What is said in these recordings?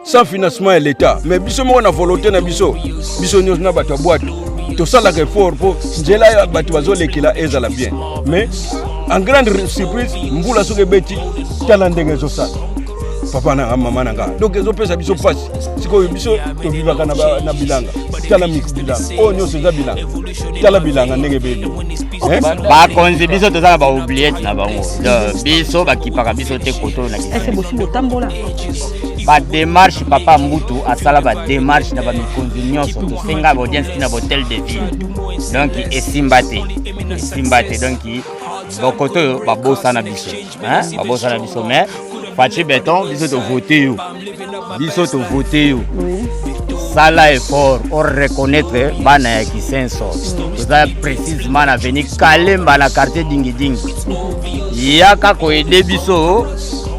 Sans financement ya l'État, mais biso moko na volonté na biso, biso nyonso na bato ya bwato tosalaka effort mpo nzela ya bato bazolekela ezala bien. Mais en grande surprise, mbula soki ebeti, tala ndenge ezosala, papa na nga, mama na nga. Donc ezopesa biso mpasi. Sikoyo biso tobibaka na bilanga, tala bilanga oyo nyonso eza bilanga, tala bilanga ndenge ebebi. Bakonzi, biso toza na baoubliette na bango. Donc, biso bakipaka biso te. Koto na ese bosi botambola. Badémarche, papa Mbutu asala badémarche na bamikonzi nyonso. Tosenga baaudience ntina bahôtel de ville, donc esimba te, esimba te. Donc bokoto oyo babosana biso, hein? Babosana biso. Mais Fatshi Béton, biso tovote yo, biso tovote yo. Sala effort oreconnaître bana ya Kisenso. Toza précisement na avenue Kalemba, na quartier Dingidingi. Yaka koaider biso,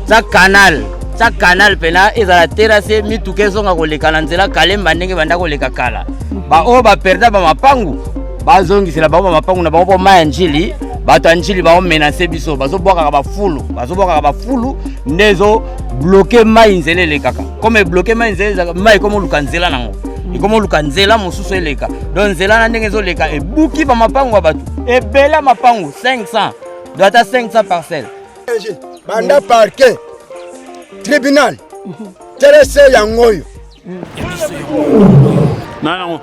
tia canal, tia canal mpena ezala terrasse, mituka ezonga koleka na nzela Kalemba ndenge banda koleka kala. Baoyo baperda bamapangu, bazongisela bango bamapangu na bango, mpo mai ya Njili, bato ya Njili baomenacer biso, bazobwakaka bafulu, bazobwakaka bafulu nde ezobloquer mai nzela elekaka. Comme ebloquer mai nzela ezalaka, mai ekoma oluka nzela nango, ekoma oluka nzela mosusu eleka. Donc nzela na ndenge ezoleka ebuki bamapangu ya bato ebele ya mapangu 500, do ata 500 parcelle. Banda parquet, tribunal, terese yango oyo. Na yango.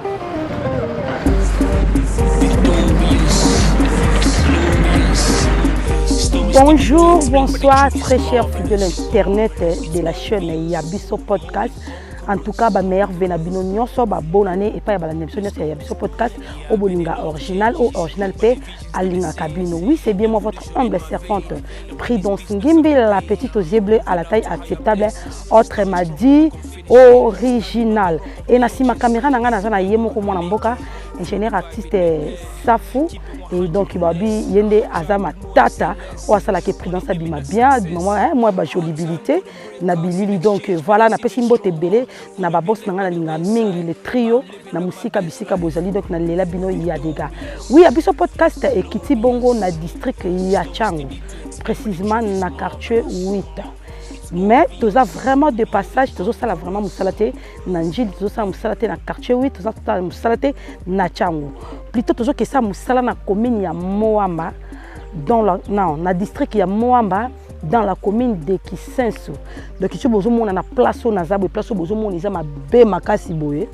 Bonjour, bonsoir, très chers fidèles internet de la chaîne Yabiso Podcast. En tout cas, ba meilleurs vœux na bino nyonso, ba bonne année et pas ba biso nyonso ya Yabiso Podcast, o bolinga original, o original pe alingaka bino. Oui, c'est bien moi, votre humble servante, Prudence Ngimbi, la petite aux yeux bleus à la taille acceptable, autrement dit original. Et na sima caméra na nga naza na ye moko mwana mboka, ingénieur artiste Safu. Et donc babi ye nde aza matata oyo asalaki Prudence abima bien, abima mwa, hein, mwa bajolibilité na bilili. Donc voilà, napesi mbote ebele na baboss na ngai nalinga mingi, le trio na mosika bisika bozali. Donc nalela bino ya dega. Oui, ya Biso Podcast ekiti bongo na district ya Tshangu, précisément na quartier 8, mais toza vraiment de passage. Tozosala vraiment mosala te na Njili, tozosala mosala te na quartier 8, tozosala mosala te na Tshangu. Plutôt tozokesa mosala na commune ya Mont Amba, dans la, non, na district ya Mont Amba, dans la commune de Kisenso. Donc soki bozomona na place oyo naza boye, place oyo bozomona eza mabe makasi boye,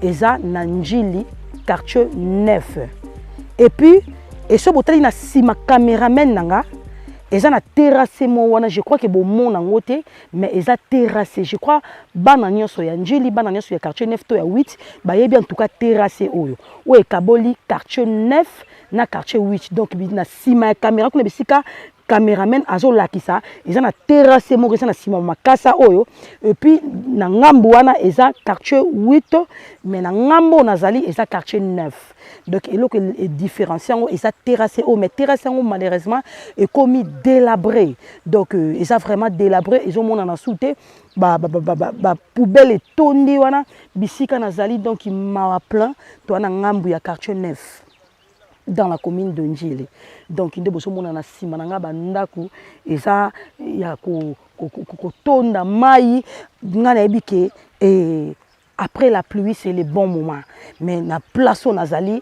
eza na Njili, quartier 9. Et puis eso botali na nsima cameraman na nga, eza na terrasse mo wana. Je crois ke bomona yango te, mais eza terrasse. Je crois bana nyonso ya Njili, bana nyonso ya quartier 9 to ya 8 bayebi en tout cas terrasse oyo, oyo ekaboli quartier 9 na quartier 8. Donc na nsima ya caméra kuna, bisika cameraman azolakisa, eza na terrasse moko eza na nsima makasa oyo. Et puis na ngambu wana eza quartier 8, mais na ngambu oyo nazali eza quartier 9. Donc eloko edifférencie yango eza terrasse oyo. Mais terrasse yango malheureusement ekomi délabré. Donc eza vraiment délabré, ezomonana su te, bapoubelle etondi wana bisika nazali. Donc mawa plein. Toa na ngambu ya quartier 9, dans la commune de Njili. Donc nde bozomona na nsima na nga, bandako eza ya kotonda mai. Nga nayebi ke après la pluie, c'est le bon moment, mais na place oyo nazali,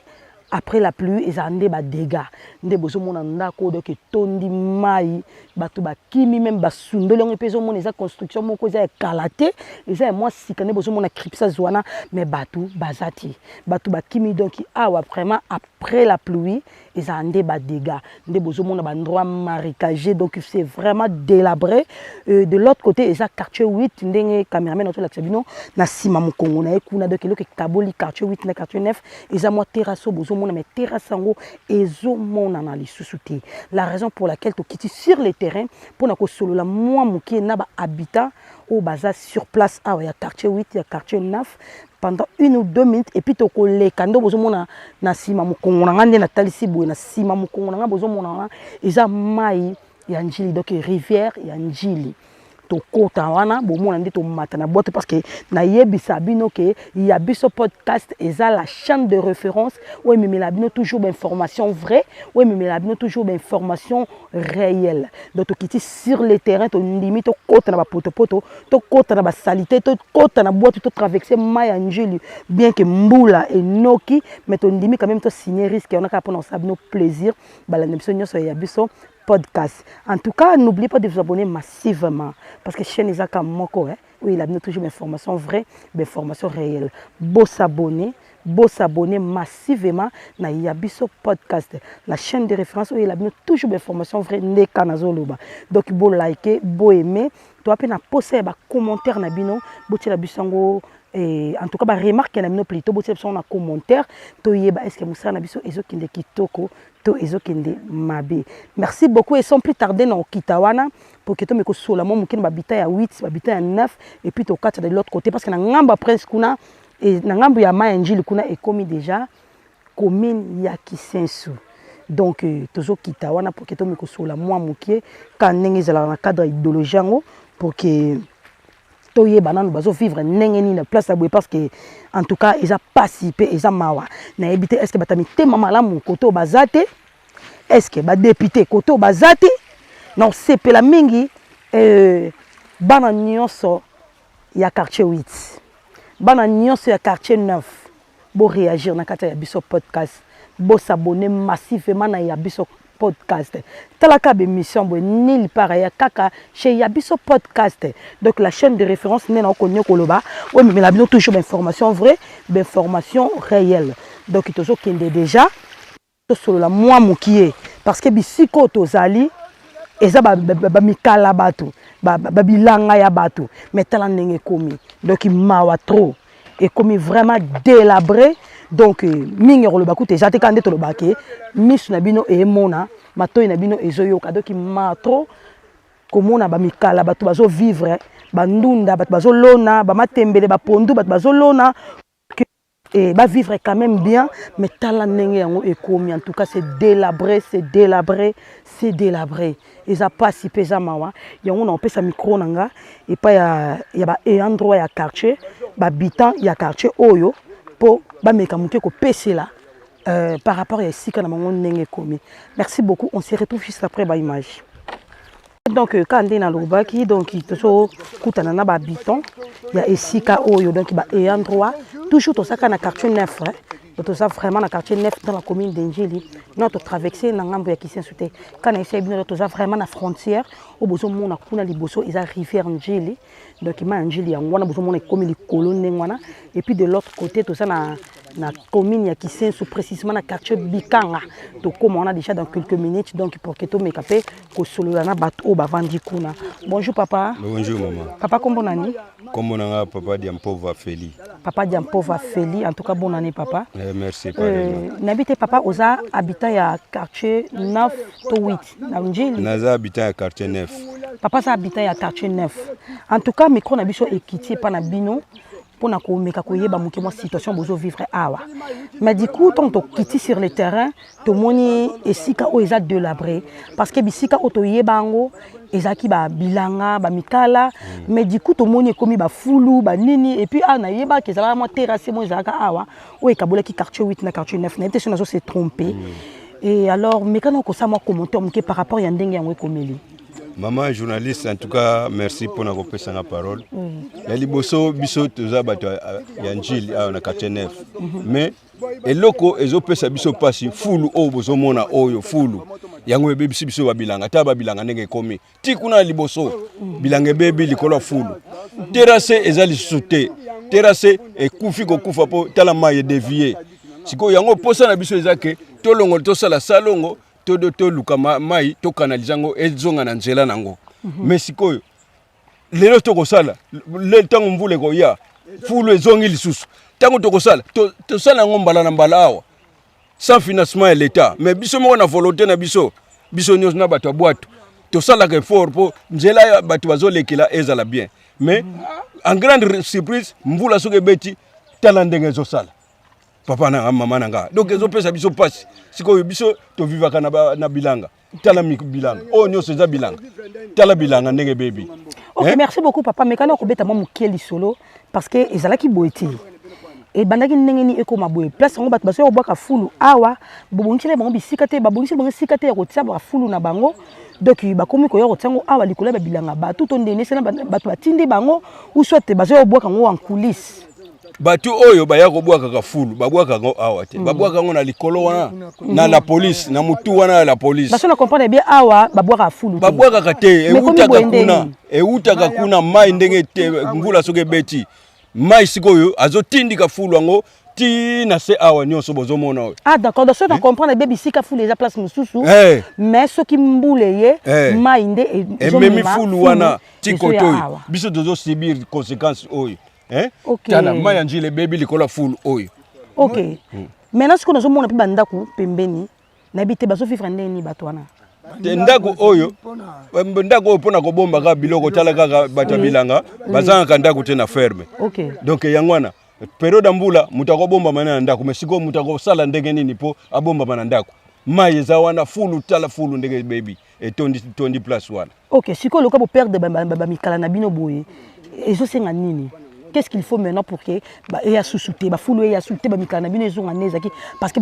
après la pluie ezala nde badégâts. Nde bozomona ndako oyo, donc etondi mai, bato bakimi, même basundoli yango. Mpe ezomona eza construction moko eza ya kala te, eza ya mwa sika. Nde bozomona cripsage wana, mais bato baza te, bato bakimi. Donc awa vraiment, après la pluie ezala nde badégâts. Nde bozomona baendroit marécagé, donc c'est vraiment délabré. De l'autre côté eza quartier 8, ndenge cameraman azolakisa bino na nsima mokongo na ye kuna. Donc eloko ekaboli quartier 8 na quartier 9 eza mwa terrasse oyo bozomona, mais terrasse yango ezomonana lisusu te. La raison pour laquelle tokiti sur le terrain mpona kosolola mwa moke na bahabitant oyo baza sur place awa ya quartier 8, ya quartier 9, pendant 1 ou 2 minutes. Et puis tokoleka. Nde bozomona na nsima mokongo na nga, nde natalisi boye na nsima mokongo na nga, bozomona wana eza mai ya Njili, donc rivière ya Njili. Tokota wana, bomona nde tomata na boîte, parce que nayebisa bino ke Ya Biso Podcast eza la chaîne de référence oyo ememela bino toujours bainformation vraie, oyo ememela bino toujours bainformation réelle. Donc tokiti sur le terrain, tondimi tokota na bapotopoto, tokota na basalite, tokota na boîte, totraverse mai ya Njili, bien que mbula enoki, mais tondimi quand même tosigne risque wana kaka mpona kosala bino plaisir, balanda biso nyonso ya Biso Podcast. En tout cas, n'oubliez pas de vous abonner massivement, parce que chaîne ezaka moko, hein, oyo elabino toujours bainformation vraie, bainformation réelle. Bosabonner, bosabonner massivement na Ya Biso Podcast, la chaîne de référence oyo elabino toujours bainformation vraie. Ndeka nazoloba, donc bolike, boaime, toa mpe na posa ya bacommentaire na bino. Botiela biso yango, en tout cas baremarque na bino plutôt, botiela biso yango na commentaire, toyeba est ce que mosala na biso ezokende kitoko to ezokende mabe. Merci beaucoup, et sans plus tarder, na okita wana pour que tomeka kosola mwa moke na babita ya 8, babita ya 9, et puis tokata de l'autre côté, parce que na ngambo ya Prince kuna, e, na ngambo ya mai ya Njili kuna, ekomi déjà commune ya Kisensu. Donc tozokita wana pour que tomeka kosola mwa moke ka ndenge ezalaka na cadre ya idéologie yango, pour que toyeba nanu bazovivre ndenge nini na place ya boye, parce que en tout cas eza pasi mpe eza mawa. Nayebi te, est ce que bato ya mitema malamu kote oyo baza te? Est ce que badéputé kote oyo baza te? Na osepela mingi, bana nyonso ya quartier 8, bana nyonso ya quartier 9, boréagir na kati ya Biso Podcast, bosabonner massivement na Ya Biso Podcast. Talaka bémission boye nulle part ya kaka chez Ya Biso Podcast, donc la chaîne de référence. Nde na okonie koloba oyo ememela bino toujours bainformation vraie, bainformation réelle. Donc tozokende déjà tosolola mwa mokie, parce que bisika oyo tozali eza bamikala bato, babilanga ya bato, mais tala ndenge ekomi. Donc mawa trop, ekomi vraiment délabré. Donc mingi koloba kuta eza te, kaka nde tolobaka ke miso na bino eyemona, matoi na bino ezoyoka. Donc mawa trop komona bamikala bato bazovivre, bandunda bato bazolona, bamatembele, bapondu bato bazolona et bavivre quand même bien, mais tala ndenge yango ekomi. En tout cas, c'est délabré, c'est délabré, c'est délabré. Eza pasi mpe eza mawa. Yango na opesa micro na nga epai ya baayant droit ya quartier, bahabitant ya quartier oyo, mpo bameka moke kopesela par rapport ya esika na bango ndenge ekomi. Merci beaucoup, on se retrouve juste après baimage. Donc kaka nde nalobaki, donc tozokutana na bahabitant ya esika oyo, donc baayant droit. Toujours tozaka na quartier 9, hein. Donc toza vraiment na quartier 9 dans la commune d'Ndjili. Non, totraverse na ngambo ya Kisensu te, kaka na esi bino. Toza vraiment na frontière. Oyo bozomona kuna liboso eza rivière Njili, donc mai ya Njili yango wana bozomona ekomi likolo ndenge wana. Et puis de l'autre côté, toza na commune ya Kisensu, précisément na quartier Bikanga. Tokóma wana déjà dans quelques minutes, donc pour que tomeka mpe kosolola na bato oyo bavandi kuna. Bonjour papa. Bonjour maman. Papa, kombo nani? Kombo na nga Papa Diampova Feli. Papa Diampova Feli, en tout cas bonne année, papa. Eh, merci. Nayebi te papa, oza habitant ya quartier 9 to 8 na Njili? Naza habitant ya quartier 9. Papa aza habitant ya quartier 9. En tout cas, micro na biso ekiti epa na bino mpona komeka koyeba moke mwa situation bozovivre awa. Mais du coup, ntango tokiti sur le terrain, tomoni esika oyo eza délabré, parce que bisika oyo toyeba yango ezalaki babilanga, bamikala, mais du coup tomoni ekomi bafulu, banini. Et puis awa nayebaki ezalaka mwa terrasse mo ezalaka awa oyo ekabolaki quartier 8 na quartier 9. Nayebi te so nazo se tromper. Et alors mekana okosala mwa commentaire moke par rapport ya ndenge yango ekomeli. Mama journaliste, en tout cas merci mpona kopesanga parole. Ya liboso, biso toza bato ya Njili awa na quartier 9, mais eloko ezopesa biso mpasi, fulu oyo bozomona oyo. Fulu yango ebebisi biso babilanga. Ta babilanga ndenge ekomi ti kuna na liboso, bilanga ebebi likolo ya fulu. Terrasse eza lisusu te, terrasse ekufi kokufa mpo tala mai edévier. Sikoyo yango posa na biso eza ke tolongo, tosala salongo, toluka mai, tokanalize yango ezonga na nzela nango. Mais sikoyo lelo tokosala, ntango mvula ekoya, fulu ezongi lisusu. Ntango tokosala, tosala yango mbala na mbala awa sans financement ya l'État, mais biso moko na volonté na biso, biso nyonso na bato ya bwato, tosalaka effort mpo nzela ya bato bazolekela ezala bien. Mais en grande surprise, mvula soki ebeti, tala ndenge ezosala, papa na nga, mama na nga. Donc ezopesa biso mpasi. Sikoyo biso tovivaka na bilanga. Tala bilanga oyo nyonso eza bilanga, tala bilanga ndenge ebebi. Ok, merci beaucoup papa. Mekana okobeta mwa moke lisolo parce que ezalaki boye te. Ebandaki ndenge nini ekoma boye? Place yango bato bazoya kobwaka fulu awa, bobongiseli bango bisika te, babongiseli bango esika te ya kotia bafulu na bango. Donc bakomi koya kotia yango awa likolo ya babilanga bato to ndenge esala bato batindi bango ou soit bazoya kobwaka yango en coulisse. Bato oyo baya kobwakaka fulu, babwaka yango awa te, babwaka yango na likolo wana na la police, na mutu wana ya la police. Baso na comprendre bien, awa babwakaka fulu te. Babwakaka te. Mais komi eutaka boye ndenge kuna nini? Eutaka kuna mai ndenge te. Mbula soki ebeti mai, sikoyo azotindika fulu yango ti na se awa nyonso bozomona oyo. Ah d'accord, donc soki na comprendre bien, bisika fulu eza place mosusu, Eh. mais soki mbula eye, Eh. mai nde ememi ezomema fulu wana ti ezoya kote oyo. awa. Biso tozosubir conséquence oyo, eh? Ok. Tala mai ya Njili ebebi likolo ya fulu oyo. Ok, maintenant sikoyo nazomona mpe bandako pembeni, nayebi te bazovivre ndenge nini bato wana. Te, ndako oyo mpona kobomba kaka biloko. Tala kaka bato ya bilanga bazangaka ndako te na ferme. Donc yango wana, période ya mbula, moto akobombama na ndako. Mais sikoyo moto akosala ndenge nini mpo abombama na ndako? Mai eza wana, fulu, tala fulu ndenge ebebi, etondi tondi place wana. Ok, sikoyo loka boperdre bamikala na bino boye, ezosenga nini? Qu'est-ce qu'il faut maintenant pour que eya susu te, bafulu eya susu te, bamikala na bino ezonga nde ezalaki? Parce que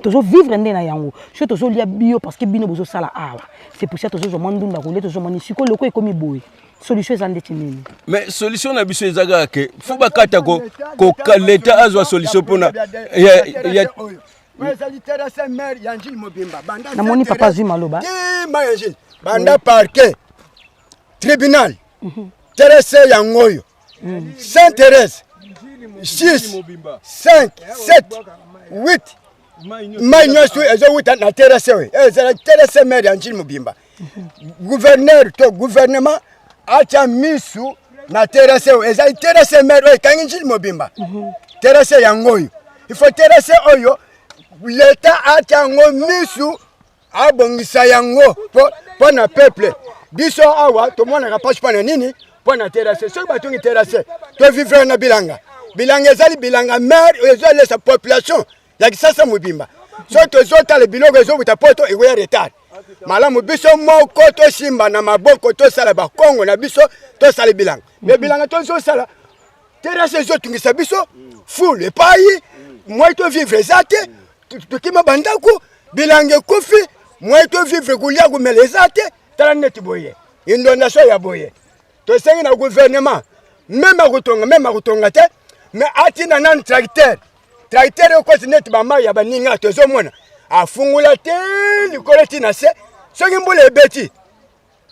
tozovivre nde na yango, soki tozolia bio, parce que bino bozosala awa, c'est pour ça tozozwa mwa ndunda kolia, tozwa nini. Sikoyo loko ekomi boye, solution eza ndeti nini? Mais solution na biso eza kaka ke faut bakata ko leta azwa solution mpona ya Oyo ezali terrasse mare ya Njili mobimba banda Namoni papa azwi maloba. Ti mai ya Njili, banda parquet, tribunal, terrasse yango oyo, Saint Thérèse, 6, 5, 7, 8, mai nyonso ezowuta na terrasse oyo. Ezala terrasse mare ya Njili mobimba. Gouverneur to gouvernement atya misu na terrasse oyo. Ezali terrasse mare oyo ekangi Njili mobimba. Terrasse yango oyo, il faut terrasse oyo leta atya yango misu, abongisa yango mpo na peuple. Biso awa tomonaka mpasi. Mpo na nini? Mpo na terrasse. Soki batongi terrasse, tovivre na bilanga. Bilanga ezali bilanga mare oyo ezolesa population ya Kisasa mobimba. Soki tozotala biloko ezowuta poto, ekoya retard. Malamu biso moko tosimba na maboko, tosala bakongo na biso, tosala bilanga. Mais bilanga tozosala, terrasse ezotungisa biso, fulu epai moyen tovivre eza te. Tokima bandako, bilanga ekufi, moyen tovivre, kolia, komela eza te. Tala neti boye, inondation ya boye. Tosengi na gouvernement, même akotonga, même akotonga te, mais atinda nanu tracteur. Tracteur ekoti neti bamai ya baninga tozomona, afungula te likolo ti na se. Soki mbula ebeti,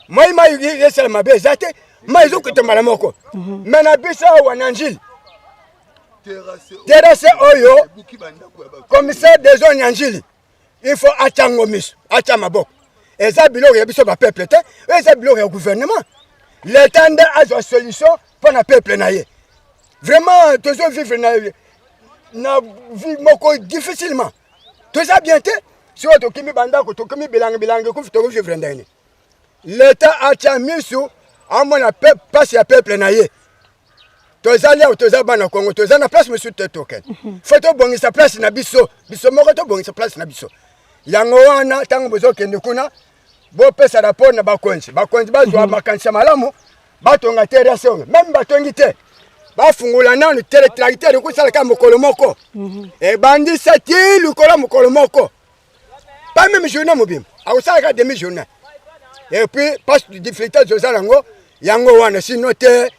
mai mai esala mabe eza te, mai ezokita mbala moko. Mais na biso awa na Njili, terrasse oyo, commissaire des zones ya Njili, il faut atya ngo miso, atya maboko. Eza biloko ya biso bapeuple te, oyo eza biloko ya gouvernement. Leta nde azwa solution mpo na peuple na ye. Vraiment tozovivre na vie moko difficilement, toza bien te. Soki tokimi bandako, tokimi bilanga, bilanga ekufi, tokovivre ndenge? Leta atya misu, amona pasi ya peuple na ye. Tozali awa, toza bana Kongo, toza na place mosusu te tokende. Faut tobongisa place na biso, biso moko tobongisa place na biso. Yango wana, ntango bozokende kuna, bopesa rapport na bakonzi. Bakonzi bazwa makanisi ya malamu, batonga terrasse oyo. Même batongi te, bafungola nanu tele tracteur ekosalaka mokolo moko, ebandisa ti likolo mokolo moko, pas même journée mobimba, akosalaka demi journée. Et puis passe difficulté tozala yango, yango wana. Sinon te,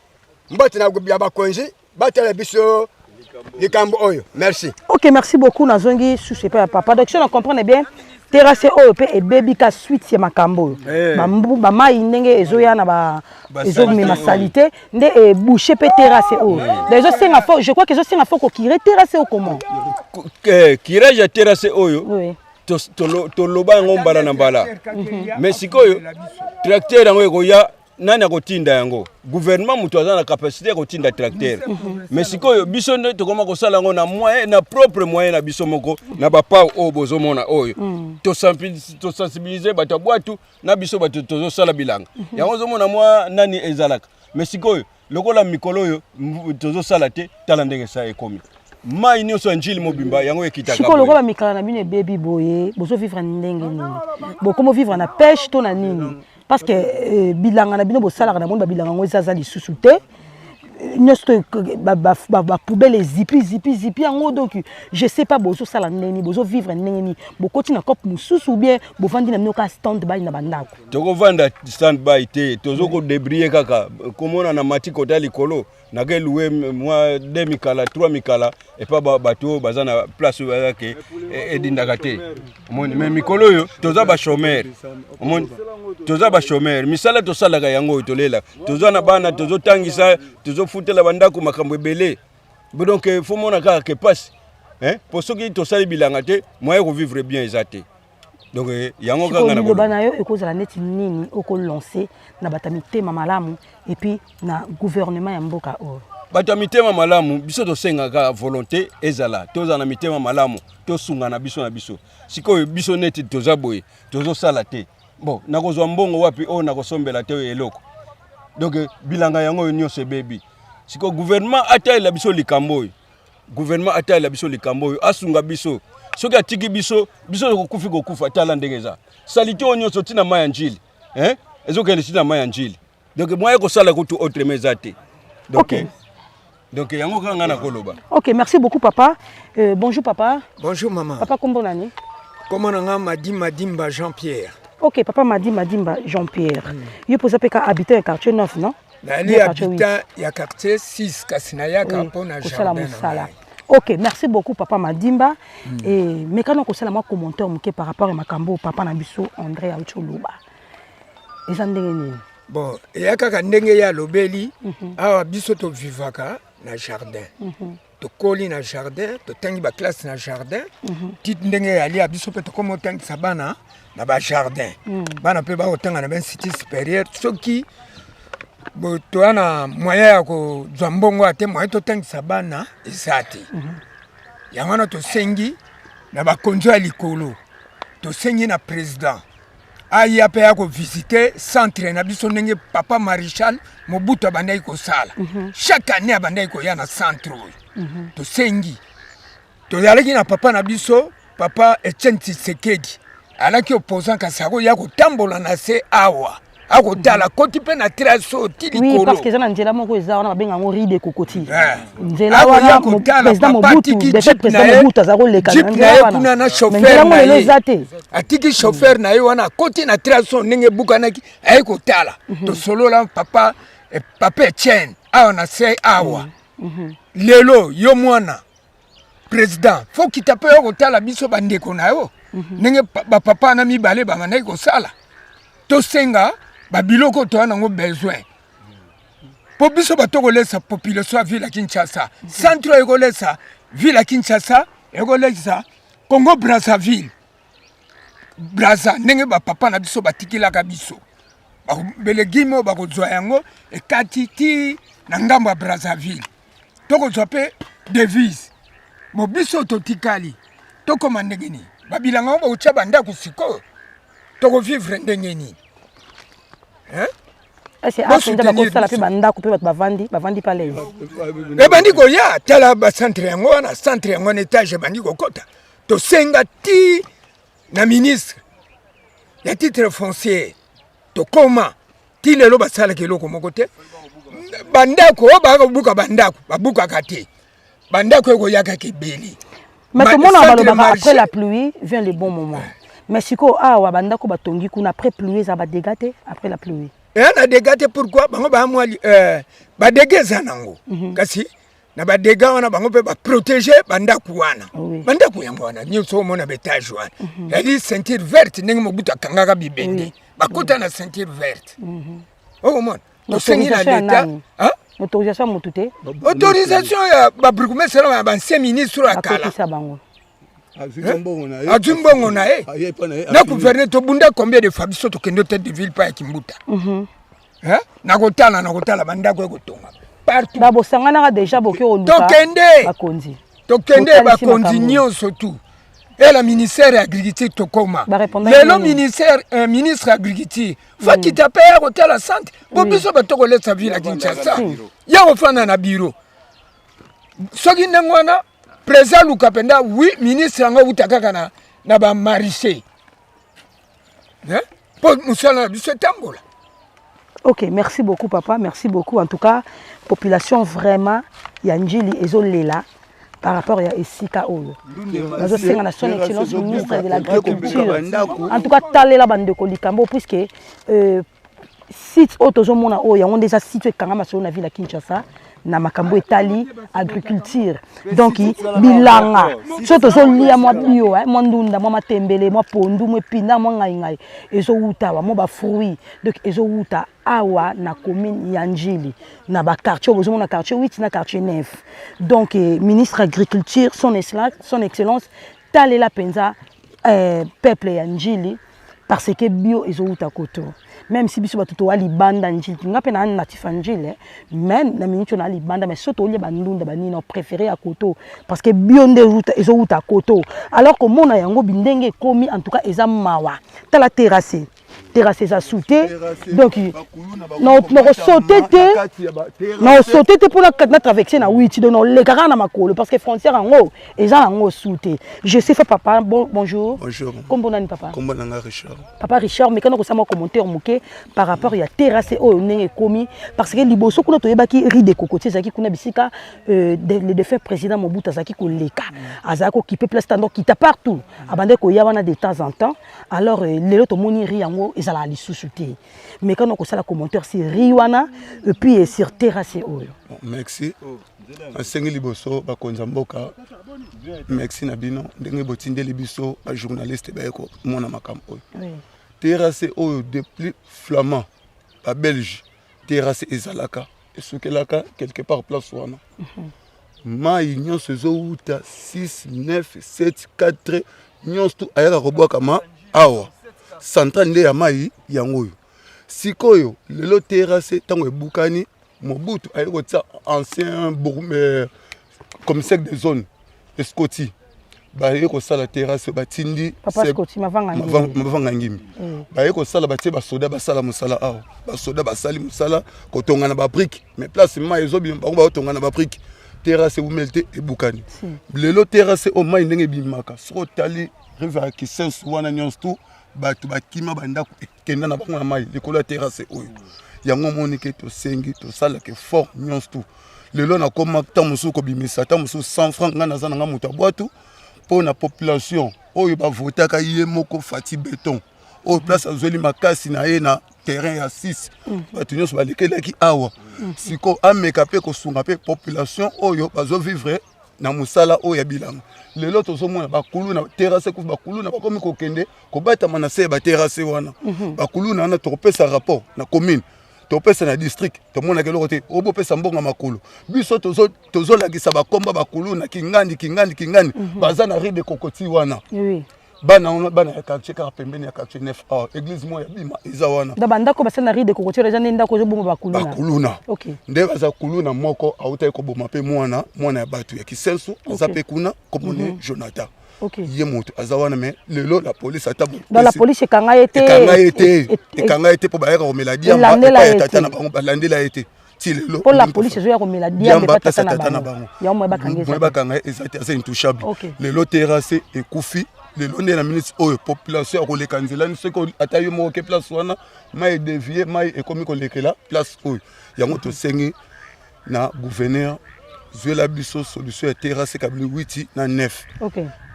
mbote na ya bakonzi, batala biso likambo oyo. Merci. Ok, merci beaucoup. Nazongi susu epai ya papa. Donc soki na comprendre bien, terrasse oyo mpe ebebi ka suite ya makambo oyo. Eh. Bamai ndenge ezoya na ezomema saleté nde ebouche mpe terrasse oyo. Donc ezosenga faut, je crois que ezosenga faut kocurer terrasse oyo comment? Curage ya terrasse oyo, toloba yango mbala na mbala. Mais sikoyo tracteur yango ekoya, nani akotinda yango? Gouvernement moto aza na capacité ya kotinda tracteur. Mais sikoyo biso nde tokoma kosala yango na moyen, na propre moyen na biso moko, na bapau oyo bozomona oyo. Tosensibilize bato ya bwatu na biso bato tozosala bilanga. Yango ozomona mwa nani ezalaka. Mais sikoyo lokola mikolo oyo tozosala te, tala ndenge esa ekomi, mai nyonso ya Njili mobimba yango ekitaka. Sikoyo lokola mikala na bino ebebi boye, bozovivre ndenge nini? Bokomi vivre na pêche to na nini? Parce que euh, bilanga na bino bosalaka na moni babilanga yango eza aza lisusu te nyonso to bapoubele ezipi zipi zipi yango. Donc je sais pas bozosala ndenge nini, bozovivre ndenge nini, bokoti na cope mosusu ou bien bovandi na bino kaka stand by na bandako? Tokovanda stand by te, tozo kodébrouiller kaka. Komona na mati kota likolo, nake louer mwa 2 mikala, 3 mikala epa bato oyo baza na place oyo baza ke edindaka te, omoni. Mais mikolo oyo toza bachômeur, omoni, toza bachômeur. Misala tosalaka yango oyo tolela, toza na bana tozotangisa, tozofutela bandako, makambo ebele. Donc faut mona kaka ke pasi, po soki tosali bilanga te, moyen kovivre bien eza te. Donc yango kaka. Liloba na yo ekozala neti nini okolancer na bato ya mitema malamu et puis na gouvernement ya mboka oyo? Bato ya mitema malamu, biso tosengaka volonté ezala, tozala na mitema malamu, tosungana biso na biso. Sikoyo biso neti toza boye, tozosala te. Bon, nakozwa mbongo wapi oyo nakosombela te eloko? Donc bilanga yango oyo nyonso ebebi. Sikoyo gouvernement atalela biso likambo oyo, gouvernement atalela biso likambo oyo, asunga biso. Soki atiki biso, biso tokokufi kokufa. Tala ndenge eza saleté oyo nyonso, ntina mai ya Njili, hein? Ezokende ntina mai ya Njili. Donc moyen kosala kutu autrement eza te. Donc donc yango kaka ngai nakoloba. Ok, merci beaucoup papa. Bonjour papa. Bonjour maman. Papa, kombo nani? Kombo na nga Madi Madimba Jean-Pierre. Ok, papa Madi Madimba Jean-Pierre. Yo poza mpe ka habitant ya quartier 9, non? Nali habitant ya quartier 6, kasi nayaka mpona kosala mosala. Ok, merci beaucoup papa Madimba. Et mekana kosala mwa commentaire moke par rapport ya makambo papa na biso André auti oloba. Eza ndenge nini? Bon, eya kaka ndenge ye alobeli. Awa biso tovivaka na jardin, tokoli na jardin, totangi baclasse na jardin. Ti ndenge eyali ya biso mpe tokómi otangisa bana na bajardin, bana mpe bakotanga na bainstitut supérieur. Soki toya na moyen ya kozwa mbongo ya te, moyen totangisa bana eza te. Yango wana tosengi na bakonzi ya likolo, tosengi na président aya mpe ya kovisiter centre na biso ndenge papa Maréchal Mobutu abandaki kosala. Chaque année abandaki koya na centre oyo. Tosengi, tozalaki na papa na biso, papa Etienne Tshisekedi, alaki opposant, kasi akoya kotambola na se awa, akotala, koti mpe na trace oyo ti likolo. Oui, parce que eza na nzela moko eza wana, babenga yango rue de Kokoti. Nzela wana, président Mobutu, déjà président Mobutu aza koleka na nzela wana. Kuna na chauffeur na ye eza te. Atiki chauffeur na ye wana, akoti na trace oyo ndenge ebukanaki, aye kotala. Tosolola papa, papa Etienne, awa na se awa. Lelo yo mwana président, faut kita mpe yo kotala biso bandeko na yo ndenge bapapa na mibale babandaki kosala. Tosenga babiloko toya nango besoin mpo biso bato kolesa population ya ville ya Kinshasa. Centre oyo ekolesa ville ya Kinshasa, ekolesa Congo Brazzaville, Braza, ndenge bapapa na biso batikelaka biso belegime oyo, bakozwa yango ekati ti na ngambo ya Brazzaville, tokozwa mpe devise. Mo biso totikali, tokóma ndenge nini? Babilanga ngo bakotya bandako, sikoyo tokovivre ndenge nini? Ese apenza bakosala mpe bandako mpe bato bavandi, bavandi pa lese. Ebandi koya, tala bacentre yango wana, centre yango wana, étage ebandi kokɔta. Tosenga ti na ministre ya titre foncier, tokoma ti lelo basalaka eloko moko te. Bandako oyo bakobuka, bandako babukaka te, bandako ekoyakaka ebele. Mais tomona balobaka après la pluie vient le bon moment. Mais sikoyo awa bandako batongi kuna, après pluie eza badégâts te? Après la pluie. Eya na dégâts te. Pourquoi? Bango bamwa badégâts eza nango, kasi na badégâts wana bango mpe baprotéger bandako wana. Bandako yango wana nyonso omona baétage wana yali ceinture verte, ndenge Mobutu akangaka bibende, bakota na ceinture verte. Okomona tosengi na leta. Autorisation ya motu te. Autorisation ya babourgmestre ya baancien ministre ya kala. Akotisa bango. Azwi mbongo na ye na gouverneur. Tobunda combien de fois? Biso tokende hôtel de ville pa ya Kimbuta, nakotala, nakotala bandako ekotonga partout. Babosanganaka déjà, boke koluka. Tokende. Bakonzi. Tokende bakonzi nyonso tu, ela ministère ya agriculture tokoma lelo ministère, ministre ya agriculture fakita mpe ya kotala centre po biso bato kolesa ville ya Kinshasa, ya kofanda na bureau. Soki ndenge wana président aluka mpenza, oui, ministre yango awuta kaka na bamaraîcher. Mpo mosala na biso etambola. Ok, merci beaucoup papa, merci beaucoup. En tout cas, population vraiment ya Njili ezolela par rapport ya esika oyo. Nazosenga na son excellence ministre de l'agriculture. En tout cas, talela bandeko likambo puisque site oyo tozomona oyo yango nde eza site oyo ekangama solo na ville ya Kinshasa na makambo etali agriculture. Donc bilanga so tozolia mwa bio, mwa ndunda, mwa matembele, mwa pondu, mwa epina, mwa ngaingai ezowuta awa, mwa bafruit donc ezowuta awa na commune ya Njili na baquartier oyo bozomona, quartier 8 na quartier 9. Donc ministre agriculture, son excellence, talela mpenza peuple ya Njili parce que bio ezowuta koto. Même si biso bato towa libanda Njili, nga mpe naa natif ya Njili, mais na miniti oyo naa libanda, mais so tolia bandunda banini, préféré ya koto parce que bio nde ezowuta koto. Alors komona yango bindenge ekomi, en tout cas eza mawa. Tala terrasse, terrasse eza su te. Donc nakosaute te, nakosaute te mpona na traverse na 8, donc naoleka kaka na makolo parce que frontière yango eza yango su te. Je sais fa papa, bon, bonjour. Bonjour. Kombo nani, papa? Kombo nanga Richard. Papa Richard, mekana kosala mwa commentaire moke par rapport ya terrasse oyo ndenge ekomi, parce que liboso kuna toyebaki rue de Cocotier ezalaki kuna bisika le défunt président Mobutu azalaki koleka, azalaki kokipe place tando kita partout, abandaki koya wana de temps en temps. Alors lelo tomoni rue yango ezalaka lisusu te. Mekana kosala commentaire sur rue wana et puis sur terrasse oyo. Bon, merci. Nasengi liboso bakonzi ya mboka, merci na bino ndenge botindeli biso bajournaliste baye komona makambo oyo. Terrasse oyo, depuis flamand, babelge, terrasse ezalaka, esukelaka quelque part place wana. Mai nyonso ezowuta 6, 9, 7, 4, nyonso tu ayaka kobwakama awa. Centrale nde ya mai yango oyo. Sikoyo lelo terrasse ntango ebukani, Mobutu aye kotia ancien commissaire de zone Escoti, baye kosala terrasse, batindi Mavanga Ngimbi, baye kosala, batie basoda basala mosala awa. Basoda basali mosala kotonga na babrique, mais place mai ezobima, bango baotonga na babrique, terrasse ewumeli te, ebukani. Lelo terrasse oyo, mai ndenge ebimaka, soki otali rive ya Kisensu wana nyonso tu, bato bakima bandako, ekenda na bango na mai likolo ya terrasse oyo. Yango omoni ke tosengi tosalaka effort nyonso tu. Lelo nakoma ntango mosusu kobimisa ntango mosusu 100 franc, ngai naza na ngai moto ya bwatu, mpo na population oyo bavotaka ye moko Fatshi Béton, oyo place azweli makasi na ye na terrain ya 6, bato nyonso balekelaki awa. Sikoyo ameka mpe kosunga mpe population oyo bazovivre na mosala oyo ya bilanga. Lelo tozomona bakuluna, terrasse ekufi, bakuluna bakomi kokende kobatama na se ya baterrasse wana. Bakuluna wana, tokopesa rapport na commune, topesa na district, tomonaka eloko te. Oyo bopesa mbongo ya makolo, biso tozolakisa bakomba bakuluna Kingandi, Kingandi, Kingandi, baza na rue de Cocotier wana. Bana wana, bana ya quartier kaka pembeni ya quartier 9 awa, église moko ya bima eza wana. Na bandako basali na rue de Cocotier, eza nde ndako ezoboma bakuluna. Bakuluna nde baza. Kuluna moko autaki koboma mpe mwana, mwana ya bato ya Kisensu, aza mpe kuna, komone Jonathan. Ye moto aza wana, mais lelo la police ata Dans la police ekanga ye te. Ekanga ye te, ekanga ye te, mpo bayaka komela diamba epai ya tata na bango, balandela ye te ti lelo. Mpo la police ezoya komela diamba epa tata na bango, yango moye bakanga. Moye bakanga ye eza te, aza intouchable. Lelo terrasse ekufi, lelo nde na minute oyo population ya koleka nzela ni soki ata yo moko ke place wana, mai edévier, mai ekomi kolekela place oyo. Yango tosengi na gouverneur, zwela biso solution ya terrasse kabili 8 na 9.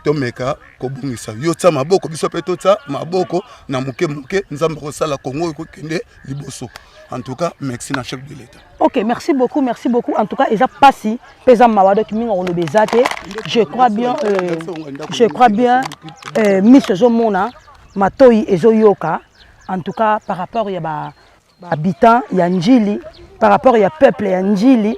Tomeka kobongisa, yo tia maboko, biso mpe totia maboko na moke moke, Nzambe akosala, Kongo ekokende liboso. En tout cas, merci na chef de l'État. Ok, merci beaucoup, merci beaucoup. En tout cas eza pasi mpe eza mawa. Donc mingi koloba eza te. Je crois bien miso ezomona, matoi ezoyoka. En tout cas, par rapport ya ba habitant ya Njili, par rapport ya peuple ya Njili,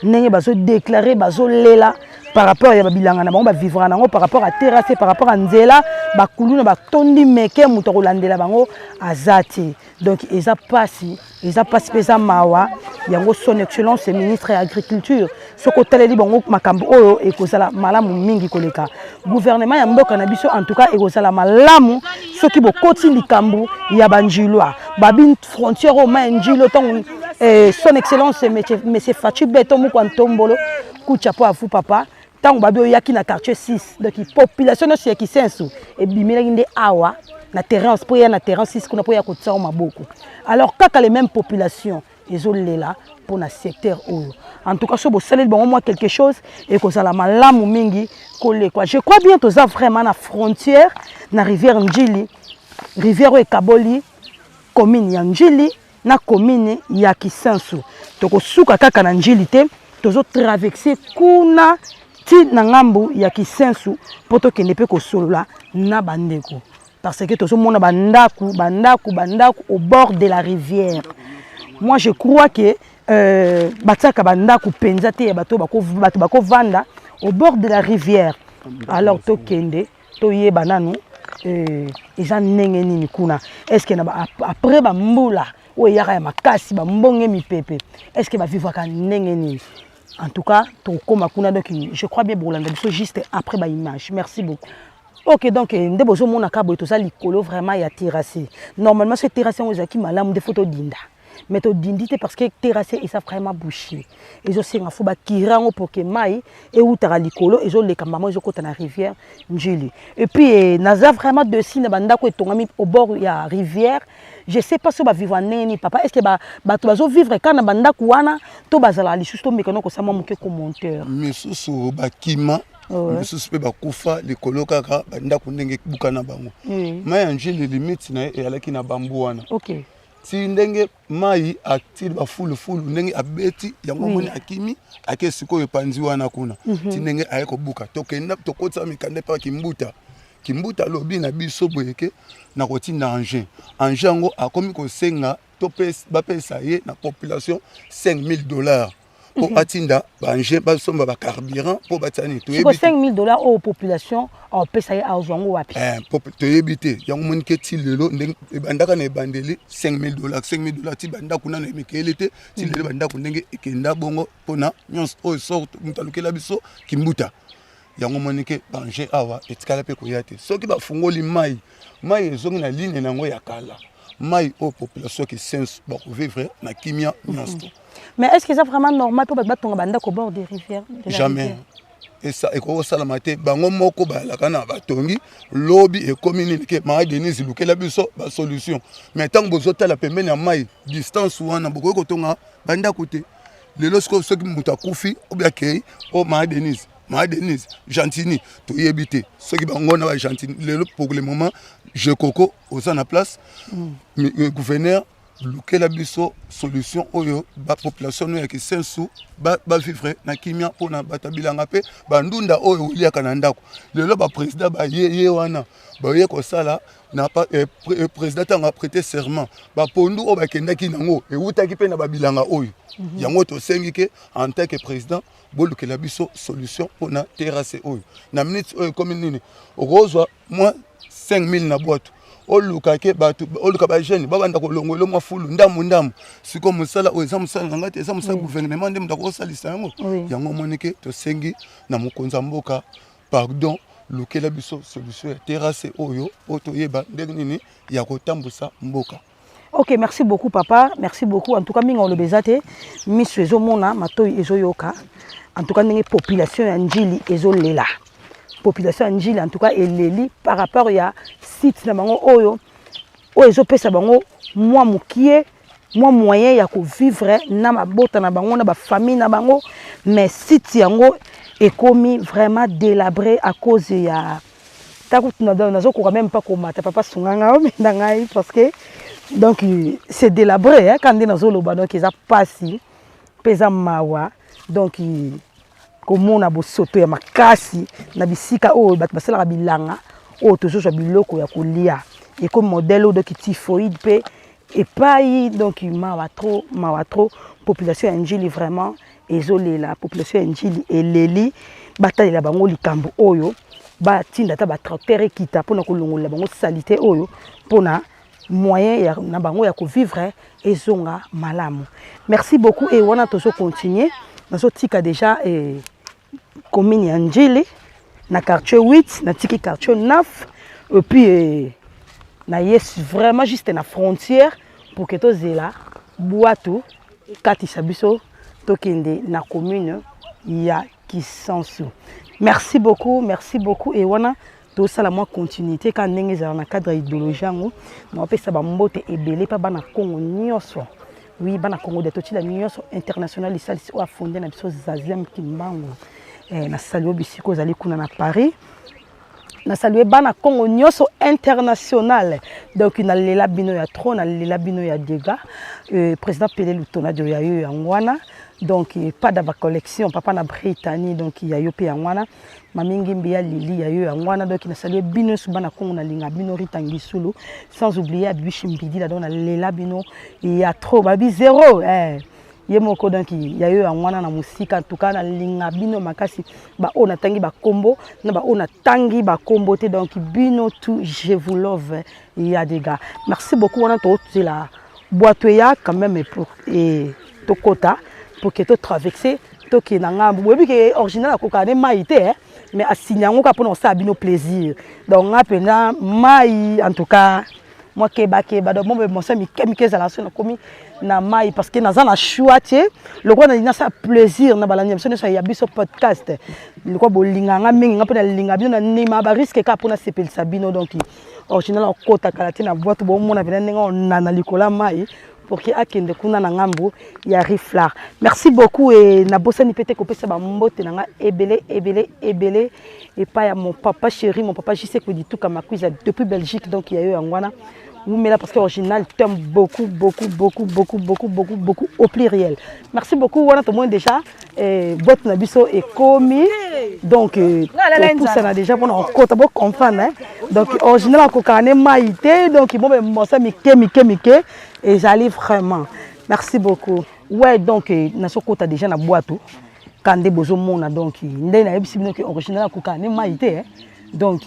ndenge bazodéclare, bazolela par rapport ya babilanga na bango, bavivre nango, par rapport à terrasse, par rapport à nzela, bakuluna batondi meke, moto akolandela bango aza te. Donc eza pasi, eza pasi mpe eza mawa. Yango son excellence ministre ya agriculture, soki otaleli bango makambo oyo, ekozala malamu mingi koleka. Gouvernement ya mboka na biso, en tout cas ekozala malamu soki bokoti likambo ya banjilwa babi frontière oyo mai Njilo. Ntango son excellence monsieur Fatshi Béton moko ntombolo kucha po afu papa, ntango babi oyaki na quartier 6, donc population nyonso ya Kisensu ebimelaki nde awa. Na terrain mpo eya na terrain 6 kuna mpo eya kotia maboko. Alors kaka les mêmes populations ezolela mpo na secteur oyo. En tout cas, so bosaleli bango mwa quelque chose, ekozala malamu mingi kolekwa. Je crois bien toza vraiment na frontière na rivière Njili, rivière oyo ekaboli commune ya Njili na commune ya Kisensu. Tokosuka kaka na Njili te, tozotraverse kuna ti na ngambu ya Kisensu mpo tokende mpe kosolola na bandeko, parce que tozomona bandako, bandako, bandako au bord de la rivière. Moi, je crois que batiaka bandako mpenza te ya bato bato bakovanda au bord de la rivière. Alors tokende toyeba nanu eza ndenge nini kuna. Est ce que na après bambula oyo eyaka ya makasi, bambonge, mipepe, est ce que bavivaka ndenge nini? En tout cas, tokóma kuna. Donc je crois bien bolanda biso juste après baimage. Merci beaucoup. Ok, donc nde bozomona ka boye, toza likolo vraiment ya terrasse. Normalement, so terrasse yango ezalaki malamu nde faut todinda, mais todindi te parce que terrasse eza vraiment bouché. Ezosenga faut bacurer yango pour que mai eutaka likolo ezoleka mama, ezokɔta na rivière Njili. Et puis naza vraiment dessus na bandako etongami au bord ya rivière. Je sais pas so bavivre ndenge nini, papa. Est ce que bato bazovivre kaka na bandako wana to bazalaka lisusu? Tomeka kosala mwa moke commentaire. Misusu bakima, misusu mpe bakufa likolo kaka bandako ndenge ebuka na bango. Mai ya Njili, limite na ye eyalaki na bambu wana. Ti ndenge mai atili bafulufulu, ndenge abeti yango, omoni akimi, ake sikoyo epanzi wana kuna. Ti ndenge aye kobuka, tokenda tokotisa mikanda epa Kimbuta. Kimbuta alobi na biso boye ke na kotinda engin. Engin yango akomi kosenga bapesa ye na population 5000 $, mpo atinda baengin basomba bacarburant mpo batia nini. Toyebi 5000 $ oyo population apesa ye, azwa yango wapi? Toyebi te. Yango moni ke ti lelo, ndenge ebandaka na ebandeli 5000 $, 5000 $, ti bandako nano emekeyeli te. Ti lelo bandako ndenge ekenda bongo mpona nyonso oyo sorte moto alukela biso Kimbuta. Yango moni ke baengin awa etikala mpe koya te. Soki bafungoli mai, mai ezongi na ligne na yango ya kala, mai oyo population Kisensu bakovivre na kimia nyonso. Mais est ce que eza vraiment normal mpo bato batonga bandako au bord des rivières de la Jamais. Ekoki kosalama te. Bango moko bayalaka na batongi, lobi ekomi nini ke maa Denise lukela biso basolution. Mais ntango bozotala pembeni ya mai, distance wana, bokoki kotonga bandako te. Lelo sikoyo soki moto akufi obi akei o maa Denise, maa Denise Gentini, toyebi te soki bango na bagentini. Lelo pour le moment Jekoko oza na place. Gouverneur, lukela biso solution oyo bapopulation no ya Kisensu bavivre na kimia, mpona bato ya bilanga mpe bandunda oyo oliaka na ndako. Lelo baprésident baye ye wana, baye kosala na président, ntango aprêter serment, bapondu oyo bakendaki nango ewutaki mpe na babilanga oyo. Yango tosengi ke en tant que président, bolukela biso solution mpona terrasse oyo. Na minute oyo ekomi nini, okozwa mwa 5000 na bwato, oluka ke bato, oluka bajeune babanda kolongola mwa fulu ndambu ndambu. Sikoyo mosala oyo eza mosala na ngai te, eza mosala gouvernement nde moto akosalisa yango. Yango omoni ke tosengi na mokonzi ya mboka, pardon, lukela biso solution ya terrasse oyo, po toyeba ndenge nini ya kotambusa mboka. Ok, merci beaucoup papa, merci beaucoup. En tout cas, mingi oloba eza te, miso ezomona, matoi ezoyoka. En tout cas, ndenge population ya Njili ezolela, population ya Njili en tout cas eleli par rapport ya site na bango oyo, oyo ezopesa bango mwa mokie, mwa moyen ya kovivre na mabota na bango, na bafamille na bango. Mais site yango ekomi vraiment délabré à cause ya ntango nazokoka même pas komata. Papa, sunga ngai, omenda ngai, parce que donc c'est délabré, hein, quand nde nazoloba. Donc eza pasi mpe eza mawa. Donc komona bosoto ya makasi na bisika oyo bato basalaka bilanga, oyo tozozwa biloko ya kolia, ekomi modèle oyo. Donc typhoïde mpe epai. Donc mawa trop, mawa trop. Population ya Njili vraiment ezolela, population ya Njili eleli. Batalela bango likambo oyo, batinda ata batracteur ekita mpona kolongolela bango saleté oyo, mpona moyen na bango ya kovivre ezonga malamu. Merci beaucoup. E wana tozocontinue, nazotika déjà commune ya Njili na quartier 8, natiki quartier 9, et puis naye vraiment juste na frontière pour que tozela bwato ekatisa biso, tokende na commune ya Kisensu. Merci beaucoup, merci beaucoup. E wana Tosala mwa continuité kaka ndenge ezala na cadre ya idéologie yango. Naopesa bambote ebele mpa bana Congo nyonso. Oui, bana Congo de totila nyonso international, lisalisi oyo afonde na biso Zazem Kimbangu. Nasali yo bisika ozali kuna na Paris. Nasalue bana Congo nyonso international. Donc nalela bino ya trop, nalela bino ya dégâts. Président Pele Lutonadio ya yo yango wana. Donc pas da collection papa na Britannie, donc ya yo pe yango wana. Mami Ngimbi ya Lili ya yo yango wana. Donc nasalue bino nyonso bana Congo, nalinga bino. Rita Ngisulu, sans oublier Abibishi Mbidila. Donc nalela bino ya trop, babi zéro ye moko. Donc ya yo yango wana na mosika. En tout cas nalinga bino makasi, baoyo natangi bakombo na baoyo natangi bakombo te. Donc bino tout, je vous love ya dégâts. Merci beaucoup. Wana tozela bwato eya quand même pour tokota pour que totraverse, tokende na ngambu. Boyebi ke original akokaka ne mai te, eh? Mais asigne yango kaka mpona kosala bino plaisir. Donc nga mpenza mai, en tout cas mwa kebakeba. Donc mo mosa mike mike ezala so nakomi na mai, parce que naza na choix te. Lokola nalingi nasala plaisir na balandi na biso nyonso ya biso podcast, lokola bolinga nga mingi, nga mpe nalinga bino, na ndima barisque kaka mpona sepelisa bino. Donc original akota kala te na bwato. Bomona mpena ndenge onana likolo ya mai pour que akende kuna na ngambo ya Riflar. Merci beaucoup. E nabosani mpe te kopesa bambote na nga ebele ebele ebele epai ya mon papa chéri, mon papa JC Kodituka Makwiza depuis Belgique. Donc ya yo yango wana, wumela, parce que original t'aime beaucoup beaucoup beaucoup beaucoup beaucoup beaucoup beaucoup au pluriel. Merci beaucoup. Wana tomoni déjà bote na biso ekomi. Donc topusana déjà mpona kokota, bocomprendre. Donc original akokaka ne mai te. Donc mo bemosa mike mike mike ezali vraiment. Merci beaucoup. Ouais, donc nazokota déjà na bwato ka nde bozomona. Donc nde nayebisi bino ke original akokaka ne mai te. Donc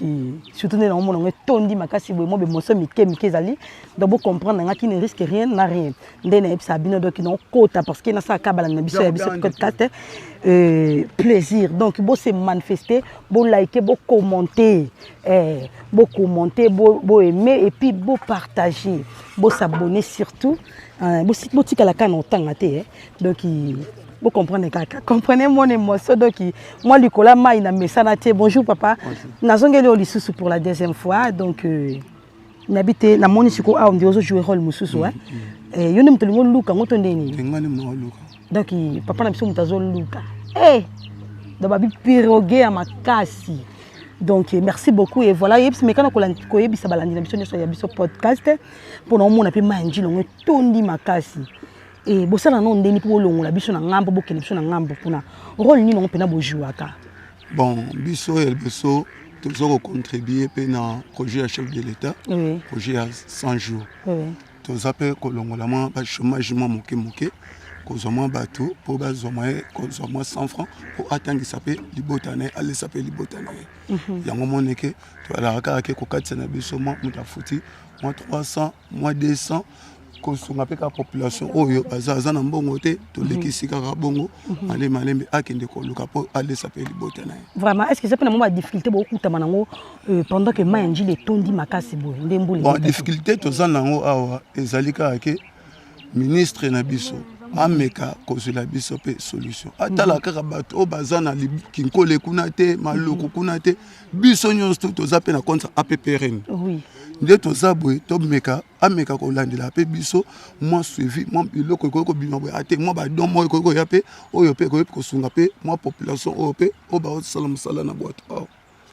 surtout nde naomona yango etondi makasi boye, mo bemoso mike mike ezali. Donc bocomprendre nga, qui ne risque rien n'a rien. Nde nayebisa bino, donc naokota parce que nasalaka balandi na biso ya biso podcast plaisir. Donc bose manifester, bolike, bocommenter, bocommenter, boaimer et puis bopartager, bosabonner surtout. Botikala kaka na otanga te. Donc bocomprendre kaka, comprenez mon émotion. Donc moi likolo mai na mesana te. Bonjour papa, nazongeli oyo lisusu pour la deuxième fois. Donc nayebi te, namoni sikoyo awa ndi ozojouer rôle mosusu. Yo nde moto olingi oluka yango to ndeni? Donc papa na biso moto azoluka, donc babi pirogue ya makasi. Donc merci beaucoup. Et voilà, yebisi mekana koyebisa balandi na biso nyonso ya biso podcast mpona omona mpe mai ya Njilongo etondi makasi. E bosala nano ndeni mpo bolongola biso na ngambo, bokende biso na ngambo mpona rôle nini yango mpena bojouaka? Bon, biso ya liboso toza kocontribue mpe na projet ya chef de l'État, projet ya 100 jours. Toza mpe kolongola mwa bachômage mwa moke moke, kozwa mwa bato mpo bazwa mwa kozwa mwa 100 francs mpo atangisa mpe libota na ye, alesa mpe libota na ye. Yango moneke toyalaka kaka ke kokatisa na biso mwa moto afuti mwa 300, mwa 200, kosunga mpe kaka population oyo baza aza na mbongo te. Tolekisi kaka bongo malembe malembe, akende koluka mpo alesa mpe libota na ye. Vraiment, est ce que eza mpe na mwa badifficulté bokutama nango pendant que mai ya Njili etondi makasi boye nde mbula? Bon, difficulté toza nango awa ezali kaka ke ministre na biso ameka kozwela biso mpe solution. Atala kaka bato oyo baza na Kinkole kuna te, Maluku kuna te. Biso nyonso toza mpe na contre APPRM. Nde toza boye, tomeka, ameka kolandela mpe biso mwa suivi, mwa biloko ekoki kobima boye ate, mwa badon moko ekoki koya mpe oyo mpe ekoki kosunga mpe mwa population oyo mpe oyo baosala mosala na bwato awa.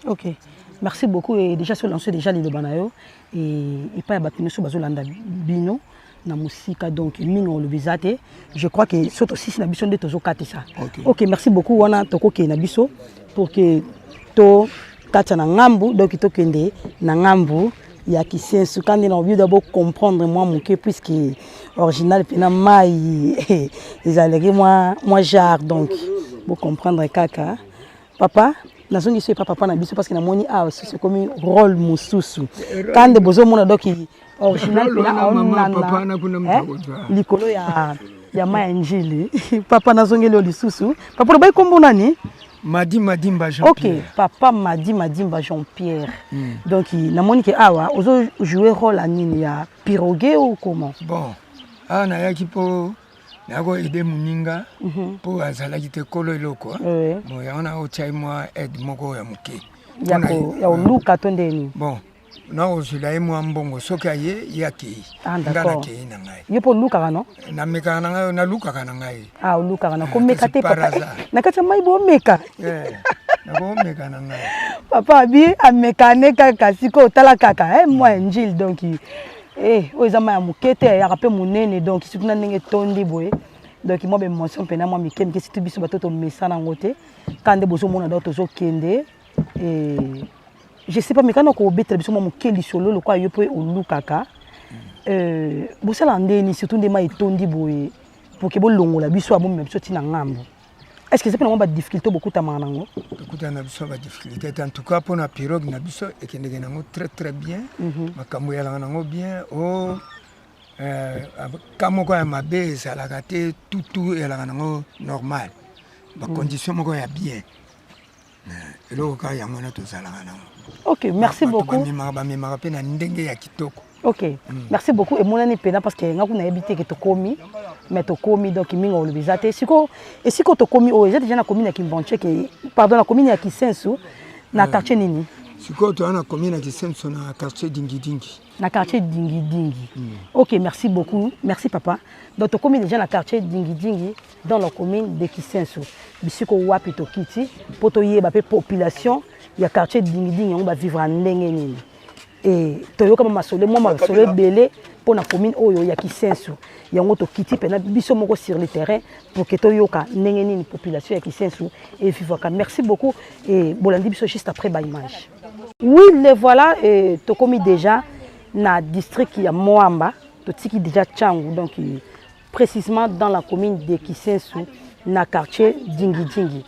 Ok, merci beaucoup. Et déjà so lancé déjà liloba na yo epai ya bato nyonso bazolanda bino na mosika. Donc mingi olobi eza te. Je crois que so tosisi na biso nde tozokatisa. Ok, merci beaucoup. Wana tokokende na biso pour que tokatisa na ngambu. Donc tokende na ngambu ya Kisensu kandi na obi d'abord comprendre mwa moke, puisque original mpena mai ezalaki mwa genre. Donc bocomprendre kaka. Papa, nazongi so epa papa na biso, parce que namoni awa susu ekomi rôle mosusu kande bozomona. Donc original mpena aonana likolo ya mai ya Njili. Papa, nazongeli oyo lisusu. Papa, lobai kombo nani? Madi Madimba Jean. Ok, papa Madi Madimba Jean Pierre. Donc namoni ke awa ozo jouer rôle ya nini, ya pirogue ou comment? Bon, awa nayaki mpo nakoaider moninga mpo azalaki te kolo eloko. Bon, yango naotiai mwa aide moko ya moke. Ya koluka to ndeni? Bon, nakozwela ye mwa mbongo, soki aye, ye akei. Ah, nga d'accord. Nakei na ngai. Yo mpo olukaka, no? Namekaka na ngai, nalukaka na ngai. Ah, olukaka na Ah, komeka te kasi par papa. hasard. Eh, na kati ya mai bomeka? Eh, nakomeka na ngai. Papa abi ameka ne kaka. Sikoyo otala kaka, eh, mwa ya Njili, donc eh, oyo eza mai ya moke te, eyaka mpe monene, donc surtout na ndenge etondi boye, donc mwa baémotion mpena mwa mike mike, surtout biso bato tomesana yango te. Kaka nde bozomona, donc tozokende. Eh, je sais pas, mekana kobetela biso mwa moke lisolo lokola yo mpe olukaka. Bosala ndeni, surtout nde mai etondi boye, pour que bolongola biso, abomema biso ntina ngambo? Est ce que eza mpe na mwa badifficulté bokutamaka nango? Tokutana na biso badifficulté te. En tout cas, mpona pirogue na biso ekendeke nango très très bien. Makambo eyalaka nango bien. O ka moko ya mabe ezalaka te, tutu eyalaka nango normal, bacondition moko ya bien. Eloko kaka yango wana tozalaka nango. Ok, merci Bato beaucoup. bamemaka mpe na ndenge ya kitoko. Ok, merci beaucoup. Emonani mpena, parce que nga kuna nayebi te ke tokomi, mais tokomi. Donc mingi olobi eza te. Sikoyo esika oyo tokomi, oyo eza déjà na commune ya Kimbanseke, pardon, na commune ya Kisensu, na quartier nini? Sikoyo toza na commune ya Kisenso, na quartier Dingidingi. Na quartier Dingidingi. Ok, merci beaucoup, merci papa. Donc tokomi déjà na quartier Dingidingi, dans la commune de Kisenso, bisiko wapi tokiti mpo toyeba mpe population ya quartier Dingidingi yango bavivre ndenge nini. E toyoka masolo, mwa masolo ebele mpo na commune oyo ya Kisenso. Yango tokiti mpena biso moko sur le terrain pour que toyoka ndenge nini population ya Kisenso evivaka. Merci beaucoup et bolandi biso juste après baimage. Oui, le voilà. Et tokomi déjà na district ya Mont-Amba, totiki déjà Tshangu, donc précisément dans la commune de Kisensu, na quartier Dingidingi,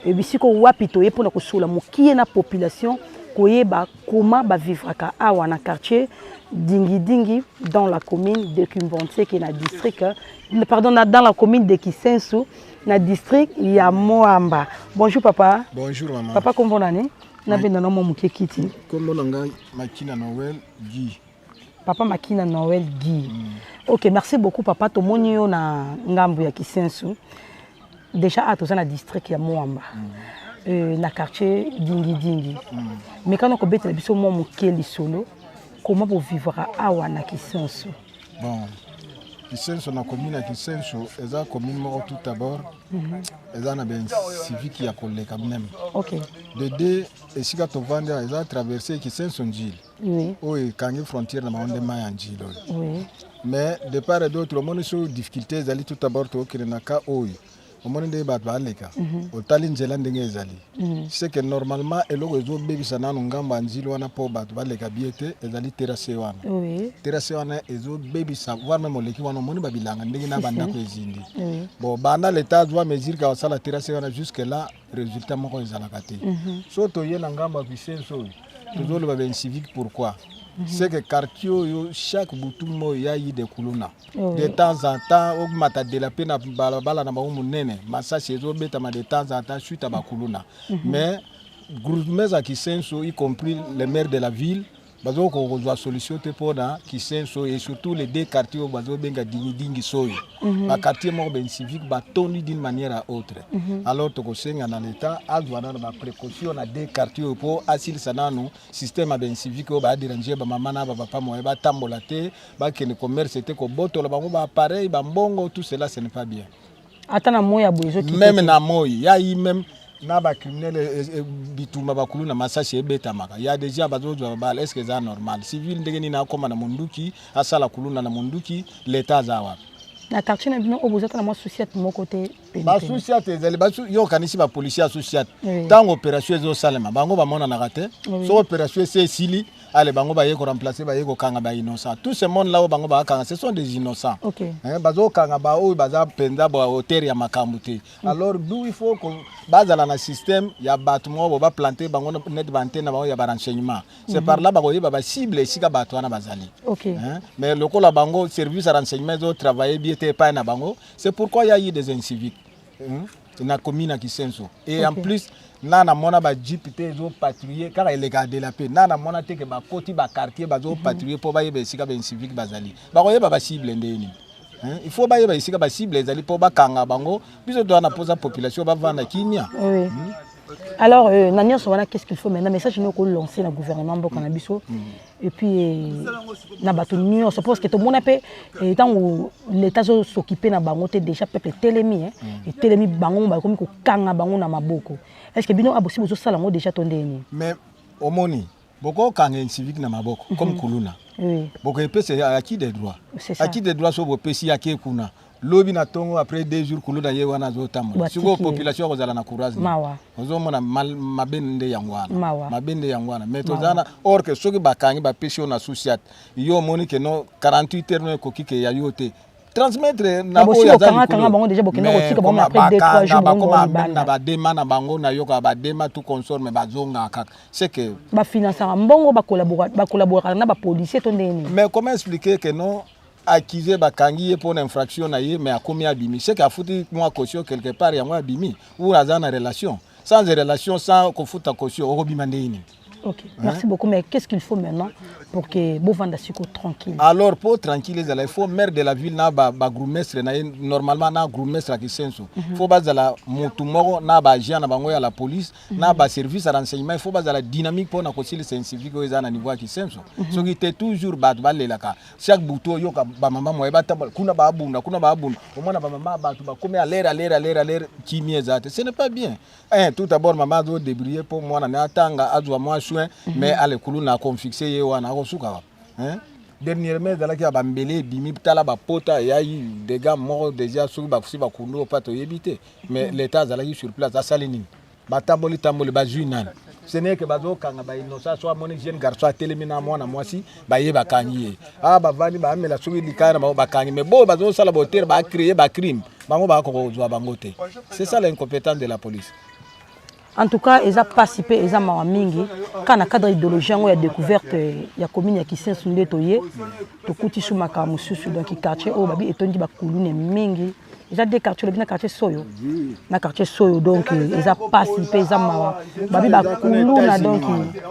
bisiko wapi toye mpona kosola mokie na population, koyeba comment bavivraka awa na quartier Dingidingi, dans la commune de Kimbanseke, na district, pardon, dans la commune de Kisensu, na district ya Mont-Amba. Bonjour papa. Bonjour maman. Papa, kombo nani? Nabenda na mwa moke kiti. Kombo na ngai Makina Noël Guy. Papa Makina Noël Guy. Ok, merci beaucoup papa. Tomoni yo na ngambo ya Kisensu déjà. A toza na district ya Mont-Amba, na quartier Dingidingi. Mais kana kobetela biso mwa moke lisolo, comment bovivra awa na Kisensu? Bon, Kisenso, na commune ya Kisenso, eza commune moko tout d'abord eza na baincivique ya koleka même. De deux, esika tovandi awa eza traverse Kisenso Njili oyo ekangi frontière na bango nde mai ya Njili oyo. Mais de part et d'autre, omoni so difficulté ezali. Tout d'abord tokokende na ka oyo, omoni ndenge bato baleka, otali nzela ndenge ezali. C'est que normalement eloko ezobebisa nanu ngambo ya Njili wana mpo bato baleka bie te, ezali terrasse wana. Terrasse wana ezobebisa, voire même oleki wana, omoni babilanga ndenge na bandako ezindi. Bon, banda leta azwa mesure ka basala terrasse wana, jusque là résultat moko ezalaka te. So toye na ngambo ya Kisenso oyo, tozoloba baincivique. Pourquoi? C'est que quartier oyo, chaque butu moyo ya yi de kuluna. De temps en temps omata dela mpe na balabala na bango monene, masasi ezobetama de temps en temps suite à bakuluna. Mais groupement ya Kisenso, y compris le maire de la ville, bazokoka kozwa solution te mpona Kisenso et surtout les deux quartiers oyo bazobenga Dingidingi. Soyo baquartier moko baincivique batondi d'une manière à autre. Alors tokosenga na l'état azwa nano baprécaution na deux quartiers oyo mpo asilisa nanu système ya baincivique oyo badéranger bamama na bapapa, moye batambola te, bakende commerce te, kobotola bango baappareil, bambongo, tout cela, ce n'est pas bien. Ata na moi ya boye ezokite? Même na moi ya même na bacriminel, bitumba bakulu na masasi ebetamaka ya déjà, bazozwa babala. Est ce que eza normal? Civil ndenge nini akóma na monduki, asala kuluna na monduki? Leta aza wapi? Na quartier na bino oyo, boza ata na mwa sous-ciat moko te pene? Basous-ciat ezali. Yo okanisi bapolisier ya sous-ciat, ntango opération ezosalema, bango bamonanaka te. Soki opération esi esili, ale bango baye koremplacer, baye kokanga bainnocent. Tout ce monde là oyo bango bakanga, ce sont des innocents. Hein, bazokanga baoyo baza mpenza bahauteur ya makambo te. Alors d'où il faut bazala na système ya bato moko bo baplante bango net baantenne na bango ya barenseignement. C'est par là bakoyeba bacible esika bato wana bazali. Hein? Mais lokola bango service ya renseignement ezotravaille bien te epai na bango, c'est pourquoi il y a eu des inciviques, hein? Na commune ya Kisenso. Et en plus na namona bajeep te ezopatrouille kaka, elekaka de la paix. Na namona te ke bakoti baquartier, bazopatrouille mpo bayeba esika baincivique bazali. Bakoyeba bacible ndenge nini? Hein? Il faut bayeba esika bacible ezali mpo bakanga bango. Biso toza na mposa population bavanda kimia. Oui. Alors na nyonso wana, qu'est-ce qu'il faut maintenant? Message nini okolancer na gouvernement mboka na biso et puis na bato nyonso? Parce que tomona mpe ntango l'État azos'occuper na bango te, déjà peuple etelemi, etelemi, bango bakomi kokanga bango na maboko. Est ce que bino abosi bozosala yango déjà to ndeni? Mais omoni, bokokanga civique na maboko comme kuluna, bokoepesa acquis des droits. Acquis des droits, so bopesi, ake kuna lobi na ntongo, après 2 jours kuluna ye wana azotambola. Sikoyo population akozala na courage? Ozomona mabe nde yango wana, mabe nde yango wana. Mais toza na or que soki bakangi, bapesi yo na sous-ciat, yo omoni ke no 48 heures no ekoki ke ya yo te, transmettre na oyo aza likolo. Na badema na bango, nayoka badema tout consort, mais bazongaka kaka. C'est que bafinansaka mbongo, bakolaboraka na bapolicier to ndenge nini? Mais comment expliquer que non, accusé bakangi ye mpo na infraction na ye, mais akomi abimi? C'est que afuti mwa caution quelque part, yango abimi, ou aza na relation. Sans relation, sans kofuta caution, okobima ndenge nini? Ok, merci beaucoup. Mais qu'est-ce qu'il faut maintenant pour que bovanda siko tranquille? Alors, pour tranquille ezala, il faut maire de la ville na babourgmestre na ye, normalement na bourgmestre ya Kisenso, faut bazala motu moko na baagent na bango ya la police na baservice ya renseignement. Il faut bazala dynamique mpona kosilisa incivique oyo eza na niveau ya Kisenso. Soki te, toujours bato balelaka chaque butu. Oyoka bamama moye batambola kuna, babunda kuna, babunda. Omona bamama, bato bakomi alere, alere, alere, alere, kimia eza te. Ce n'est pas bien, hein. Tout d'abord mama azodébrouiller mpo mwana ne atanga, azwa mwa soin, mais alekulu na akonfixe ye wana, akosuka wapi, hein? Dernièrement ezalaki ya bambele ebimi, tala bapota eyai, dégâts moko déjà. Soki bakusi bakundu opa, toyebi te, mais l'État azalaki sur place, asali nini? Batamboli tamboli, bazwi nani? Ce n'est que bazokanga bainnocent. So amoni jeune garçon atelemi na mwana mwasi, baye bakangi ye. A bavandi, baamela soki likaya na bango, bakangi. Mais bo bazosala botere, bacréer bacrime, bango bakoka kozwa bango te. C'est ça l'incompétence de la police. En tout cas, eza mpasi mpe eza mawa mingi. Kaka na cadre idéologie yango ya découverte ya commune ya Kisensu nde toye tokuti su makambo mosusu. Donc quartier oyo babi etondi bakulune mingi, eza deux quartier, lobi na quartier Soyo, na quartier Soyo. Donc eza mpasi mpe eza mawa, babi bakuluna, donc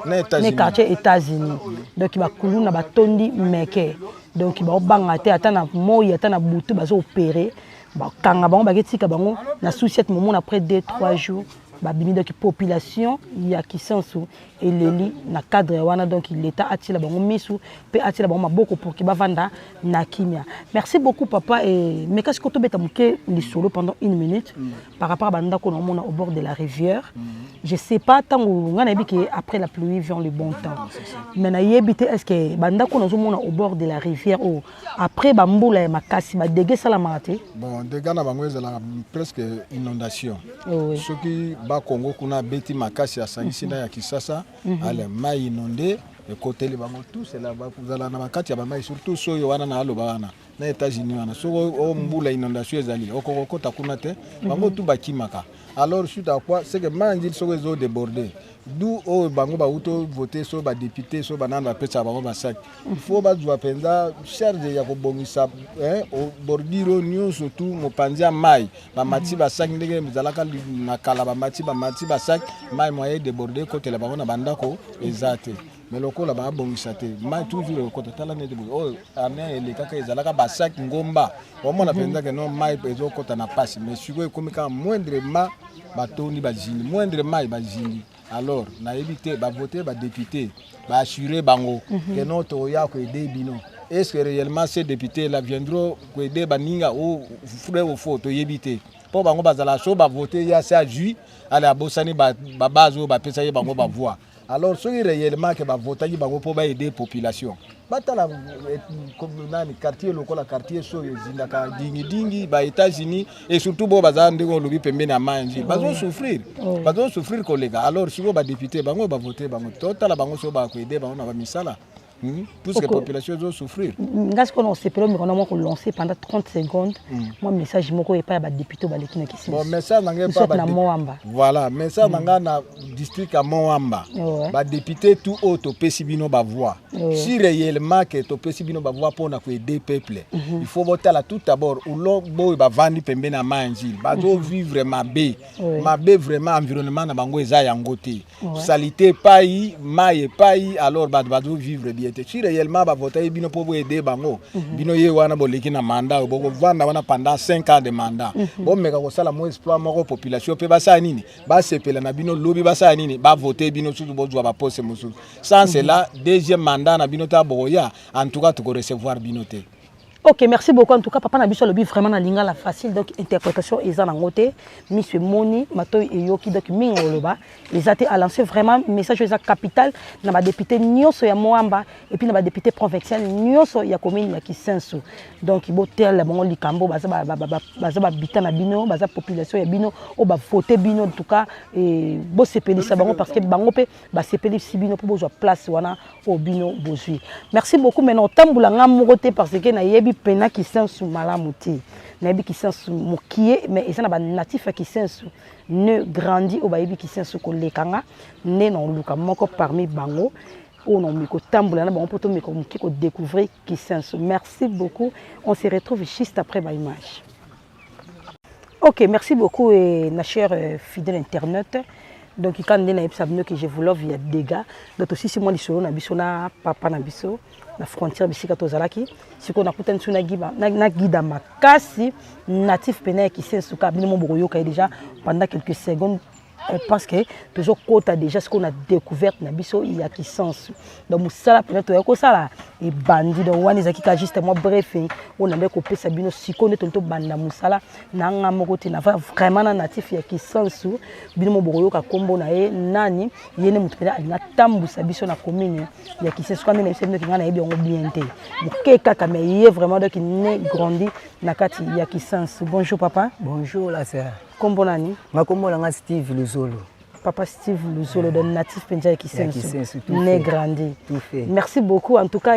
na quartier États-Unis. Donc bakuluna batondi meke, donc baobanga te, ata na moi, ata na butu, bazoopérer, bakanga bango, baketika bango na sous-ciat. Momona après 2 3 jours babimi. Donc population ya Kisensu eleli na cadre wana. Donc l'État atiela bango misu mpe atiela bango maboko pour ke bavanda na kimia. Merci beaucoup, papa. Et mais kasi tobeta moke lisolo pendant une minute par rapport à bandako na omona au bord de la rivière. Je sais pas, ntango ngai nayebi ke après la pluie vient le bon temps, mais nayebi te, est ce que bandako nazomona au bord de la rivière oyo, après bambula ya makasi, badégâts esalamaka te? Bon, dégâts na bango ezalaka presque inondation. Soki bakongo kuna abeti makasi, asangisi na ya Kisasa, ale mai inonde ekoteli bango. Tout cela bakozala na bakati ya bamai, surtout soyo wana na aloba wana na États-Unis wana. Soki o mbula, inondation ezali, okokokota kuna te, bango tu bakimaka. Alors suite à quoi? C'est que mai Ndjili soki ezodéborde, du oyo bango bauti vote, so badéputé, so banani bapesaka bango basaki, il faut bazwa mpenza charge ya kobongisa bordure oyo nyonso tu mopanzi ya mai. Bamati basaki ndenge ezalaka na kala, bamati basaki, mai moye déborde ekotela bango na bandako eza te. Mais lokola babongisa te, mai toujours ekota. Tala neti boye oyo ane elekaka, ezalaka basaki ngomba, omona mpenza ke no mai ezokota na pasi. Mais sikoyo ekomi kaka moindre ma batondi, bazindi, moindre mai bazindi. Alors nayebi te, bavote badéputé, baassure bango ke no toya koaider bino. Est ce que réellement ces députés là viendront koaider baninga ou vrai ou faux? Toyebi te, mpo bango bazala so bavote ye, asi azwi, ale abosani babase oyo bapesa ye bango bavoix. Alors soki réellement ke bavotaki bango mpo baaider population, batala nani quartier lokola quartier soyo ezindaka dingidingi, ba États-Unis et surtout bo baza ndenge olobi pembeni ya mai Ndjili, bazosouffrir, bazosouffrir koleka. Alors sikoyo badéputé bango bavote bango, totala bango soki bakoaider bango na bamisala, Puisque population ezosouffrir. Nga sikoyo na osepela omeka na mwa kolancer pendant 30 secondes mwa message moko epai ya badéputé baleki na Kisenso. Bon, message na ngai epai na Mont-Amba. Voilà, message na ngai na district ya Mont-Amba, badéputé tout oyo topesi bino bavoix, si réellement ke topesi bino bavoix mpona koaider peuple, il faut botala tout d'abord ulo boyo bavandi pembeni ya mai Ndjili, bazovivre mabe, mabe vraiment. Environnement na bango eza yango te, salité epai, mai epai, alors bato bazovivre bien. ye te. Si réellement bavotaki bino mpo boaider bango, bino ye wana boleki na mandat oyo, bokovanda wana pendant 5 ans de mandat, bomeka kosala mo exploit moko, population mpe basala nini, basepela na bino, lobi basala nini, bavote bino susu, bozwa baposte mosusu. Sans cela, deuxième mandat na bino ta bokoya, en tout cas tokorecevoir bino te. Ok, merci beaucoup. En tout cas, papa na biso alobi vraiment na lingala facile, donc interprétation eza nango te. Miso emoni, matoi eyoki, donc mingi oloba eza te. Alancé vraiment message eza capital na badéputé nyonso ya Mont-Amba et puis na badéputé provincial nyonso ya commune ya Kisenso. Donc botela bango likambo, baza babita na bino, baza population ya bino oyo bavote bino. En tout cas, bosepelisa bango, parce que bango mpe basepelisi bino mpo bozwa place wana oyo bino bozwi. Merci beaucoup. Maintenant, otambola nga moko te, parce que nayebi mpena Kisensu malamu te. Nayebi Kisensu mokie, mais eza na banatif ya Kisensu né grandi oyo bayebi Kisensu koleka nga. Nde na oluka moko parmi bango oyo naomi kotambola na bango mpo tomeka moke kodécouvrir Kisensu. Merci beaucoup, on se retrouve juste après baimage. Ok, merci beaucoup et na cher fidèle internaute. Donc quand nde nayebisa bino que je vous love ya dégâts. Donc tosisi mwa lisolo na biso na papa na biso na frontière bisika tozalaki. Sikoyo nakutani so na guide makasi, natif pene ya Kisensu. Ka bino mo bokoyoka ye déjà pendant quelques secondes, parce que tozokota déjà sikoyo na découverte na biso ya Kisensu. Donc mosala mpena toya kosala ebandi. Donc wana ezalaki ka juste mwa briefing oyo nande kopesa bino. Sikoyo nde toli tobanda mosala na nga moko te, nava vraiment na natif ya Kisensu. Bino mo bokoyoka nkombo na ye nani. Ye nde moto mpenza alingi atambusa biso na commune ya Kisensu. Ka nde na biso bino, ngai nayebi yango bien te, moke kaka, mais ye vraiment, donc né grandi na kati ya Kisensu. Bonjour papa. Bonjour la sœur. Nkombo nani? Nga kombo na nga Steve Luzolo. Papa Steve Luzolo, donc natif mpenza ya Kisensu, Kisensu, tout né fait. grandi. Tout fait. Merci beaucoup. En tout cas,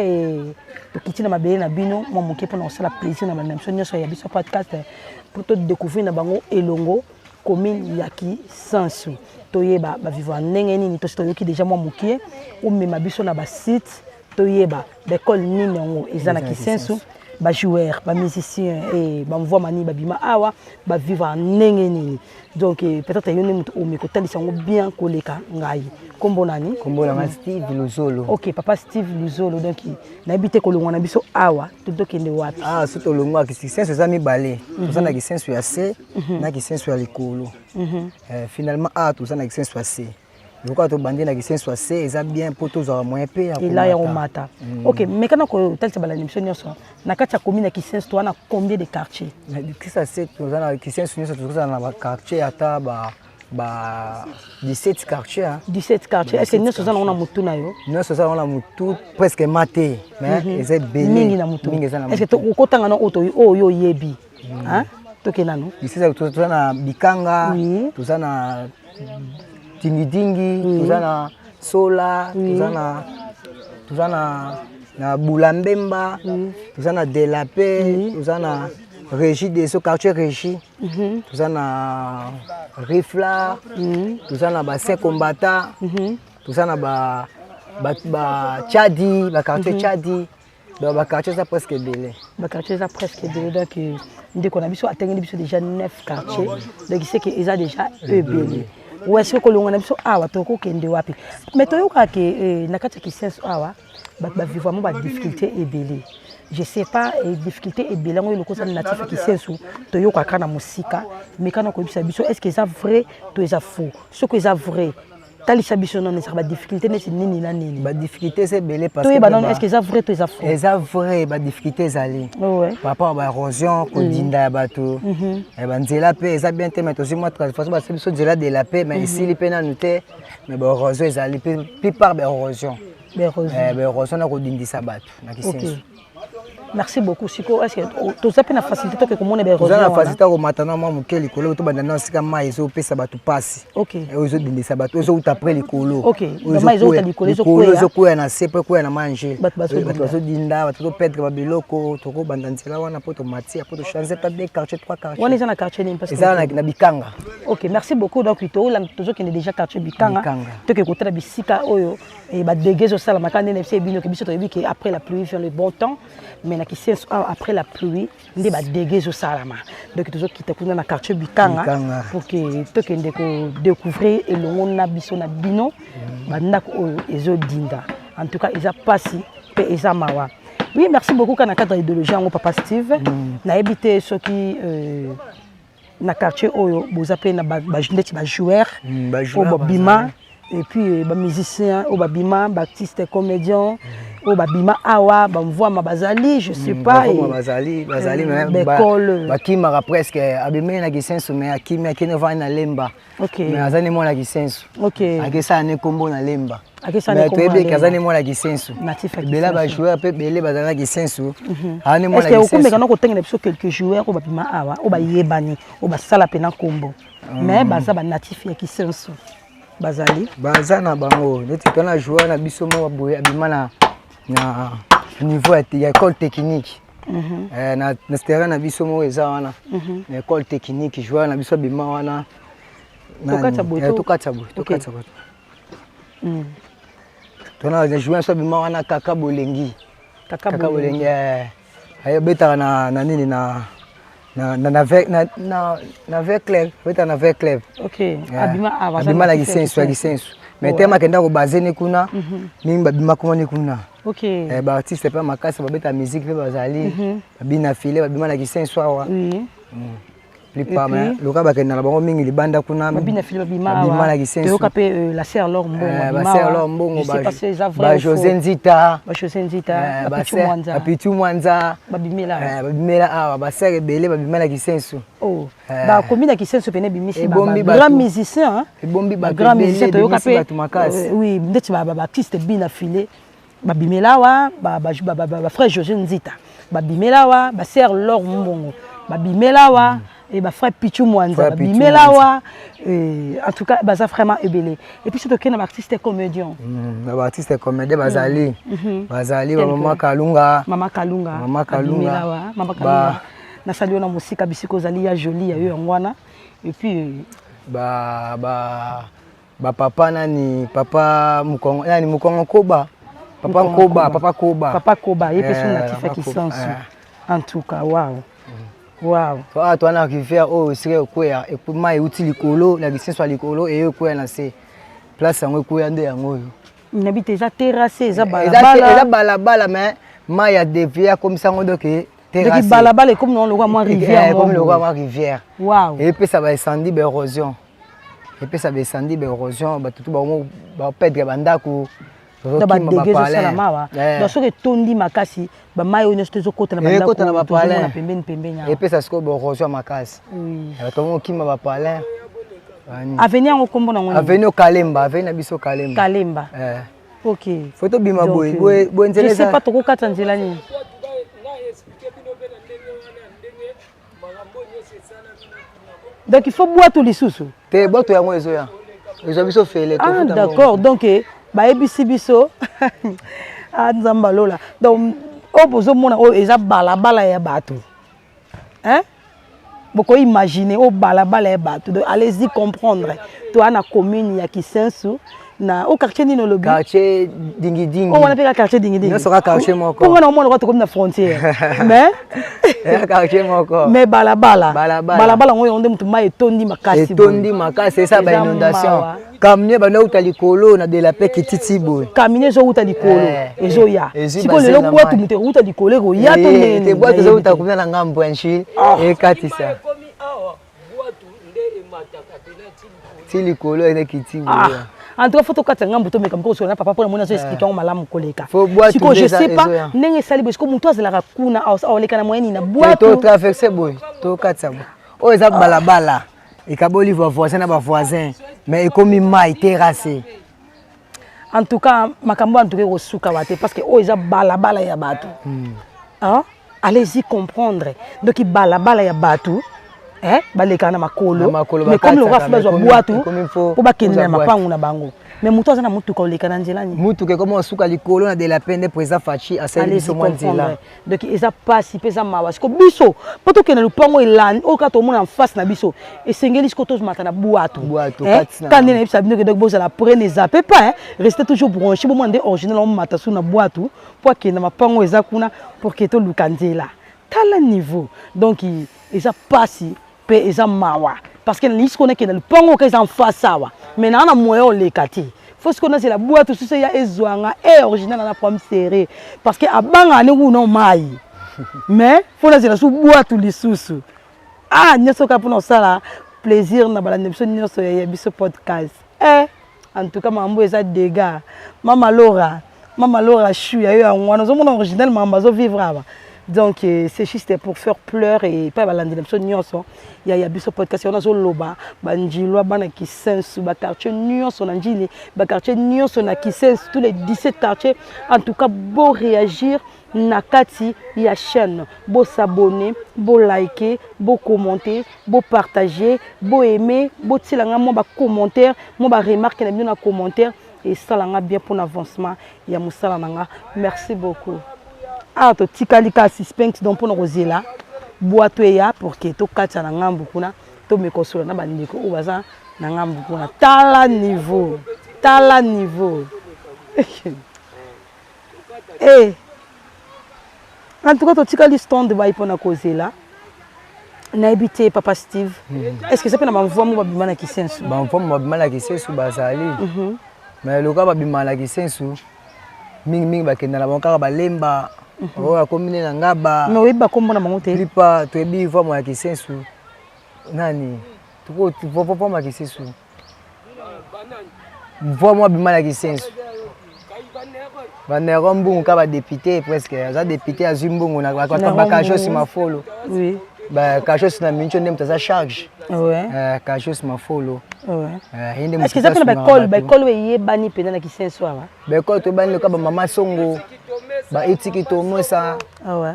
tokiti na mabele na bino mwa moke mpona kosala plaisir na banda biso nyonso ya biso podcast, mpo todécouvrir na bango elongo commune ya Kisensu, toyeba bavivre ndenge nini. Tosi toyoki déjà mwa mokie, omema biso na basite, toyeba baekole nini yango eza na Kisensu, bajoueur, bamusicien e bamvwama nini babima awa, bavivre ndenge nini. Donc peut-être yo nde moto omi kotalisa yango bien koleka ngai. Nkombo nani? Kombo na nga Steve Luzolo. Ok, papa Steve Luzolo. Donc nayebi te, kolongwa na biso awa to tokende wapi? Ah, so tolongwaka, Kisensu eza mibale. Toza na Kisensu ya se na Kisensu ya likolo. Finalement awa toza na Kisensu ya se. Lokola tobandi na Kisensu ya se, eza bien mpo tozwaka moyen mpe ya ela ya komata. Komata. Ok, mais kana kotalisa balandi biso nyonso, na kati ya commune ya Kisensu toza na combien de quartier? Na Kisensu ya se, toza na Kisensu nyonso, tozala na baquartier ata ba 17 quartier, hein. 17 quartier. Est ce que 17. Nyonso oza nango na motu na yo? Nyonso eza nango na motu presque ma te, mais eza ebele. Mingi na motu. Mingi eza na est ce que motu. Okotanga na oyo oyo oyebi, hein? Toke nanu. Kisensu toza na Bikanga, toza na Dingidingi, toza na Sola, toza na Bulambemba, toza na Delape, toza na Régie des Eaux, quartier Régie, toza na Rifla, toza na Bassin Combattant, toza na ba Tchadi, baquartier Tchadi. Donc baquartier eza presque ebele. Baquartier eza presque ebele. Donc ndeko na biso atengeli biso déjà 9 quartier, donc c'est que eza déjà ebele. Ouais, soki kolongwa na biso awa, tokokende wapi? Mais toyokaka ke na kati ya Kisensu awa, bato bavivre vraiment badifficulté ebele. Je sais pas, difficulté ebele yango eloko osala natif ya Kisensu, toyokaka na mosika. Mais kana koyebisa biso, est ce que eza vrai to eza faux? Soki eza vrai, talisa biso nano ezaka badifficulté neti nini na nini. Badifficulté eza ebele parce Toyeba nano, est ce que eza vrai to eza faux? Eza vrai, badifficulté ezali par rapport à baérosion, kodinda ya bato, banzela mpe eza bien te. Mais tozwi mwa façon, basali biso nzela de la paix, mais esili mpe nanu te. Mais baérosion ezali, plupart baérosion. Baérosion na kodindisa bato na Kisensu. Merci beaucoup. Sikoyo, est ce que toza mpe na facilité toke komona? Toza na facilité komata na mwa moke likolo. Tobanda na esika mai ezopesa bato mpasi, oyo ezodindisa bato, ezouta pre likolo. Likolo. Ezokwea na se mpo ekwea na mange, bato bazodinda, bato toperdre babiloko. Tokobanda nzela wana mpo tomatia, mpo tochange ata deux quartier, trois quartier. Wana eza na quartier nini? Eza na Bikanga. Ok, merci beaucoup. Donc tozokende déjà quartier Bikanga, toke kotala bisika oyo badégâts ezosalama. Kaka nde na biso ebino ke biso toyebi ke après la pluie vient le bon temps, mais na Kisensu awa, après la pluie nde badégâts ezosalama. Donc tozokita kuna na quartier Bikanga pour ke tokende kodécouvrir elongo na biso na bino bandako oyo ezodinda. En tout cas, eza mpasi. Mpe eza mawa. Oui, merci beaucoup kana cadre idéologie yango papa Steve. Nayebi te soki na quartier oyo boza mpe na ndeti ba joueur oyo babima et puis ba musicien oyo babima, ba artiste comédien oyo babima awa, bamvwama bazali, je sais pas. Bazali, bazali. Baekole. Bakimaka presque. Abimeli na Kisenso, mais akimi, akende ovandi na Lemba. Mais aza ne mwana Kisenso, akesala ne nkombo na Lemba, mais toyebi eke aza ne mwana Kisenso. Ebele bajoueur mpe ebele bazali na Kisenso. Aza ne mwana. Okomeka na kotangela biso quelques joueurs oyo babima awa, oyo bayebani, oyo basala mpe na nkombo, mais baza banatif ya Kisenso, bazali? Baza na bango. Neti tona joueur na biso moko boye abima na niveau ya école technique na terrain na biso moko eza wana na école technique. Joueur na biso abima wana. Tokatisa boye? Tokatisa boye, tokatisa boye. Tona joueur na biso abima wana, Kaka Bolengi. Kaka Bolengi ayobetaka na nini, na V Club, abetaka na V Club. Abima awa? Abima na Kisensu, ya Kisensu, mais tema akenda kobase ne kuna mingi, babima kuma ne kuna. Baartiste mpe makasi babeta musique mpe bazali, babina file, babima na Kisensu awa plupart, mais loka bakenda na bango mingi libanda kuna. Babina file babima na Kisensu. Toyoka mpe la sœur Lor Mbongo. Basœur Lor Mbongo, bajosé Nzita. Bajosé Nzita, Bapichu Mwanza. Bapichu Mwanza. Babimela. Babimela awa. Basœur ebele babima na Kisensu. Bakomi na Kisensu pene ebimisi grand musicien. Ebombi bato. Grand musicien toyoka mpe. Bato makasi. Oui, ndeti baartiste bina file babimela awa, bafrère José Nzita babimela awa, basœur Lor Mbongo babimela awa, e bafrère Pichu Mwanza babimela awa. En tout cas baza vraiment ebele. Et puis soki tokende na baartiste comédien? Na baartiste comédien bazali, bazali bamama Kalunga. Mama Kalunga. Mama Kalunga. Mama Kalunga, nasali yo na mosika bisika ozali ya joli ya yo yango wana. Et puis ba ba bapapa nani, papa Mukongo, nani, Mukongo Koba, papa Koba, papa Koba. Papa Koba ye mpe so natif ya Kisensu. En tout cas wow, wow. Awa toa na rivière oyo esika ekweya mai euti likolo na Kisenso ya likolo, eye ekweya na se. Place yango ekweya nde yango oyo. Nabi te, eza terrasse, eza balabala. Eza balabala, mais mai ya dévier akomisa yango donc terrasse. Balabala ekomi nango lokola mwa rivière. Ekomi lokola mwa rivière. Wow. Epesa baincendie, baérosion, epesa baincendie, baérosion, bato tu bango baperdre bandako. Donc badégâts ezosalama awa. Donc soki etondi makasi, bamai oyo nyonso tozokota na ekota na bapalin. Pembeni pembeni awa. Epesa sikoyo baérosion makasi, bato bango okima bapalin. Avenue yango nkombo nango? Avenue Kalemba, avenue na biso Kalemba. Kalemba, ok. Faut tobima boye boye, nzela. Je sais pas tokokata nzela nini. Donc il faut bwato lisusu? Te, bwato yango ezoya, ezwa biso fele. Ah d'accord, donc bayebisi biso. Ah, Nzambe alola. Donc oyo bozomona oyo eza balabala ya bato, hein? Bokoimagine oyo balabala ya bato. Donc allez-y comprendre, toa na commune ya Kisensu, na o quartier nini olobi? Quartier Dingidingi. Oyo wana mpe ka quartier Dingidingi? Nyonso ka quartier moko. Mpo wana omona kwa tokomi na frontière, mais quartier moko. Mais balabala. Balabala. Balabala yango, yango nde motu mai etondi makasi. Etondi makasi, esa ba inondation. Camion banda uta likolo na de la paix kititi boye. Camion ezowuta likolo, ezoya. Sikoyo lelo bwatu moto ekowuta likolo ekoya to ndenge? Te, bwatu ezowuta kuna na ngambo ya Nshili, ekatisa ti likolo, ene kiti boye. En tout cas faut tokatisa ngambo, tomeka mpo kosola na papa mpona moni azo explique yango malamu koleka. Sikoyo je sais pas ndenge esali boye. Sikoyo motu azalaka kuna aoleka na moyen nini na bwatu? Totraverse boye, tokatisa boye. Oyo eza balabala ekaboli bavoisin na bavoisin, mais ekomi mai terrasse. En tout cas makambo en tout cas ekosuka wa te, parce que oyo eza balabala ya bato, hein? Allez-y comprendre. Donc balabala ya bato, eh, balekaka na makolo, mais comme lokola faut bazwa bwatu mpo bakende na mapangu na bango, mais moto aza na motuka oleka na nzela nini? Motuka ekoma osuka likolo na de la paix nde président Fatshi asali biso mwa nzela. Donc eza pasi mpe eza mawa. Siko biso mpo tokende lupango elandi oyo kaka tomona en face na biso, esengeli siko tozomata na bwatu. Ka nde nayebisa bino ke donc bozala prêt, ne zappez pas, hein? Restez toujours branché, bomona nde original omata su na bwatu mpo akende mapango eza kuna pour ke toluka nzela. Tala niveau. Donc eza pasi mpe eza mawa, parce que nalingi sikoyo nakende lupango oyo eza en face awa, mais naa na moyen oleka te. Faut sikoyo nazela bwato susu eya ezwa nga e original na problème sérieux parce que abangaka ndenge kuna mai mais faut nazela su bwato lisusu. Ah, nyonso kaka mpona kosala plaisir na balandi na biso nyonso ya biso podcast. Eh, en tout cas makambo eza dégâts. Mama Laura, Mama Laura chou ya yo yango wana ozomona original makambo azovivre awa. Donc euh, c'est juste pour faire pleurer et pas balandi na biso nyonso ya ya biso podcast wana azoloba banjilwa bana Kisensu ba quartier nyonso na Njili ba quartier nyonso na Kisensu tous les 17 quartiers en tout cas beau réagir na kati ya chaîne bo s'abonner bo liker bo commenter bo partager bo aimer botiela nga mwa ba commentaire mwa ba remarque na bino na commentaire esala nga bien mpona avancement ya mosala na nga merci beaucoup awa totikali kaka suspense donc mpona kozela bwato eya pour que tokatisa na ngambu kuna tomeka kosola na bandeko oyo baza na ngambu kuna tala niveau tala niveau Eh. En tout cas, totikali stand by mpona kozela. Nayebi te papa Steve. Mm. Est-ce que ça mpe na bamvwamu babima na Kisensu? Bamvwamu babima na Kisensu bazali. Mm -hmm. Mais lokola babima na Kisensu mingi mingi bakenda na bango kaka balemba. Mm -hmm. Oyo akomi nde na Ngaba. Mais oyebi bakombo na bango te? Lipa toyebi vwamu ya Kisensu. Nani? Tuko vwamu ya Kisensu. Mvua mwa bima na kisensu banero mbungu ka badepute presque aza depute azwi mbongo na bakajos mafolo bakajos na minco nde moto aza charge eh, kajos mafolo eh, ye nde eza mpe na baekole baekole oyo eyebani mpenza na kisensu awa baekole toyebani loka bamama songo baitiki tomosa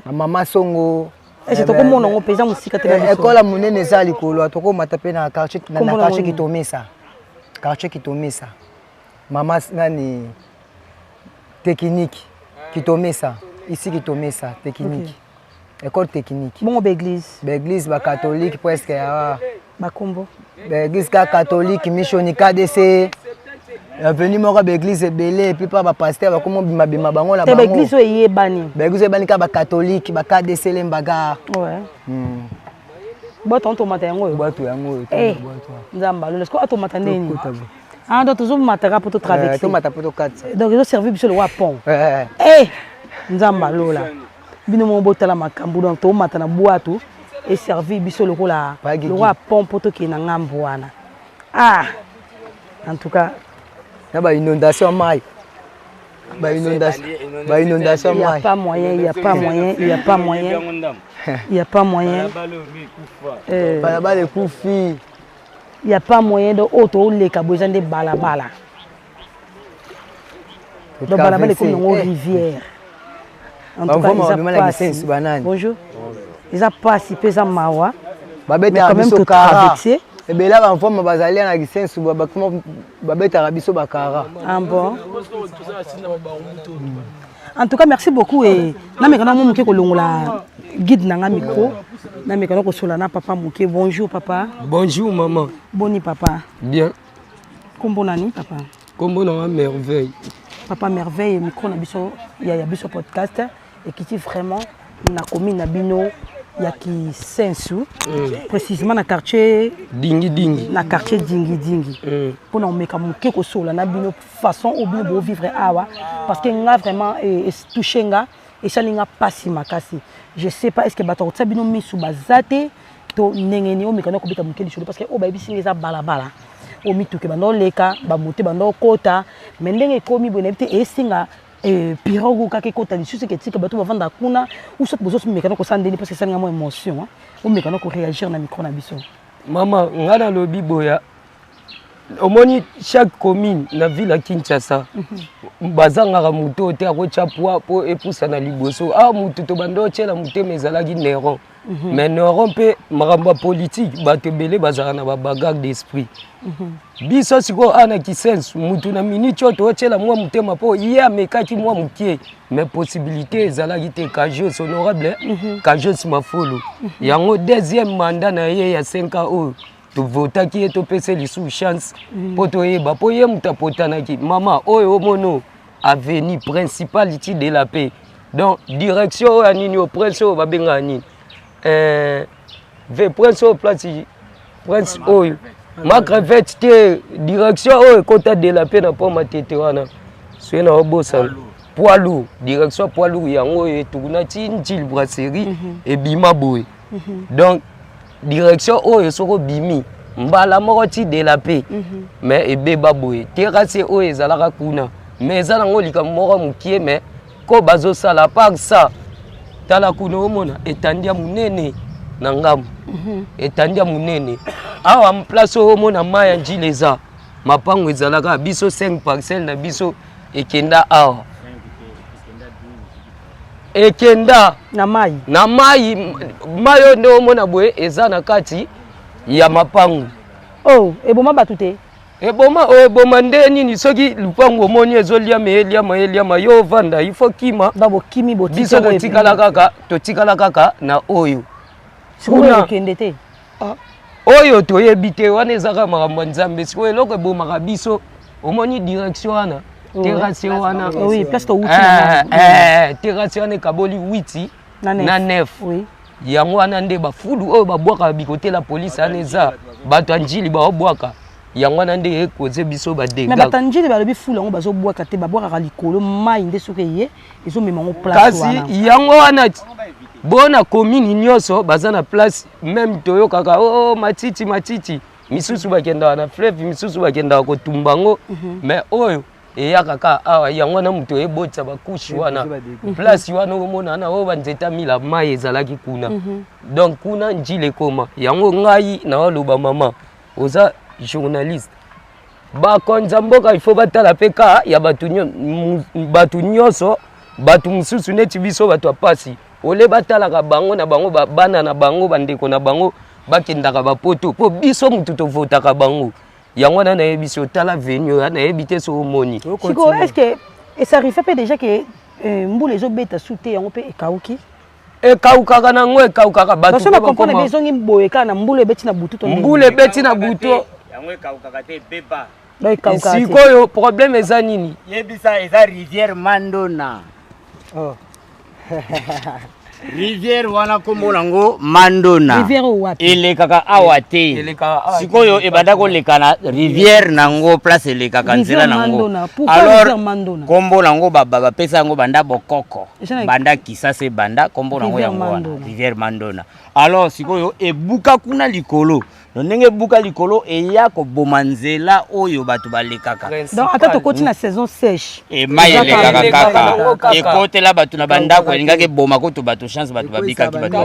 bamama songo Est-ce que tokomona yango mpenza mosika te na biso? Ekole ya monene eza likolo, tokomata mpe na quartier na quartier Kitomesa. Quartier Kitomesa. Mama nani technique Kitomesa, ici Kitomesa technique. Okay. École technique. Bongo ba église. Ba église ba catholique presque ah. Ba kombo. Ba église ka catholique mission KDC. Avenue moko ba église ebele et puis pa ba pasteur bakoma bima bima bango na bango. Ba église oyo eyebani. Ba église eyebani ka ba catholique ba KDC Lembaga. Ouais. Hmm. Bwato tomata yango oyo. Bwato yango oyo. Eh. Nzamba lolo, est-ce que atomata ndeni? Ah donc tozomata kaka po to traverser. Eh, tomata po tokatisa. Donc ezo servir biso lokola pont. Eh. eh. Nzamba lola. Bino moko botala makambo donc tomata na bwato e servir biso lokola lokola pont po tokende na ngambo wana. Ah en tout cas na ba inondation mai ba inondation ba inondation mai il y a pas moyen il y a pas moyen il y a pas moyen il y a pas moyen euh, balabala ekufi il y a pas moyen donc oyo toleka boye eza nde balabala donc balabala ekomi yango eh. rivière en tout cas eza pasi bonjour eza pasi mpe eza mawa babetaka biso kara ebele bamfoma bazali na kisensu babetaka biso bakara ah bon en tout cas merci beaucoup e nameka na mwa moke kolongola guide na nga micro nameka na kosola na papa moke bonjour papa bonjour maman boni papa bien kombo nani papa kombo na nga merveille papa merveille micro na biso ya ya biso podcast ekiti vraiment na commune na bino ya kisensu mm. précisément na quartier dingi dingi na quartier dingi dingi mm. mpona komeka moke kosola na bino façon oyo bino bovivre awa parce que nga vraiment etouche nga esali nga mpasi makasi je sais pas est ce que bato akotia bino misu baza te to ndenge nini omeka na kobeta moke lisolo parce que oyo bayebisi nga eza balabala oyo mituka ebanda oleka bamoto ebanda okota mais ndenge ekomi boye nayebi te esinga eh, pirogue kaka ekota lisusu eke etika bato bavanda kuna ou soit bozomeka na kosala ndeni parce que esali nga mwa émotion omeka na koréagir na micro na biso mama nga nalobi boya omoni chaque commune na ville ya kinshasa mhm. bazangaka moto oyo te akotya poids mpo epusana liboso awa ah, motu tobanda otyela motema ezalaki neron mhm. mais neron mpe makambo ya politike bato ebele bazalaka na babagarre d'esprit mhm. biso sikoyo awa na kisensu motu na minute oyo tootyela mwa motema mpo ye amekaki mwa mokie mais possibilité ezalaki te kajos honorable kajos mafolo yango deuxième mandat na ye ya 5 ans oyo tovotaki ye topesa lisusu chance mpo mm. toyeba mpo ye moto apotanaki mama oyo omono avenue principality de la paix donc direction oyo ya nini oyo prince oyo babengaka nini eh, ve prince oyo place prince oyo Ma crevette te, direction oyo ekota de la paix na pont Matete wana. Soki na obosana. Poids lourd, direction poids lourd yango oyo etukuna ti Njili brasserie mm -hmm. ebima boye. Mm -hmm. Donc direction oyo soki obimi mbala moko ti de la paix mm -hmm. mais ebeba boye. Terrasse oyo ezalaka kuna mais eza nango likambo moko mokie mais ko bazosala par ça tala kuna omona etandi ya monene na ngambo mhm. etandi ya monene awa place oyo omona mai ya njila eza mapango ezalaka biso 5 parcelle na biso ekenda awa ekenda na mai na mai mai oyo nde omona boye eza na kati ya mapango oh eboma bato te Eboma oyo eboma nde nini soki lupangu omoni ezoliama eliama eliama yo ovanda il faut kima bokimi biso totikala kaka totikala kaka na oyo kuna okende te ah, oyo toyebi te wana ezaka makambo ya nzambe sikoyo eloko ebomaka biso omoni direction wana terrasse wana eh, eh, terrasse wana ekaboli witi na nef yango wana nde bafulu oyo babwakaka bikotela polise wana eza bato ya njili baobwaka yango wana nde ekoze biso badega bato ya njili balobi fulu yango bazobwaka te babwakaka likolo mai nde soki eye ezomema yango place kasi yango wana bona commune nyonso baza na place meme toyokaka o oh, matiti matiti misusu bakendaka na fleuve misusu bakendaka kotumba yango mhm. mais oyo eyaka kaka awa yango wana moto ebotisa bakushe wana place wana omona wana oyo banzete mila mai ezalaki kuna mhm. donc kuna njila ekoma yango ngai naoloba mama oza journaliste bakonzi ya mboka il faut batala mpe ka ya bato nyonso bato mosusu neti biso bato ya mpasi ole batalaka bango na bango bana na bango bandeko na bango bakendaka bapoto mpo biso motu tovotaka bango yango wana nayebisi yo tala veni oyo nayebi te soki omoni sikoyo est ce que esarrive mpe déjà ke euh, mbula ezobeta su te yango mpe ekauki ekaukaka na yango ekaukaka bato bakomprendre ezongi boye kaka na mbula ebeti na butu to mbula ebeti na butu yango ekaukaka te ebeba sikoyo problème eza nini yebisa eza rivière mandona oh. rivière wana nkombo nango mandona elekaka awa te sikoyo ebanda koleka na rivière nango place elekaka nzela nango alors nkombo nango bapesa yango banda bokoko banda kisasa ebanda nkombo nango yango wana rivière mandona alors sikoyo ebuka kuna likolo Donc ndenge ebuka likolo eya koboma nzela oyo bato balekaka. Donc ata tokoti na saison sèche. E mai elekaka kaka. Ekotela bato na bandako elingaki eboma kutu bato chance bato babikaki bato.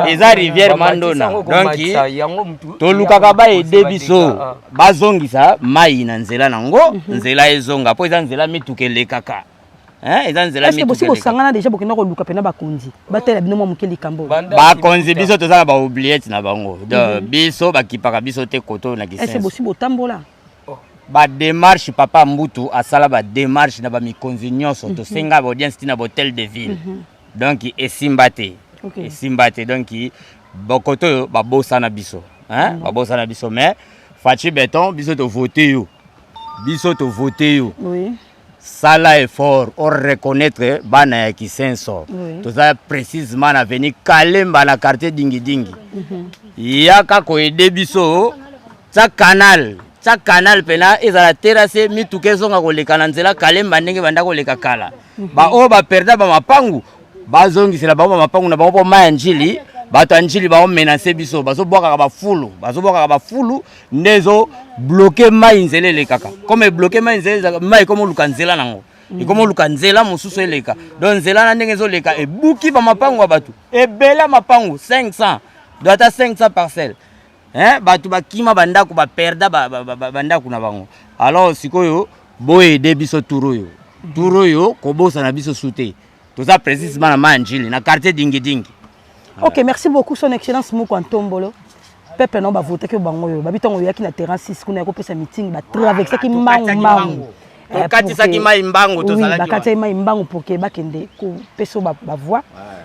Eza rivière Mandona. Donc tolukaka ba aider biso bazongisa mai na nzela nango mhm. nzela ezonga mpo eza nzela mituka elekaka. Hein, eza nzela mituka. Bosi bosangana deja bokenda koluka pena bakonzi batela bino mwa moke likambo. Bakonzi biso toza na ba oubliette na bango. Donc mhm. biso bakipaka biso te koto na Kisenso. Est-ce bosi botambola? Oh. Ba démarche papa Mbutu asala ba démarche na ba mikonzi nyonso mm -hmm. tosenga ba audience tina ba hôtel de ville. Mm -hmm. Donc esimba te. Okay. Esimba te donc bokoto oyo babosana biso. Hein? Mm -hmm. Babosana biso mais Fatshi Beton biso to voter yo. Biso to voter yo. Oui. Sala effort o reconnaître bana ya Kisenso. Oui. Toza précisément na avenue Kalemba na quartier Dingi Dingi. Mm -hmm. Yaka ko aider biso tsa canal tsa canal pena ezala terrasse mituka ezonga koleka na nzela Kalemba ndenge banda koleka kala. Mm -hmm. Ba oyo ba perda ba mapangu bazongisela bango ba mapangu na bango mpo mai ya Njili bato ya Njili baomenase biso bazobwakaka bafulu bazobwakaka bafulu nde ezo bloke mai nzela elekaka comme ebloke mai nzela mai ekoma oluka nzela nango mm. ekoma oluka nzela mosusu eleka donc nzela na ndenge ezoleka ebuki bamapango ya bato ebele mapango 500 do ata 500 parcelle hein bato bakima bandako baperda bandako na bango alors sikoyo boyede biso tour oyo tour oyo kobosana biso su te toza précisement na mai ya njili na quartier dingidingi Ok, merci beaucoup son excellence Moko Ntombolo. Peuple non ba voter que bango yo. Ba bitongo yaki na terrain 6 kuna ko pesa meeting ba traversaki mbangu mbangu. Eh, tokatisaki mai mbangu tozalaki bakataki mai mbangu pour que bakende kopesa ba, ba voix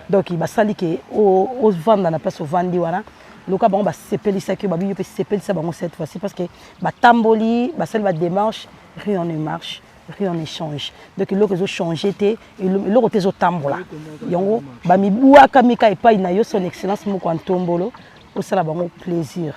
donc basali ke ovanda na place ovandi wana loka bango basepelisaki yo babi yo mpe sepelisa bango cette fois-ci parce que batamboli basali ba démarche rien ne marche rien ne change donc eloko ezo change te eloko te ezotambola yango bamibwakami ka epai na yo son excellence moko ya ntombolo osala bango plaisir.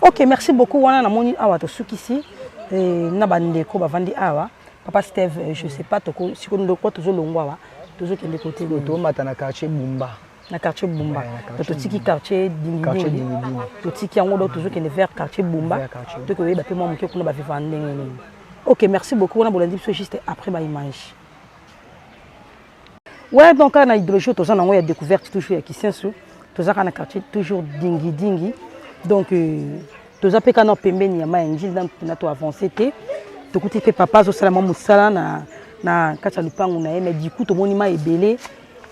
Ok, merci beaucoup. Wana namoni awa tosukisi eh, na bandeko bavandi awa. Papa Steve, eh, je sais pas toko siko ndoko tozolongwa awa tozokende kote nini? Tomata na quartier Bumba. Na quartier Bumba. Donc totiki quartier Dingidingi. Totiki yango donc tozokende vers quartier Bumba. Tokoyeba mpe mwa moke kuna baviva ndenge nini. Ok, merci beaucoup. Wana bolandi biso juste après ba image. Ouais, donc na idéologie toza nango ya découverte toujours ya Kisensu, toza kaka na quartier toujours Dingi Dingi. Donc euh, toza mpe kaka na pembeni ya mai ya Njili nanu mpena to avance te. Tokuti mpe papa azosala mwa mosala na, na kati ya lupangu na ye, mais du coup tomoni mai ebele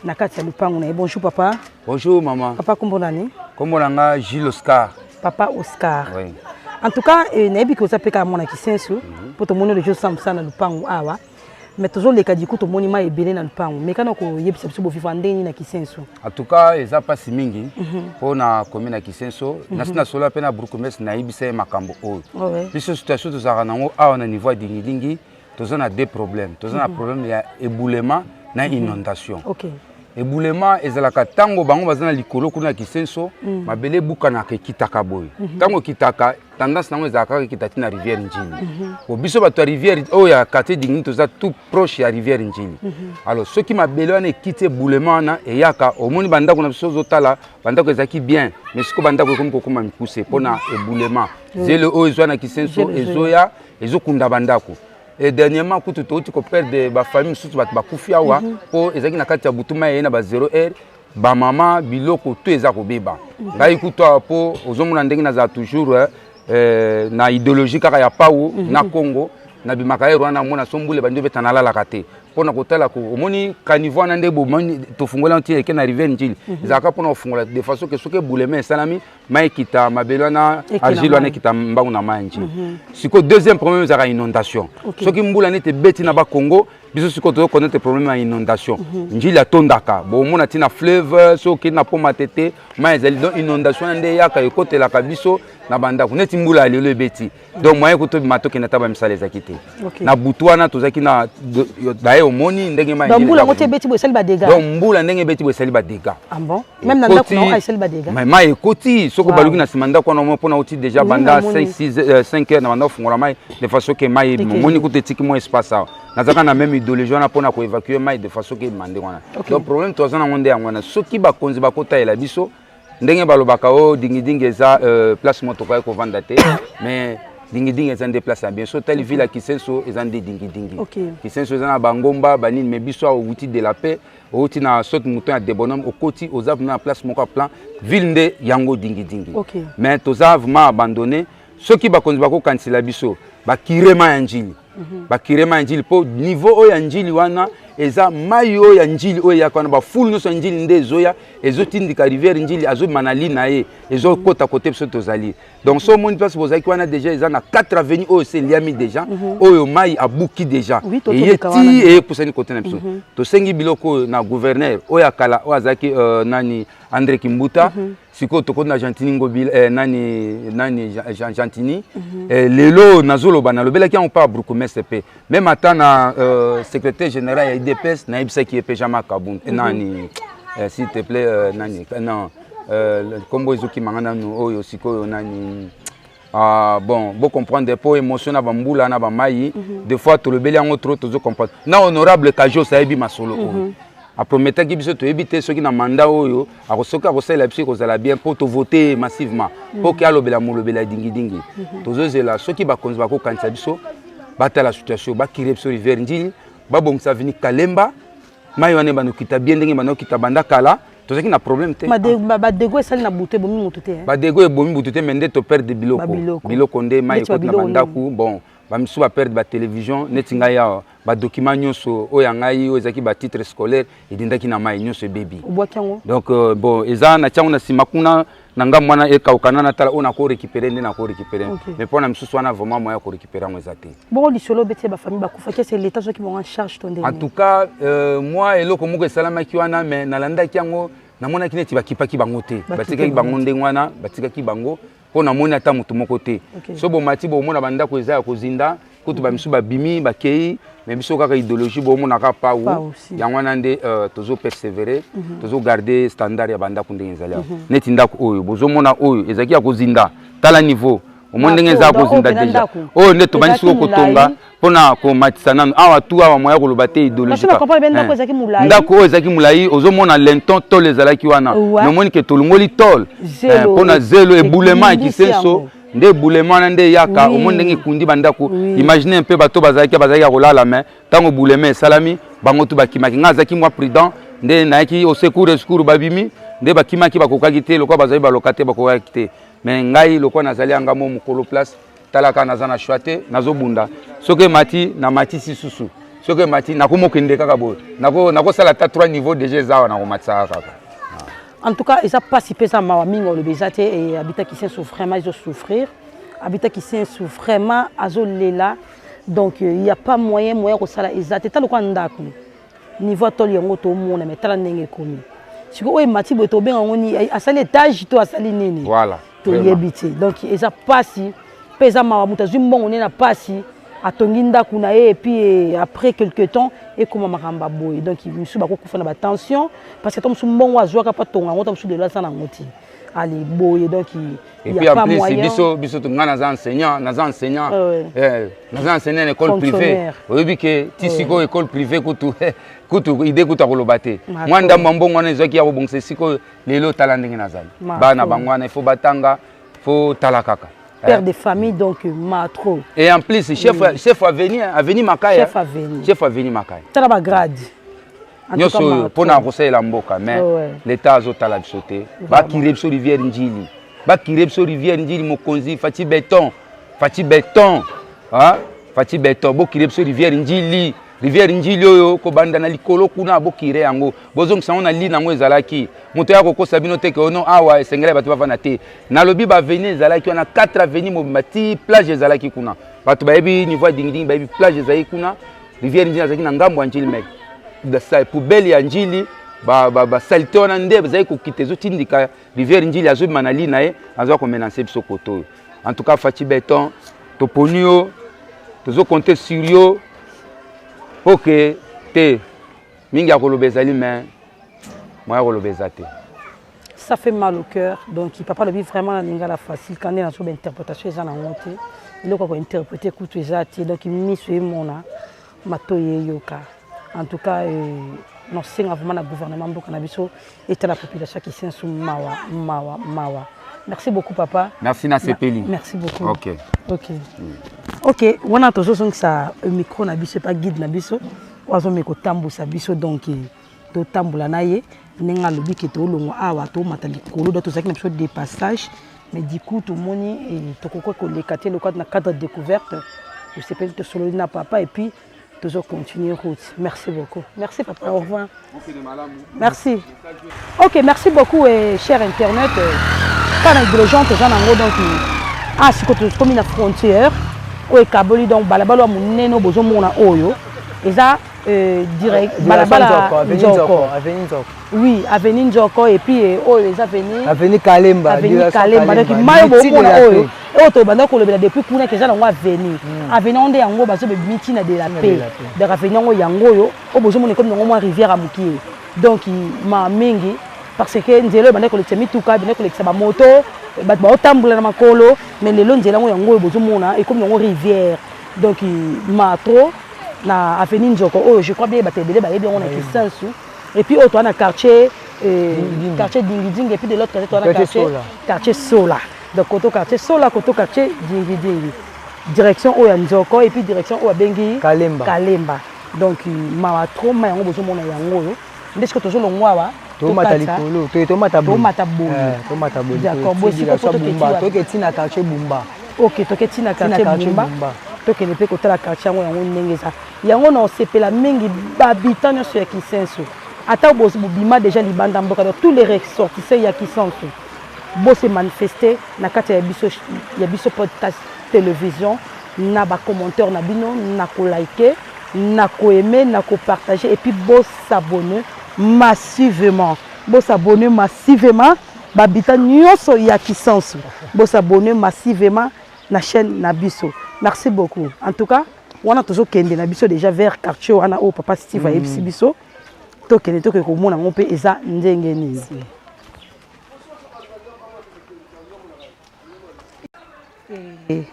na kati ya lupangu na ye. Bonjour papa. Bonjour maman. Papa kombo nani? Kombo na nga Gilles Oscar. Papa Oscar. Oui. En tout cas, eh, nayebi ke oza mpe kaka mwana Kisensu mpo tomoni oyo ozosala mosala na lupangu awa. Mais tozoleka du coup tomoni mai ebele na lupangu. Mekana koyebisa biso bovivre ndenge nini na Kisenso. En tout cas eza mpasi mingi mpo na commune ya Kisenso. Nasi nasolola mpe na bourgmestre nayebisa ye makambo oyo. Biso situation tozalaka nango awa na niveau ya Dingidingi toza na deux problèmes. Toza na problème ya éboulement na inondation. Éboulement ezalaka ntango bango baza na likolo kuna ya Kisenso, mabele ebukanaka ekitaka boye. Ntango ekitaka tendance nango ezalaka kaka ekita ti na rivière Ndjili. Po biso bato ya rivière oyo ya quartier Dingini toza tout proche ya rivière Ndjili. Alors soki mabele wana ekiti éboulement wana eyaka, omoni bandako na biso ozotala bandako ezalaki bien, mais sikoyo bandako ekomi kokoma mikuse mpona éboulement. Zelo oyo ezwa na Kisenso ezoya ezokunda bandako. Et dernièrement kutu touti koperdre bafamille mosusu, bato bakufi awa mpo ezalaki na kati ya butu, mai eye na ba 0 heure, bamama biloko to eza kobeba. Ngai kutu awa mpo ozomona ndenge nazala toujours eh, na idéologie kaka ya pau na Congo, nabimaka ye wana namona so mbula ebandi obeta nalalaka te mpona kotala ko omoni caniveau wana nde bomoni tofungola nti eke na rivière Ndjili, ezalaka mpona kofungola de façon ke soki éboulement esalami mai ekita mabele wana argile wana ekita mbangu na mai ya Ndjili. Sikoyo deuxième problème ezalaka inondation. Soki mbula neti ebeti na Bakongo, biso sikoyo tozoconnaître problème ya inondation. Ndjili atondaka, bomona ntina fleuve soki okei na poma tete mai ezali, donc inondation wana nde eyaka ekotelaka biso na bandako. Neti mbula ya lelo ebeti, donc moyen kutu tobima tokende ata bamisala ezalaki te. Na butu wana tozalaki na daye omoni ndenge mai mbula yango te ebeti boye esali badégâts. Donc mbula ndenge ebeti boye esali badégâts. Ah bon, même na ndako na esali badégâts? Mais mai ekoti soki baluki na nsima ndako wana mpona oti déjà banda 5 6 5 heures na banda kofungola mai de façon ke mai ebima. Omoni kutu etiki mwa espace awa, nazalaka na même idéologie wana mpona koévacuer mai de façon ke ebima ndenge wana. Donc problème toza nango nde yango wana. Soki bakonzi bakotalela biso ndenge balobaka oyo Dingidingi eza place moko tokoki kovanda te, mais Dingidingi eza nde place ya bien. So otali ville ya Kisenso eza nde Dingidingi. Kisenso eza na bangomba banini, mais biso awa owuti de la paix, owuti na saute mouton ya Debonhomme, okoti oza vraiment na place moko ya plan ville nde yango Dingidingi. Mais toza vraiment abandonné. Soki bakonzi bakokanisela biso bacurer mai ya Njili, bacurer mai ya Njili, mpo niveau oyo ya Njili wana eza mai oyo ya Njili oyo eyaka wana, bafulu nyonso ya Njili nde ezoya ezotindika rivière Njili, azobima na li na ye ezokota kote biso tozali. Donc so omoni place bozalaki wana déjà eza na 4 avenue oyo se eliami déjà, oyo mai abuki déjà eye ti eyepusani kote na biso. Tosengi biloko oyo na gouverneur oyo ya kala oyo azalaki nani André Kimbuta. Sikoyo tokoti na Gentini Ngobila, nani nani Gentini. Lelo nazoloba nalobelaki yango mpa bourgmestre mpe même ata na secrétaire général ya UDPS nayebisaki ye mpe Jean-Marc Kabund. Nani s'il te plaît, nani non, kombo ezokimanga nanu oyo sikoyo nani. Ah, bon, bocomprendre mpo émotion na bambula na bamai. Des fois tolobeli yango trop, tozocomprendre na honorable Kajos ayebi masolo oyo. Aprometaki biso, toyebi te soki na mandat oyo soki akosalela biso ekozala bien mpo tovote massivement mpo ke alobela molobela ya Dingidingi. Tozozela soki bakonzi bakokanisa biso, batala situation, bacurer biso rivière Ndjili, babongisa avenue Kalemba, mai wana ebanda okita bien ndenge ebanda okita banda kala, tozalaki na problème te. Badégâts esali na butu ebomi motu te? Badégâts ebomi butu te, mais nde toperdre biloko, biloko nde mai ekoti na bandako. Bon, bamisusu baperdre batélévision neti ngai awa, badocument nyonso oyo ya ngai oyo ezalaki batitre scolaire edindaki na mai, nyonso ebebi. Donc bon, eza na tiango na nsima kuna na ngambo wana ekaukana, natala oyo nakorécupérer nde nakorécupérer, mais mpo na misusu wana vraiment moyen ya korécupérer yango eza te. Bongo lisolo obeti ya bafamille bakufaki, ese l'état soki bango en charge to ndenge? En tout cas moi eloko moko esalamaki wana, mais nalandaki yango, namonaki neti bakipaki bango te, batikaki bango ndenge wana, batikaki bango mpo namoni ata motu moko te. So bomati bomona bandako eza ya kozinda. Kutu ba misusu babimi bakei, mais biso kaka idéologie bomonaka pau. Yango wana nde euh, tozo persévérer, tozo garder standard ya bandako ndenge ezali awa. Neti ndako oyo bozomona oyo ezalaki ya kozinda, tala niveau omoni ndenge eza kozinda déjà. Oyo nde tobandi sikoyo kotonga mpona komatisa nanu awa tu awa moya koloba te idéologie. Ndako oyo ezalaki molai, ozomona linteau tôle ezalaki wana, mais omoni ke tolongoli tôle mpona zelo éboulement ya Kisenso. Nde éboulement wana nde eyaka, omoni ndenge ekundi bandako. Imagine mpe bato bazalaki bazalaki ya kolala, mais ntango éboulement esalami, bango tu bakimaki. Ngai azalaki mwa prudent, nde nayaki au secours, secours, babimi nde bakimaki, bakokaki te lokola bazali baloka te, bakokaki te. Mais ngai lokola nazali yanga mo mokolo place, talaka naza na choix te, nazobunda. Soki emati, namatisi susu, soki emati, nakomokende kaka boye, nakosala ata 3 niveau déjà eza awa, nakomatisaka kaka. En tout cas eza mpasi mpe eza mawa mingi, oloba eza te. Habitant Kisenso vraiment ezosouffrir, habitant Kisenso vraiment azolela. Donc il y a pas moyen, moyen kosala eza te. Tala lokola ndako niveau atoli yango tomona, mais tala ndenge ekomi sikoyo. Oyo emati boye, tobenga yango nini? Asali étage to asali nini? Voilà. Toyebi te. Donc eza mpasi mpe eza mawa. Moto azwi mbongo nde na mpasi, atongi ndako na ye, et puis après quelque temps ekóma makambo ya boye. Donc misusu bakokufa na batension, parce que to mosusu mbongo azwaka mpo atonga yango, to mosusu lelo aza nango te, ali boye. Donc et puis en plus biso biso nga naza enseignant, naza enseignant, eh, naza enseignant na école privée. Oyebi ke ti sikoyo école privée kutu kutu idée kutu akoloba te. Mwa ndambo ya mbongo wana ezwaki ya kobongisa esika. Lelo tala ndenge nazali, bana bango wana il faut batanga, faut tala kaka. Père de famille, donc ma trop. Et en plus chef, chef avenue, avenue Makaya. Chef avenue. Chef avenue Makaya. Tala bagrade. Nyonso oyo mpona kosalela mboka, mais l'état azotala biso te. Bacurer biso rivière Njili, bacurer biso rivière Njili. Mokonzi Fatshi Béton, Fatshi Béton, Fatshi Béton, bocurer biso rivière Njili. Rivière Njili oyo kobanda na likolo kuna, bocurer yango, bozongisa yango na li nango ezalaki. Moto ya kokosa bino te ke ono awa esengeli bato bavanda te. Nalobi baavenue ezalaki wana, 4 avenue mobimba ti plage ezalaki kuna. Bato bayebi niveau ya dingidingi, bayebi plage ezalaki kuna. Rivière Njili azalaki na ngambo ya Njili, mais poubelle ya Njili, basaleté wana nde bazali kokita, ezotindika rivière Njili, azobima na li na ye, azwa komenacer biso koto oyo. En tout cas Fatshi Béton, toponi yo, tozocompter sur yo mpo ke te mingi ya koloba ezali, mais moya koloba eza te. Ça fait mal au cœur. Donc papa lobi vraiment na lingala facile, quand na so interprétation eza nango te, eloko ya kointerpréter kutu eza te. Donc miso emona, matoi eyoka. En tout cas nosenga vraiment na gouvernement mboka na biso etala population ya Kisensu. Mawa, mawa, mawa. Merci beaucoup, papa. Merci, nasepeli. Merci beaucoup. Ok. Ok, wana tozozongisa micro na biso epa guide na biso oyo azomeka kotambusa biso. Donc totambola na ye ndenge alobi ke tolongwa awa, tomata likolo. Donc tozalaki na biso de passage, mais du coup tomoni tokoki koleka te lokola na cadre de découverte. Tosepeli, tosololi na papa et puis tozo continuer route. Merci beaucoup, merci papa, au revoir. Merci. Ok, merci beaucoup eh, cher internet kaka na hydrogène toza nango. Donc ah, sikoyo tokomi na frontière oyo ekaboli. Donc balabala ya monene oyo bozomona oyo eza direct balabala Nzoko, oui, avenue Nzoko. Et puis oyo eza avenue avenue Kalemba. Avenue Kalemba. Donc mayo bomona oyo, oyo tobanda kolobela depuis kuna ke eza nango avenue, avenue yango nde yango bazobebimi ntina de la paix. Donc avenue yango, yango oyo oyo bozomona ekomi nango mwa rivière ya mokie. Donc ma mingi, parce que nzela oyo ebandaki kolekisa mituka, ebandaki kolekisa bamoto, bato baotambola na makolo, mais lelo nzela yango, yango oyo bozomona ekomi nango rivière. Donc ma trop na avenue Nzoko oyo, je crois bien bato ebele bayebi yango na Kisensu. Et puis oyo toza na quartier Dingidingi, et puis de l'autre côté toza na quartier Sola. Donc koto quartier Sola, koto quartier Dingidingi, direction oyo ya Nzoko et puis direction oyo abengi Kalemba. Kalemba. Donc mawa trop. Ma yango bozomona yango oyo nde sikoyo tozolongwa awa. Tomata likolo, tomata boye. Tomata boye. Tomata boye. D'accord, boye sikoyo po toke tina quartier Bumba. Ok, toke tina quartier Bumba. Tokende mpe kotala quartier yango, yango ndenge eza yango. Na osepela mingi bahabitant nyonso ya Kisenso, ata bobima déjà libanda mboka, donc tous les ressortissants ya Kisenso, bose manifester na kati ya biso podcast télévision na bacommentaire na bino, na koliker, na koaimer, na kopartager, et puis bosabonner massivement, bosabonner massivement. Bahabitant nyonso ya Kisenso, bosabonner massivement na chaîne na biso. Merci beaucoup. En tout cas, wana tozokende na biso déjà vers quartier wana oyo papa Steve ayebisi biso. Tokende tokende komona yango mpe eza ndenge nini. Eh,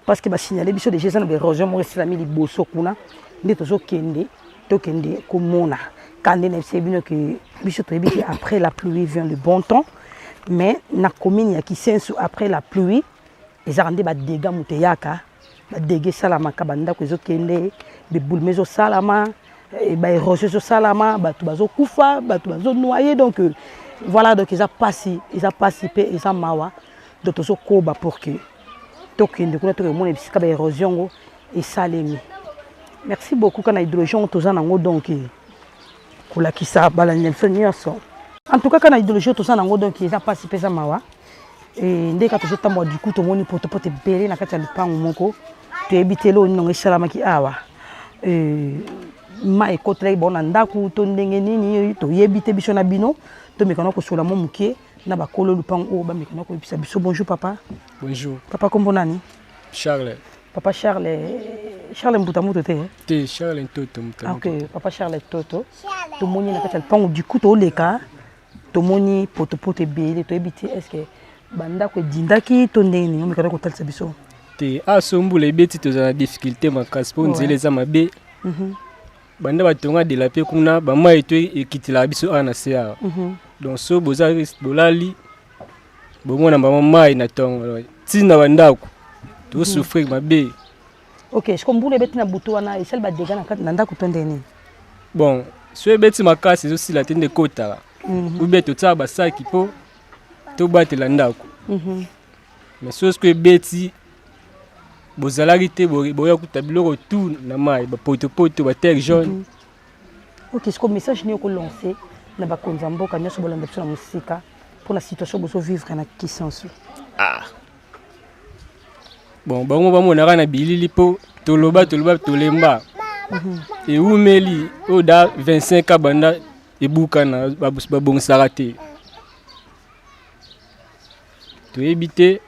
parce que basignale biso déjà eza na baérosion moko esalami liboso kuna nde tozokende tokende komona ka nde nayebisaki bino ke biso toyebi ke après la pluie vient le bon temps, mais na commune ya Kisensu après la pluie ezalaka nde badégâts. Moto eyaka, badégâts esalamaka, bandako ezokende, bibuluma ezosalama, baérosion ezosalama, bato bazokufa, bato bazonoyer. Donc voilà, donc eza pasi, eza pasi mpe eza mawa. Donc tozokoba pour que tokende kuna, tokomona bisika baérosion yango esalemi. Merci beaucoup. Kana idéologie toza nango, donc kolakisa balandi na biso nyonso. En tout cas, kana idéologie toza nango, donc eza mpasi mpe eza mawa. Nde kaka tozotambola, du coup tomoni potopoto ebele na kati ya lupango moko. Toyebi te eloko nini yango esalamaki awa, mai ekotelaki bango na ndako to ndenge nini, toyebi te. Biso na bino tomekana kosola mwa moke na bakolo lupango oyo, bamekana koyebisa biso. Bonjour papa. Bonjour. Papa, kombo nani? Charles. Papa Charles, Charles Mbuta moto te? Te, Charles Ntoto Mbuta. Ok, papa Charles Ntoto, tomoni na kati ya lupango, du coup tooleka, tomoni potopoto ebele. Toyebi te est ce que bandako edindaki to ndenge nini. Omekana kotalisa biso. Te, awa so mbula ebeti, tozala na difficulté makasi mpo nzela eza mabe. Banda batonga de la paix kuna, bamai to ekitilaka biso awa na se awa. Donc so boza bolali, bomona bango mai na ntongo ntina bandako, tozosouffrir mabe. Ok, siko mbula ebeti na butu wana, esali badégâts na kati na ndako to ndenge nini? Bon, so ebeti makasi, ezosila te nde ekotaka ou bien totiaka basaki mpo tobatela ndako. Mais so siko ebeti, bozalaki te, boya kuta biloko tout na mai, bapotopoto, baterre jaune. Ok, siko message nini okolancer na bakonzi ya mboka nyonso bolanda biso na mosika mpona situation bozovivre na Kisenso? Ah. Bon, bango bamonaka na bilili mpo toloba, toloba, tolemba. Ewumeli oyo da 25 ans banda ebukana, babongisaka te. Toyebi te,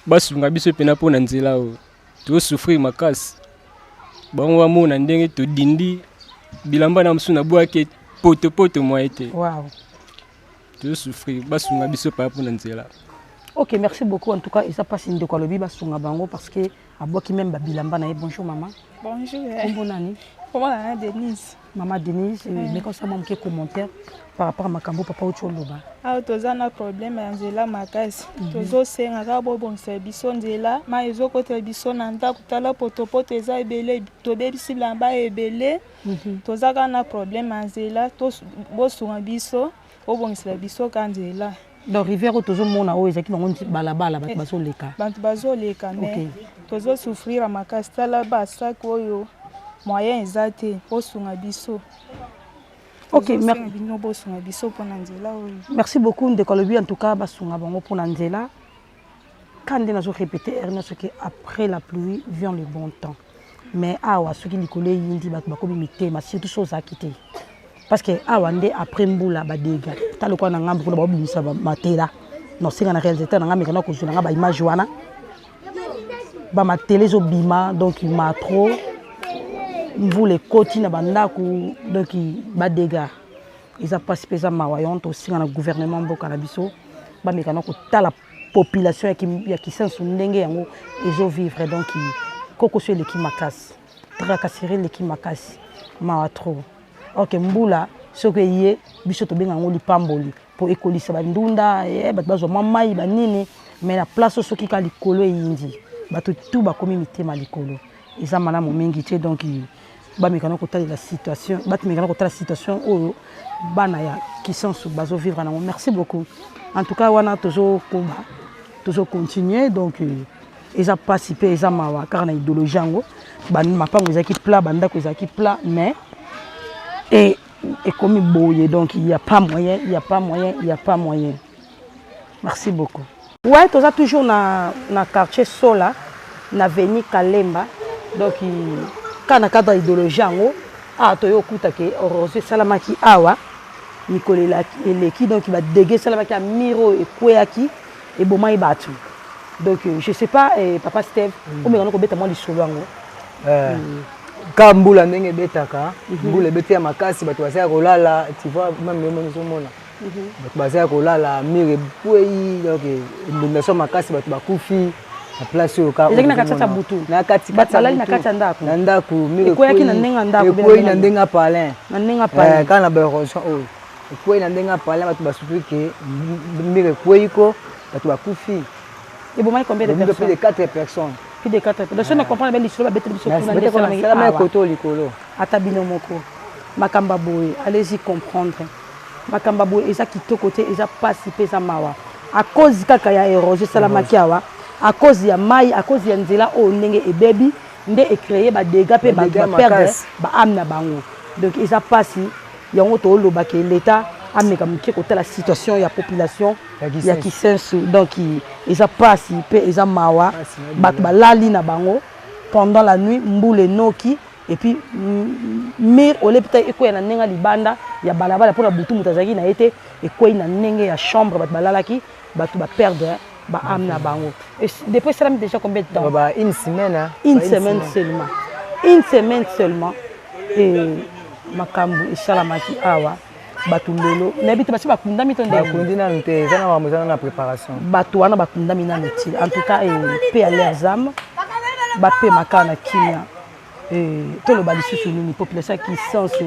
basunga biso mpena mpo na nzela oyo tozosouffrir makasi. Bango bamona ndenge todindi bilamba na mosusu nabwaki potopoto moye te. Tozosouffrir, basunga biso paya mpo na nzela. Ok, merci beaucoup. En tout cas, eza mpasi. Ndeko alobi basunga bango parce que abwaki même babilamba na ye. Bonjour mama. Bonjour. Kombo nani? Kombo na Denise. Mama Denise, meka osala mwa moke commentaire par rapport à makambo papa uti oloba. Awa toza na problème ya nzela makasi. Tozosenga kaka bobongisa biso nzela, mai ezokotela biso na ndako. Tala potopoto eza ebele, tobebisi bilamba ebele. Toza kaka na problème ya nzela, bosunga biso, bobongisela biso ka nzela. Donc rivière oyo tozomona oyo ezalaki bango balabala, bato bazoleka. Bato bazoleka, mais tozosouffrir makasi. Tala basaki oyo, moyen eza te, bosunga biso. Ok. Bino bosunga biso mpona nzela oyo. Merci beaucoup. Ndeko alobi en tout cas basunga bango mpona nzela. Ka nde nazo répéter heure nyonso ke après la pluie vient le bon temps, mais awa soki likolo eyindi, bato bakomi mitema, surtout so ozalaki te, parce que awa nde après mbula badégâts. Ta lokola na ngambo kuna baobimisa matela. Nasenga na réalisateur na nga mekana kozwa na nga baimage wana, bamatela ezobima. Donc matro mvula ekoti na bandako, donc badégâts eza mpasi mpe eza mawa. Yango tosinga na gouvernement mboka na biso bamekana kotala population ya Kisensu ndenge yango ezovivre. Donc kokoso eleki makasi, tracasserie eleki makasi, mawa trop. Ok, mbula soki eye, biso tobenga yango lipamboli mpo ekolisa bandunda, bato bazwa mwa mai banini. Mais na place oyo, soki ka likolo eyindi, bato tu bakomi mitema likolo, eza malamu mingi te. Donc bamekana kotalela situation, batomekana kotala situation oyo bana ya Kisensu bazovivre nango. Merci beaucoup. En tout cas, wana tozokoba, tozocontinue. Donc eza mpasi mpe eza mawa. Kaka na idéologie yango, mapango ezalaki plat, bandako ezalaki plat, mais e ekomi boye. Donc il y a pas moyen, il y a pas moyen, il y a pas moyen. Merci beaucoup. Ouais, toza toujours na quartier Sola, na avenue Kalemba. Donc kaka na cadre ya idéologie yango, awa toye okuta ke érosion esalamaki awa mikolo eleki. Donc badégâts esalamaki ya mur oyo ekweyaki, ebomaki bato. Donc je sais pas eh, papa Steve, omeka na kobeta mwa lisolo yango. Ka mbula ndenge ebetaka, mbula ebeti ya makasi, bato baza ya kolala, tu vois, même yo moko ozomona bato baza ya kolala, mur ekwei, donc inondation makasi, bato bakufi na place oyo. Ezalaki na kati ya butu? Na kati. Bato balali na kati ya ndako? Na ndako. Mur ekweyaki na ndenge ya ndako? Ekwei na ndenge ya palin. Na ndenge ya palin. Kaka na baérosion oyo ekwei na ndenge ya palin, bato basuki ke mur ekwei ko bato bakufi. Ebomaki combien de personnes? Plus de 4 personnes. Plus de 4 personnes. Donc comprendre bien, lisolo babeteli biso kuna nde esalamaki awa. Koto likolo. Ata bino moko, makambo ya boye, allez-y comprendre, makambo ya boye eza kitoko te, eza pasi mpe eza mawa. À cause kaka ya érosion esalamaki awa, à cause ya mai, à cause ya nzela oyo ndenge ebebi nde ecréer badégâts mpe bato baperdre baâme na bango. Donc eza pasi. Yango tooloba ke l'État ameka moke kotala situation ya population ya Kisensu. Donc eza pasi mpe eza mawa. Bato balali na bango pendant la nuit, mbula enoki et puis mur olepi ta ekwea na ndenge ya libanda ya balabala mpona butu, moto azalaki na ye te, ekwei na ndenge ya chambre bato balalaki, bato baperdre baâme na bango. Depuis esalami déjà combien de temps? Bah, une semaine, hein. Une semaine seulement, une semaine seulement. Et makambo esalamaki awa, bato lelo nayebi te basi bakundami to ndenge? Bakundi nanu te, eza na makambo, eza na préparation. Bato wana bakundami nanu te. En tout cas, paix à leurs âmes, bapema kaka na kimia. Toloba lisusu nini? Population ya Kisenso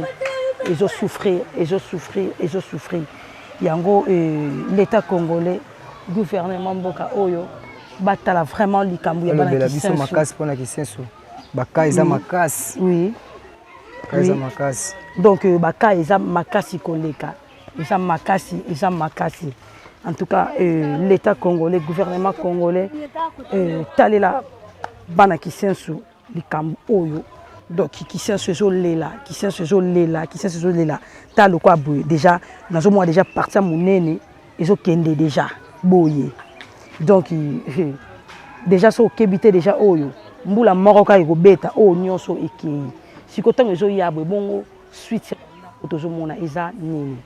ezosouffrir, ezosouffrir, ezosouffrir. Yango l'État congolais, gouvernement mboka oyo, batala vraiment likambo ya bana. Biso makasi mpona Kisenso, baka eza makasi. Baka eza makasi. Donc baka eza makasi koleka, eza makasi, eza makasi. En tout cas, l'État congolais, gouvernement congolais, talela bana Kisenso likambo oyo. Donc Kisenso ezolela, Kisenso ezolela, Kisenso ezolela. Ta lokwa boye déjà nazomona déjà partie ya monene ezokende déjà boye. Donc déjà so okebi te, déjà oyo mbula moko kaka ekobeta, oyo nyonso ekei. Sikoyo ntango ezoya boye bongo, suite tozomona eza nini?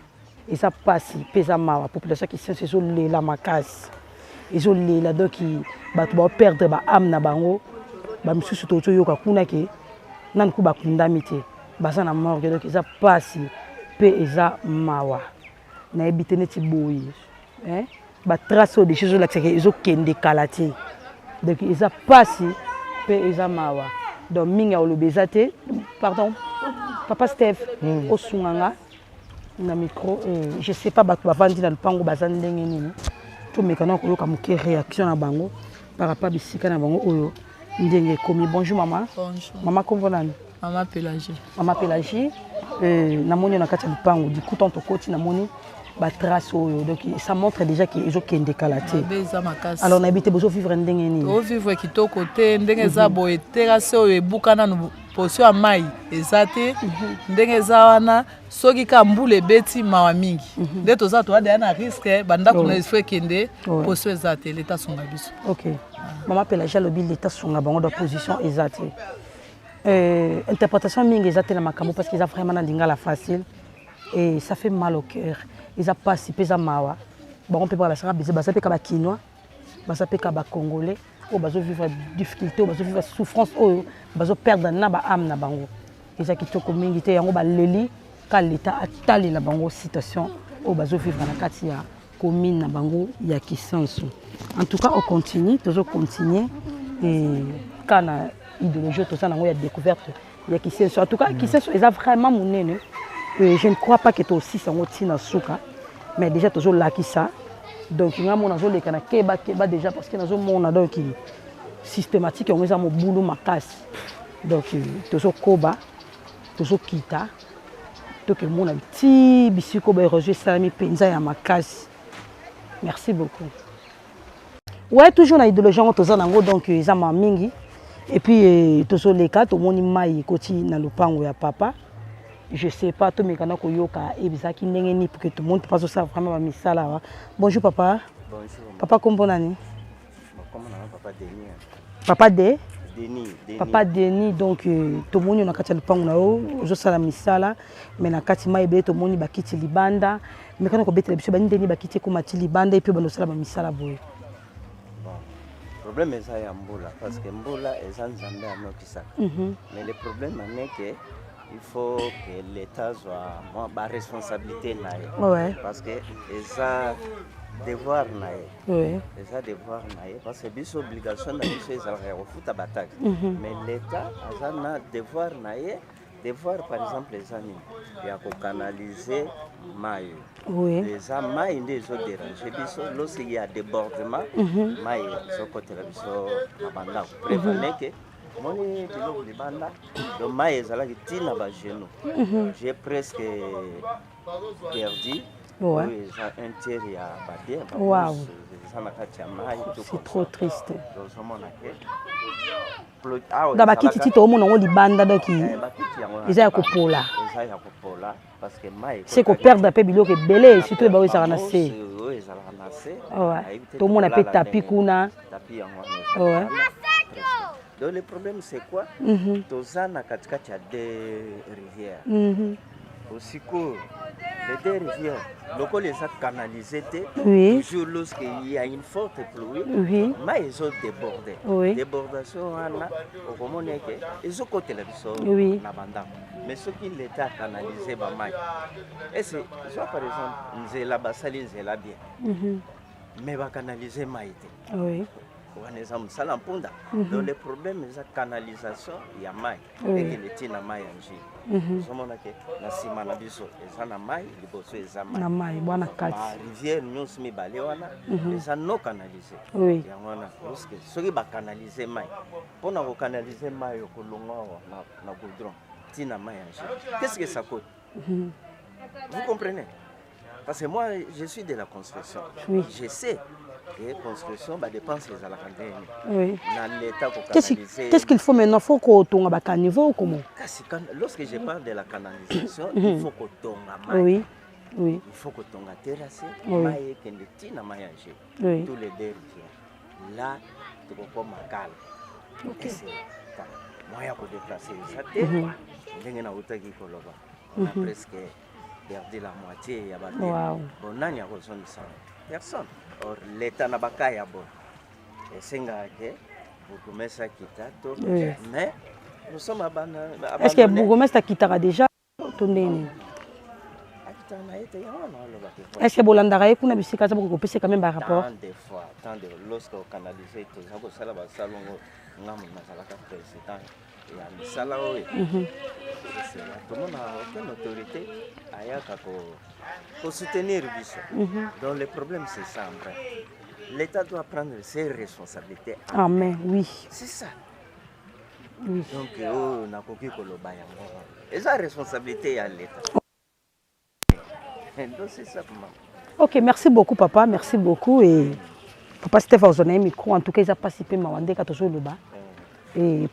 Eza mpasi mpe eza mawa. Population ya Kisenso ezolela makasi, ezolela. Donc bato baoperdre baâme na bango, bamisusu tozoyoka kuna ke nanu ku bakundami te, baza na morgue. Donc eza mpasi mpe eza mawa. Nayebi te neti boye, batrace oyo déjà ezolakisaka ezokende kala te. Donc eza mpasi mpe eza mawa. Donc mingi ya koloba eza te. Pardon, papa Steve, osunga nga na micro. Je sais pas bato bavandi na lupango baza ndenge nini. Tomeka na koyoka moke réaction na bango par rapport bisika na bango oyo ndenge ekomi. Bonjour mama. Bonjour. Mama, kombo nani? Mama Pélagie. Mama Pélagie, namoni yo na kati ya lupango. Du coup tant tokoti, namoni batrace oyo, donc ça montre déjà ke ezokende kala te. Eza makasi. Alors nayebi te bozovivre ndenge nini? Tovivre kitoko te. Ndenge eza boye, terrasse oyo ebuka nanu, portion ya mai eza te. Ndenge eza wana, soki ka mbula ebeti, mawa mingi. Nde toza toadeya na risque, bandako na ifo ekende, portion eza te. Leta asunga biso. Ok, mama Pélagie alobi leta asunga bango. Donc position eza te, interprétation mingi eza te na makambo parce que eza vraiment na lingala facile et ça fait mal au cœur. Eza pasi mpe eza mawa. Bango mpe basaka biso, baza mpe ka bakinois, baza mpe ka bacongolais oyo bazovivre difficulté, oyo bazovivre souffrance, oyo bazoperdre na baâme na bango. Eza kitoko mingi te. Yango baleli ka leta atalela bango situation oyo bazovivre na kati ya commune na bango ya Kisenso. En tout cas, on continue, tozocontinue ka na idéologie oyo toza nango ya découverte ya Kisenso. En tout cas, Kisenso eza vraiment monene. Je ne crois pas que tosisa yango ntina suka, mais déjà tozolakisa. Donc nga mona nazoleka na keba keba déjà parce que nazomona donc systématique yango eza mobulu makasi. Donc tozokoba, tozokita, tokemona ti bisika baérosion esalami mpenza ya makasi. Merci beaucoup. Ouais, toujours na idéologie yango toza nango. Donc eza ma mingi. Et puis tozoleka, tomoni mai ekoti na lopango ya papa. Je sais pas, tomeka na koyoka ezalaki ndenge nini, pour que tomoni papa azosala vraiment bamisala awa. Bonjour papa. Bonjour. Papa, kombo nani? Kombo na papa Denis. Papa de Denis, Denis. Papa Denis, donc tomoni yo na kati ya lopango na yo, ozosala misala, mais na kati mai ebele, tomoni bakiti libanda. Mekana kobetela biso bani ndeni bakiti ekóma ti libanda, et puis banda osala bamisala boye. Bon. Problème eza ya mbula parce que mbula eza Nzambe anokisaka. Mais le problème en est que il faut que l'État azwa mwa ba responsabilité na ye. Parce que eza devoir na ye. Eza devoir na ye parce que biso obligation na biso ezalaka ya kofuta ba taxe. Mais l'État aza na devoir na ye. Devoir par exemple eza nini? Ya ko canaliser mayi. Eza mayi nde ezo deranger biso lorsqu'il y a debordement mayi ezokotela biso na ba ndako. Preuve en est que omoni biloko libanda donc mayi ezalaki ti na ba genoux. J'ai presque perdu oyo eza un tiers ya ba biens ba bourse eza na kati ya mayi. C'est trop triste. Ozomona ke Donc bakiti ti toomona yango libanda donc eh, eza ya kopola. Eza ya kopola parce que mai se koperdre mpe biloko ebele surtout baoyo ezalaka na se. Oyo ezalaka na se. Tomona mpe tapi kuna. Tapi yango wana. Donc le problème c'est quoi? Toza na katikati ya deux rivières. Sikoyo les deux rivières lokola eza canalisé te, toujours lorsque il y a une forte pluie, mai ezo déborde. Débordation wana okomona eke ezokotela biso na bandako. Mais soki l'État a canalisé bamai, ese zwa par exemple nzela, basali nzela bien, mais bacanalise mai te. Wana eza mosala mpunda. Donc le problème eza canalisation ya mai ekende ntina mai ya Njili. Ozomona ke na nsima na biso eza na mai, liboso eza mai. Na mai bwana kati. Rivière nyonso mibale wana eza non canalisé. Yango wana lorsque soki bacanalise mai, mpona kocanalise mai okolongwa awa na goudron ntina mai ya Njili, qu'est-ce que ça coûte? Vous comprenez? Parce que moi, je suis de la construction. Je sais que construction, ba dépenses ezalaka ndenge. Na l'État kocanaliser. Qu'est-ce qu'il faut maintenant? Faut kotonga ba caniveau ou comment? Kasi lorsque je parle de la canalisation, il faut kotonga mai. Oui. Il faut kotonga terrasse, mai ekende ntina mai ya Njili. Tous les deux rivières. Là, tokokoma calme. Moyen ya kodéplacer eza te. Ndenge nautaki koloba. On a presque perdu la moitié ya bato. Bon, nani akozongisa? Personne. Or l'État na baka ya bon esengaka ke bourgmestre akita to, mais nous sommes abandonnés. Est-ce que bourgmestre akitaka déjà to ndenge? Akitaka na ye te, yango wana alobaka. Est-ce que bolandaka ye kuna bisika aza, bokoki kopesa quand même barapport? Tant de fois, tant de lorsque ocanalise, toza kosala basalongo, ngambo nazalaka président ya misala oyo, esela tomona aucune autorité ayaka kosoutenir biso. Donc le problème, c'est ça en vrai, l'État doit prendre ses responsabilités. Amen, oui. C'est ça. Donc oyo nakoki koloba yango wana eza responsabilité ya l'État. Donc c'est ça, maman. Ok, merci beaucoup papa, merci beaucoup. Et papa Steph azwa na ye micro. En tout cas eza mpasi mpe mawa ndeka tozoloba. Et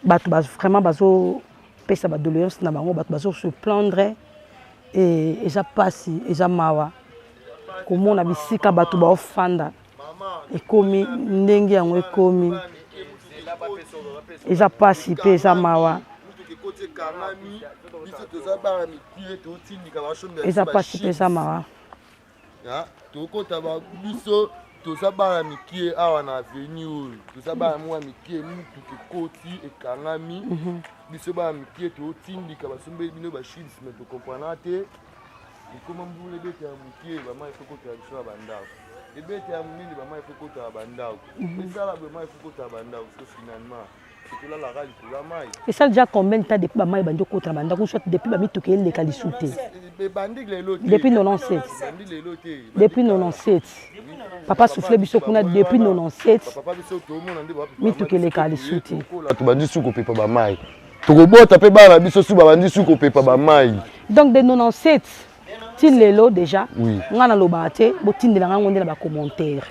bato vraiment bazopesa badoléance na bango, bato bazo se plaindre et eza mpasi, eza mawa komona bisika bato baofanda ekomi ndenge yango ekomi. Eza mpasi mpe eza mawa. Eza mpasi mpe eza mawa. Tokota biso toza bana mike awa na avenue oyo, toza bana mwa mike, mutuka ekoti ekangami. Biso bana mike totindika, basombeli bino bachips, mais tocomprendre te. Ekoma mbula ebeta ya moke, bamai efo kotala biso na bandako, ebeta ya monene, bamai efo kotala bandako, esala boye, mai efo kotala bandako. So finalement tolalaka likolo ya mai. Esali déjà combien de temps depuis bamai bandi okota na bandako, soit depuis bamituka eleka lisu te? Ebandi lelo te. Depuis 97. Ebandi lelo te. Depuis 97, papa souffle biso kuna depuis 97. Papa, biso tomona nde. Mituka eleka lisu te. Tobandi su kopepa bamai, tokobota mpe bana biso su babandi su kopepa bamai. Donc de 97 ti lelo déjà. Nga nalobaka te, botindelanga yango nde na bacommentaire,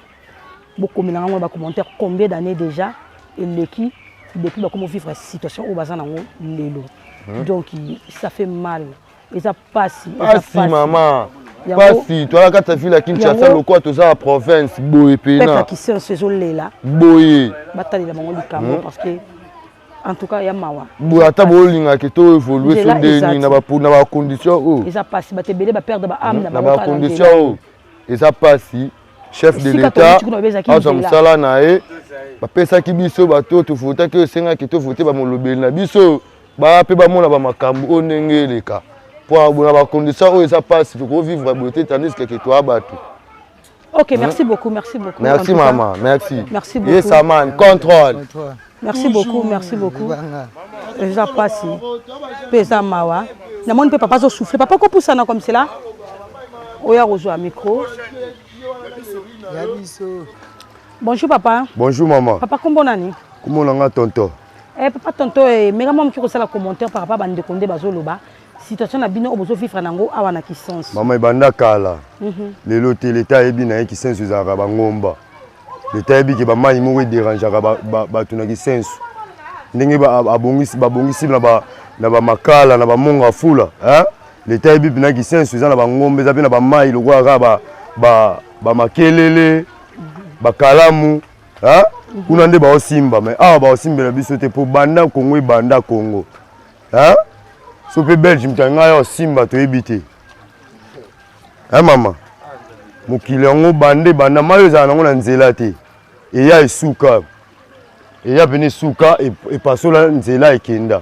bokomelanga yango na bacommentaire, combien d'années déjà eleki depuis bakomi vivre situation oyo baza nango lelo. Donc ça fait mal, eza pasi. Pasi mama, pasi. Toala kati ya ville ya Kinshasa lokola toza na province boye. Pena peuple Kisenso ezolela. Boye. Batalela bango likambo, parce que en tout cas ya mawa. Boye ata bolingaka to évolue so ndeni na bacondition oyo? Eza pasi, bato ebele baperdre baâme. Na bacondition oyo eza pasi. Chef de l'État azwa mosala na ye. Bapesaki biso bato oyo tovotaki oyo esengaki tovote bamolobeli na biso baya mpe bamona bamakambo oyo ndenge eleka mpo na bacondition oyo eza mpasi tokovivre boye te tandis que toya bato. Ok, merci beaucoup, merci beaucoup. Merci maman, merci. Merci beaucoup. Yes, man, contrôle. Merci beaucoup, merci beaucoup. Eza pasi. Pe eza mawa. Namoni pe papa zo souffler. Papa ko pusana comme cela. Oya kozwa micro. Ya biso. Bonjour papa. Bonjour maman. Papa kombo nani? Kombo na nga tonton. Eh papa tonton eh meka mwa moki kosala commentaire par rapport bandeko nde bazoloba situation na bino oyo bozo vivre nango awa na Kisenso. Mama ebanda kala. Lelo te leta ayebi na ye Kisenso ezalaka bangomba. Leta ayebi ke bamai moko ederangeaka bato na Kisenso. Ndenge babongisi na bamakala na bamonga fula. Hein? Leta ayebi mpena Kisenso eza na bangomba eza mpe na bamai lokola kaka bamakelele bakalamu hein? Kuna nde baosimba mais awa baosimbela biso te mpo banda Kongo ebanda Kongo. Hein? So pe belge moto ya ngai osimba toyebi te. Hein mama? Mokili yango bande banda mayo ezala nango na nzela te. Eya esuka. Eya pene esuka epasola nzela ekenda.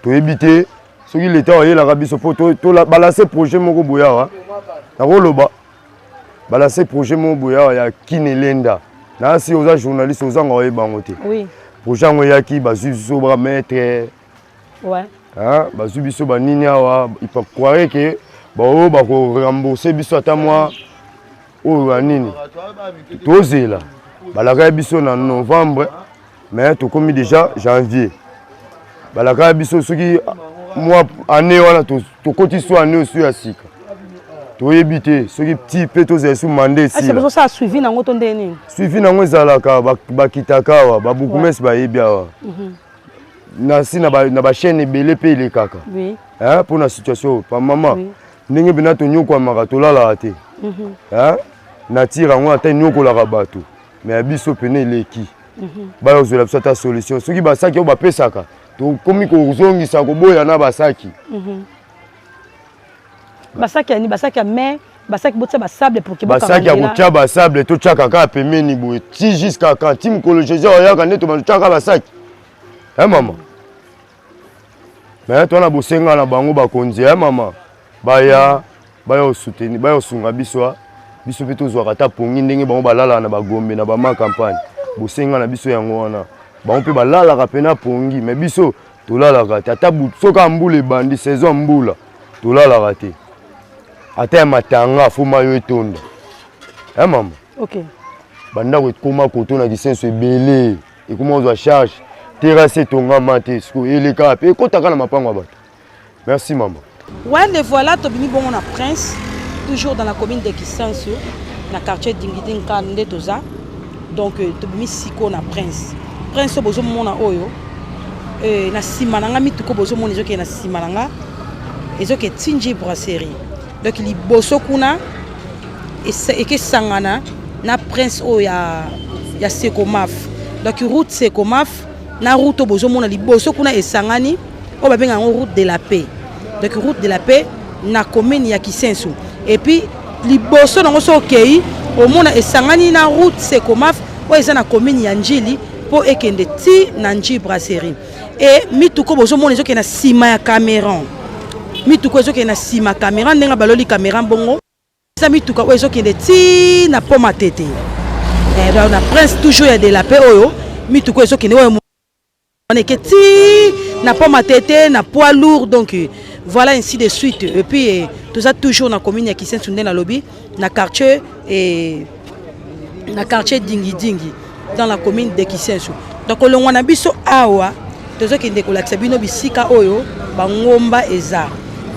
Toyebi te soki leta ayelaka biso po to, to balancer projet moko boye awa. Nakoloba balancer projet moko boye awa ya Kinelenda. Na si oza journaliste ozanga oyeba yango te. Oui. Projet yango eyaki bazwi biso ba maître. Ouais. Hein, bazwi biso ba nini awa, il faut croire que baoyo bako rembourser biso ata mwa oyo ya nini. Tozela. Balakaki biso na novembre mais tokomi déjà janvier. Balakaki biso soki mwa année wana tokoti so année osu ya sika. Toyebi te soki ti mpe tozala su manda esila. Bozosala suivi nango to ndenge nini? Suivi nango ezalaka bakitaka awa babukumesi bayebi awa. Na si na ba chaîne ebele mpe elekaka mpo na situation oyo pa mama ndenge mpena tonyokwamaka tolalaka te. Nature yango ata enyokolaka bato mais ya biso pene eleki. Baya kozwela biso ata solution soki basaki oyo bapesaka tokomi kozongisa koboya na basaki. Basaki ya nini? Basaki ya mai, basaki botia basable pour que basaki ya kotia basable totiaka kaka pembeni boye ti jusqu'à quand ti mokolo Jésus oyaka nde totiaka basaki. Eh mama, mais towana bosenga na bango bakonzi eh mama baya baya osoutenir baya osunga biso biso mpe tozwaka ata pongi ndenge bango balalaka na bagombe na bama campagne. Bosenga na biso yango wana bango mpe balalaka mpe na pongi mais biso tolalaka te ata soki mbula ebandi saison ya mbula tolalaka te ata ya matanga fo mayo etonda. Eh mama, okay. Bandako ekoma koto na Kisenso ebele ekoma kozwa charge terrasse etongama te sikoyo elekaka mpe ekotaka na mapango ya bato. Merci maman. Ouais, le voilà, tobimi bongo na Prince, toujours dans la commune de Kisenso, na quartier Dingidinka nde toza. Donc tobimi siko na Prince. Prince bozo mona oyo na sima na nga mituko bozo mona ezoke na sima na nga ezoke Tinji Brasserie. Donc liboso kuna eke sangana na Prince oyo ya Sekomaf. Donc route Sekomaf na route bozo mona liboso kuna esangani oyo babenga yango route de la paix. Donc route de la paix na commune ya Kisenso. Et puis liboso nango so okei omona esangani na route Sekomaf oyo eza na commune ya Njili po ekende ti na Njili Brasserie. Et mituko bozomona ezokende na sima ya Cameron. Mituko ezokende na sima Cameron ndenge baloli Cameron bongo. Eza mituka oyo ezokende ti na Pont Matete. Donc na Prince toujours ya de la paix oyo mituko ezokende oyo eke ti na Pont Matete na poids lourd. Donc voilà ainsi de suite. Et puis toza toujours na commune ya Kisenso nde nalobi na quartier et na quartier Dingi Dingi dans la commune de Kisenso. Donc kolongwa na biso awa tozokende kolakisa bino bisika oyo bangomba eza.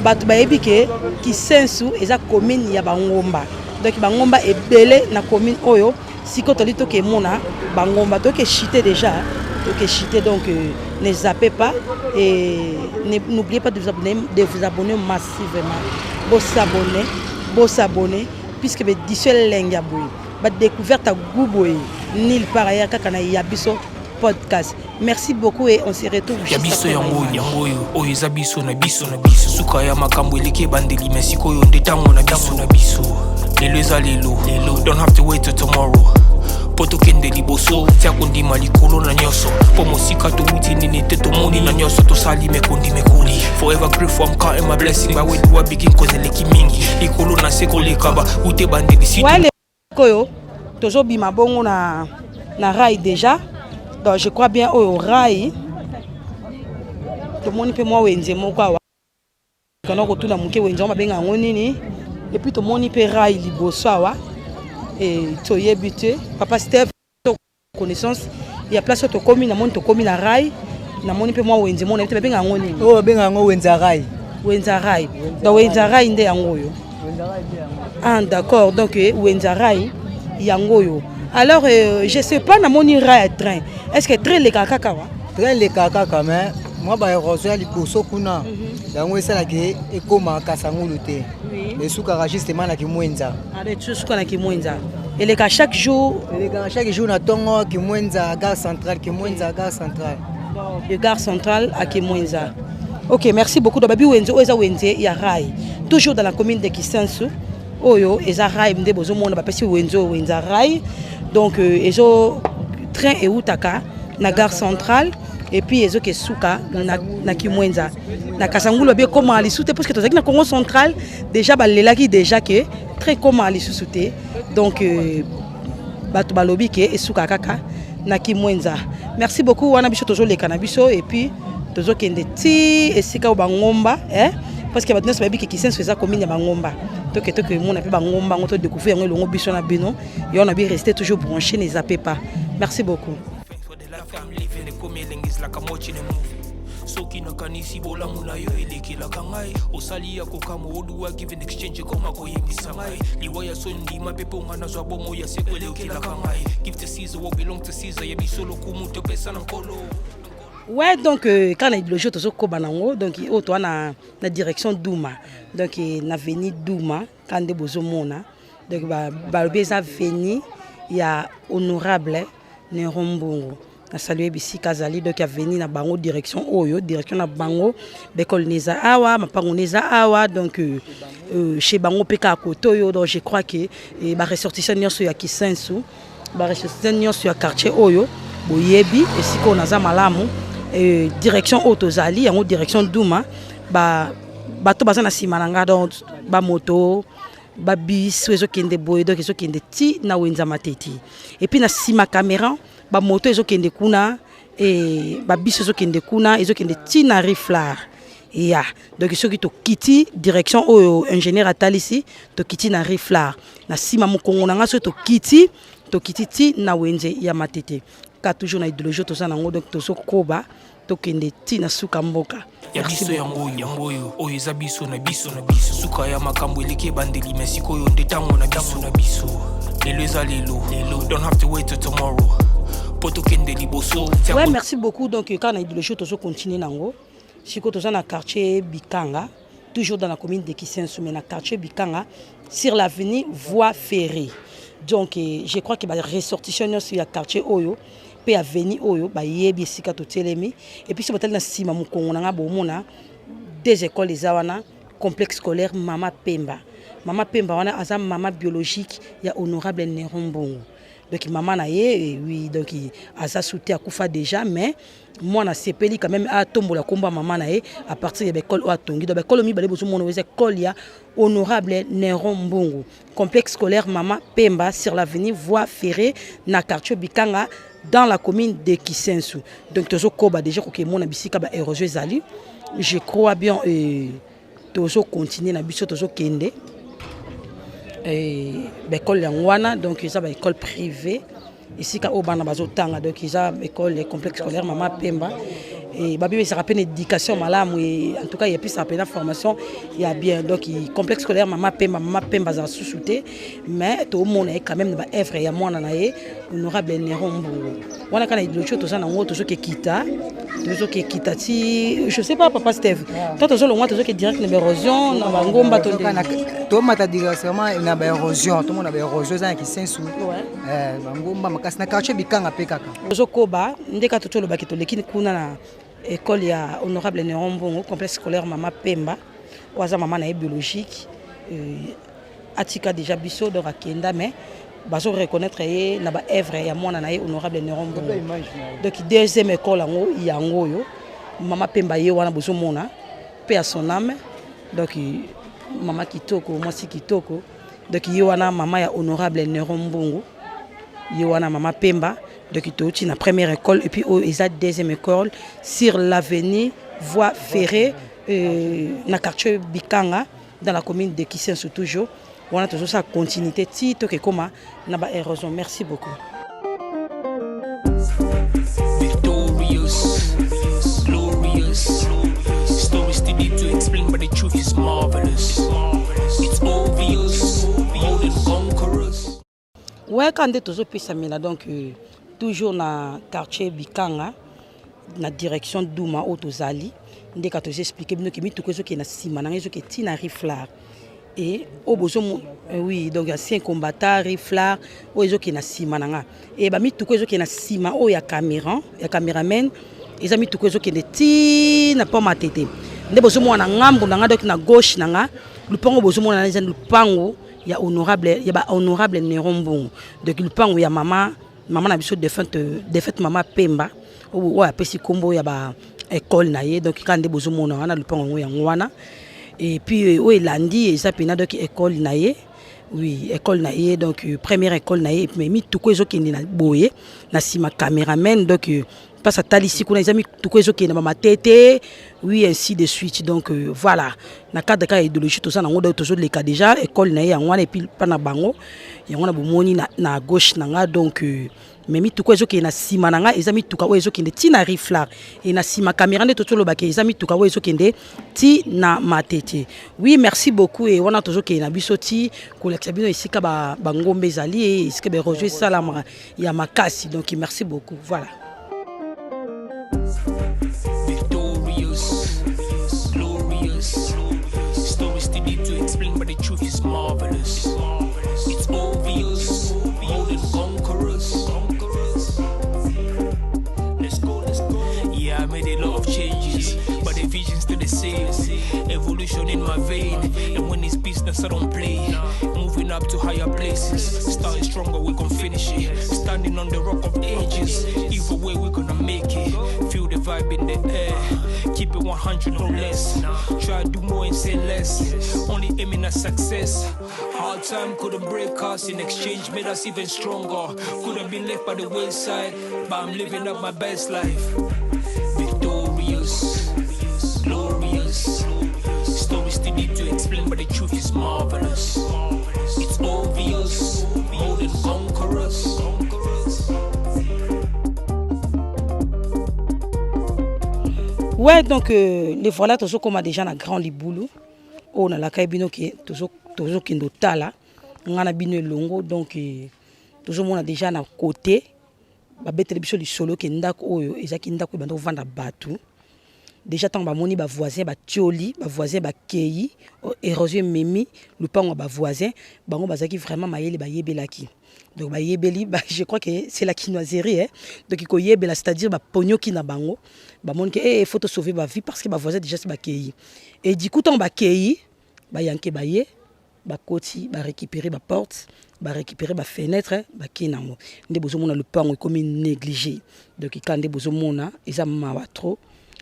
Bato bayebi ke Kisenso eza commune ya bangomba. Donc bangomba ebele na commune oyo siko toli toke mona bangomba toke chiter déjà, toke chiter. Donc ne zappez pas et n'oubliez pas de vous abonner, de vous abonner massivement. Bo s'abonner, bo s'abonner puisque be disel lenga boye. Ba découverte à goût boye nulle part ailleurs kaka na ya biso podcast. Merci beaucoup et on se retrouve Ya juste biso après yango la image. Yango oyo oyo eza biso na biso na biso suka ya makambo eleki ebandeli mais sikoyo nde ntango na biso na biso lelo eza lelo lelo don't have to wait till tomorrow. Mpo tokende liboso tia kondima likolo na nyonso mpo mosika towuti nini te tomoni na nyonso tosali mekondi mekoli forever grateful I'm counting my blessing by where do I begin cause eleki mingi likolo na se koleka ba ute bandeli si oyo tozobima bongo na, na rail déjà donc je crois bien oyo rail tomoni mpe mwa wenze moko awa kana kotuna moke wenze yango babenga yango nini epuis tomoni mpe rail liboso awa e toyebi te papa steve connaissance ya place oyo tokomi namoni tokomi na rail namoni mpe mwa wenze moko nayebi te babenga yango nini oyo babenga yango wenze ya rail wenze ya rail donc wenze ya rail nde yango oyo ah d'accord donc eh, wenze ya rail yango oyo alors euh, je sais pas namoni rail ya train est ce que train elekaka kaka wa train elekaka kaka mais mwa baérosion ya liboso kuna mhm. yango esalaka ekoma kasangulu te esukaka justement na kimwenza esuka na kimwenza eleka chaque jour elekaka chaque jour na ntongo kimwenza gare centrale kimwenza gare centrale de gare centrale à kimwenza ok merci beaucoup donc babi wenze oyo eza wenze ya rail toujours dans la commune de kisensu oyo eza rail nde bozomona bapesi wenze oyo wenze ya rail donc euh, ezo train eutaka na gare centrale et puis ezoki esuka na, na kimwenza na kasangulu babi ekoma lisusu te puisque tozalaki na congo central déjà balelaki déjà ke très ekoma lisusu te donc euh, bato balobi ke esuka kaka na kimwenza merci beaucoup wana biso tozoleka na biso et puis tozokende ti esika oyo bangomba eh? parce que bato nyonso bayebi ke kisenso eza commune ya bangomba toke toke emona mpe bangomba yango todécouvrir yango elongo biso na bino yo na bi rester toujours branché ne zappez pas merci beaucoup soki nakanisi bolamu na yo elekelaka ngai osali ya kokamwa oduwa give and exchange ekoma koyembisa ngai liwa ya soni ndima mpe mpo ngai nazwa bomoi ya seko elekelaka ngai give to caesar what belong to caesar ya biso lokumu topesa na nkolo Ouais, donc euh, quand na idéologie tozokoba nango donc oyo toa na, na direction Duma donc euh, na veni Duma ka nde bozomona donc balobi eza veni ya honorable Neron Mbungu na salue bisika azali donc aveni na bango direction oyo direction na bango bekole na eza awa mapango na eza awa donc euh, euh, chez bango mpe kaka kote oyo donc je crois que eh, baressortissant nyonso ya kisensu baressortissant nyonso ya quartier oyo boyebi esika oyo naza malamu eh, direction oyo tozali yango direction duma ba bato baza na nsima na nga donc bamoto babis oyo ezokende boye donc ezokende ti na wenza mateti epuis na nsima camera bamoto ezokende kuna e babis ezokende kuna ezokende ti na riflar ya donc soki tokiti direction oyo ingénieur atalisi tokiti na riflar na nsima mokongo na ngai soki tokiti tokiti ti na wenze ya matete ka toujours na idéologie toza nango donc tozokoba tokende ti na suka mboka ya biso yango oyo yango oyo oyo eza biso na biso na biso suka ya makambo eleki ebandeli me sikoyo nde ntango na biso na biso lelo eza lelo lelo don't have to wait till tomorrow mpo tokende liboso ouais merci beaucoup donc kaka na idéologie tozo continuer nango sikoyo toza na quartier bikanga toujours dans la commune de Kisensu mais na quartier bikanga sur l'avenue voie ferrée donc eh, je crois que ba ressortissants nyonso ya quartier oyo mpe avenue oyo bayebi esika totelemi epuis soki batali na nsima mokongo na ngai bomona des écoles eza wana complexe scolaire mama pemba mama pemba wana aza mama biologique ya honorable neron mbongo donc mama na ye eh, oui donc aza sute akufa déjà mais mwana asepeli quand même atombola nkombo ya mama na ye à partir ya baekole oyo atongi donc baekole mibale bozomona oyo eza ekole ya honorable neron mbongo Complexe scolaire Mama Pemba sur l'avenue Voie Ferrée na quartier Bikanga dans la commune de Kisensu. Donc tozo koba déjà kokemona bisika ba érosion ezali. Je crois bien euh, tozo continuer na biso tozo kende. Euh, ba école yango wana donc eza ba école privée esika oyo bana bazotanga donc eza école complexe scolaire mama pemba babebisaka mpe na éducation malamu en tout cas epesaka mpe na formation ya bien donc complexe scolaire mama pemba mama pemba azala susu te mais tomona ye quand même na baœuvre ya mwana na ye honorable neron mbungu wana kaka na idéologie toza nango tozoki ekita tozoki ekita ti je sais pas papa steve to tozolongwa tozoki direct na baérosion na bangomba to tomata directement na baérosion tomona baérosion eza na kisensu Eh, bangomba makasi na quartier bikanga mpe kaka tozokoba nde kaka tolobaki toleki kuna na école ya honorable neron mbongo complexe scolaire mama pemba oyo aza mama na ye biologique euh, atika déjà biso donc akenda mais Bazo reconnaître ye na ba œuvre ya mwana na ye honorable Neron Mbongo. Donc deuxième école yango yango oyo mama Pemba ye wana bozomona paix à son âme. Donc mama kitoko, mwasi kitoko. Donc ye wana mama ya honorable Neron Mbongo. Ye wana mama Pemba. Donc touti na première école et puis oyo eza deuxième école sur l'avenue voie ferrée euh, na quartier Bikanga dans la commune de Kisenso toujours. Wana tozosala continuité ti tokekoma na ba érosion. Merci beaucoup. Victorious, glorious. Stories too deep to explain, but the truth is marvelous. It's obvious, more than conquerors. Ouais, quand nde tozopesamela donc euh, toujours na quartier Bikanga na direction Duma oyo tozali nde ka tozo expliquer bino ke mituka ezokende na nsima na ngai ezokende ti na Riflar et oyo bozo euh, oui donc ancien combattant Riflar oyo ezokende na nsima na ngai et ba mituka ezokende na nsima oyo ya caméra ya cameraman eza mituka ezokende ti na pont Matete nde bozomona na ngambo na ngai donc na gauche na ngai lupango bozomona eza lupango ya honorable ya ba honorable Neron Mbongo donc lupango ya mama mama na biso défunte défunte mama Pemba oyo apesi kombo ya ba école na ye donc kaka nde bozomona wana lupango yango yango wana et puis oyo elandi eza mpena donc école na ye oui école na ye donc première école na ye mais mituka ezokende na boye na nsima cameraman donc place atalisi kuna eza mituka ezokende ba matete oui ainsi de suite donc euh, voilà na cadre kaka ya idéologie toza nango donc tozoleka déjà école na ye yango wana epuis mpa na bango yango wana bomoni na, na gauche na nga donc euh, mais mituka ezokende na nsima na nga eza mituka oyo ezokende ti na riflar e na nsima kamera nde totolobaka eza mituka oyo ezokende ti na matete oui merci beaucoup e wana tozokende na biso ti kolakisa bino esika bangombe ba ezali e esika baerosion esalamaka ya makasi donc merci beaucoup voilà Victorious, glorious. Stories too deep to explain, but the truth is marvelous. It's obvious, more than conquerors. Let's go, let's go. Yeah, I made a lot of changes, but the vision's still the same. Evolution in my vein, and when it's business, I don't play. Moving up to higher places, starting stronger, we gon' finish it. Standing on the rock of ages, either way, we gonna make it. Feel the vibe in the air, keep it 100, no less. Try to do more and say less, only aiming at success. Hard time couldn't break us, in exchange, made us even stronger. Could have been left by the wayside, but I'm living up my best life. Victorious, glorious. Stories too deep to explain, but the truth is marvelous. It's obvious, more than conquerors. Ouais, donc euh, les voilà tozokoma déjà na grand libulu oyo nalakaki bino ke tozokende otala ngai na bino elongo donc euh, tozomona déjà na côté babeteli biso lisolo ke ndako oyo ezalaki ndako ebanda kovanda bato deja ntango bamoni bavoisin batioli bavoisin bakei érosion ememi lopango ya bavoisin bango bazalaki vraiment mayele bayebelaki donc bayebeli ba, je crois que c'est la kinoiserie hein? donc koyebela c'est-à-dire baponioki na bango bamoni ke hey, eh, faut tosauver bavie parce que bavoisin déjà si bakei et du coup ntango bakei bayanke baye bakoti ba récupérer ba porte ba récupérer ba fenêtre bakei nango nde bozomona lopango ekomi négligé donc kaka nde bozomona eza mawa trop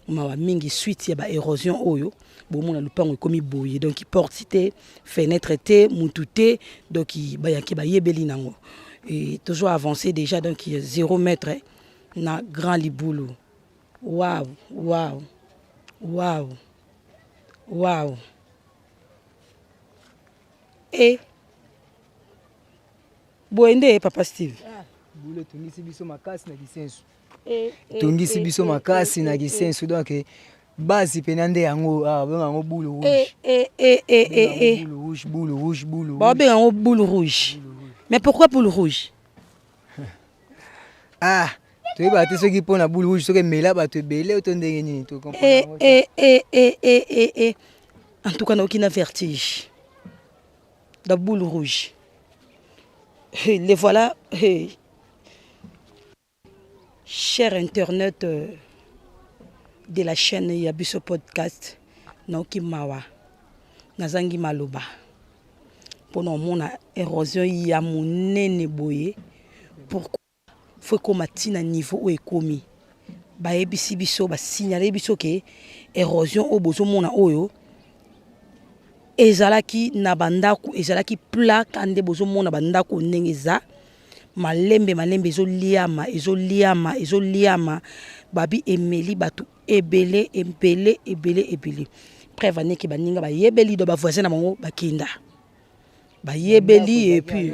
mawa mingi suite ya ba érosion oyo bomona lopango ekomi boye donc porte te fenêtre te mutu te donc bayaki bayebeli nango et toujours avancé déjà donc 0 mètre na grand libulu waouh waouh waouh waouh e boye nde papa steve ah, bule etungisi biso makasi na kisensu eh, eh, etungisi eh, biso makasi na kisensu donc base mpena nde yango ah, babenga yango boule rouge rouge boule rouge boule babenga yango boule rouge mais pourquoi boule rouge ah toyebaka te soki mpo na boule rouge soki emela bato ebele to ndenge nini to eh, eh, eh, eh, eh, eh, eh. En tout cas nayoki na vertige la boule rouge hey, les voilà hey. Cher internaute euh, de la chaîne ya biso podcast nayoki mawa nazangi maloba. mpona omona érosion ya monene boye. Pourquoi faut ekoma ti na niveau oyo ekomi? Bayebisi biso, basignale biso ke érosion oyo bozomona oyo ezalaki na bandako, ezalaki plat ka nde bozomona bandako ndenge eza malembe malembe ezoliama, ezoliama, ezoliama. Babi emeli bato ebele ebele ebele ebele. Preuve aneke baninga bayebeli do bavoisin na bango bakenda bayebeli. Et puis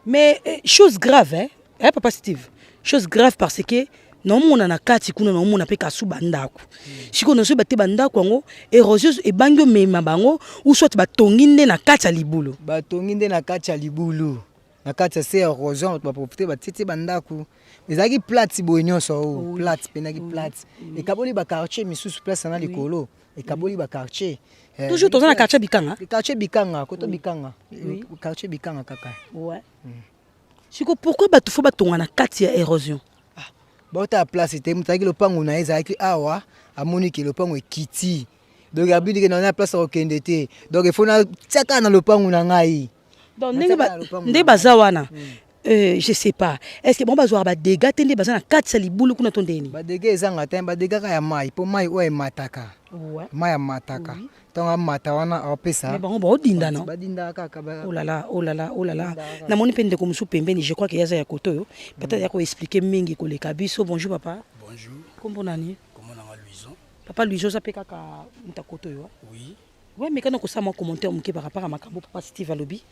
mais chose grave, hein, hein, papa Steve, chose grave parce que naomona na kati kuna, naomona mpe kasu bandako. Sikoyo nazoyeba te bandako yango érosion ebangi omema bango ou soit batongi nde na kati ya libulu. Batongi nde na kati ya libulu, na kati ya se ya érosion. Bato baprofite, batietie bandako. Ezalaki plate boye nyonso oyo, plate mpenaki, plate ekaboli baquartier misusu. Place na likolo ekaboli baquartier. Toujours toza na quartier Bikanga. Quartier Bikanga, koto Bikanga, quartier Bikanga kaka. Ouais. Siko pourquoi bato faut batonga na kati ya érosion? Baotala place te. Moto azalaki, lopango na ye ezalaki awa, amoni ke lopango ekiti, donc abindi ke na place akokende te, donc il faut natia kaka na lopango na ngai. Donc nde baza wana, je sais pas, est ce que bango bazwaka badégâts te nde baza na kati ya libulu kuna to ndeni? Badégâts ezanga te, badégâts kaka ya mai, mpo mai oyo emataka, mai amataka, ntango amata wana aopesa. Bango baodinda no. Badindaka kaka. Olala, olala, olala. Namoni mpe ndeko mosusu pembeni, je crois ke yaza ya kote oyo, peut-être ya koexpliquer mingi koleka biso. Bonjour papa. Bonjour. Kombo nani? Kombo nanga Louison. Papa Louison, oza mpe kaka moto ya kote oyo? Oui. Ouais, mais kana kosala mwa commentaire moke par rapport à makambo papa Steve alobi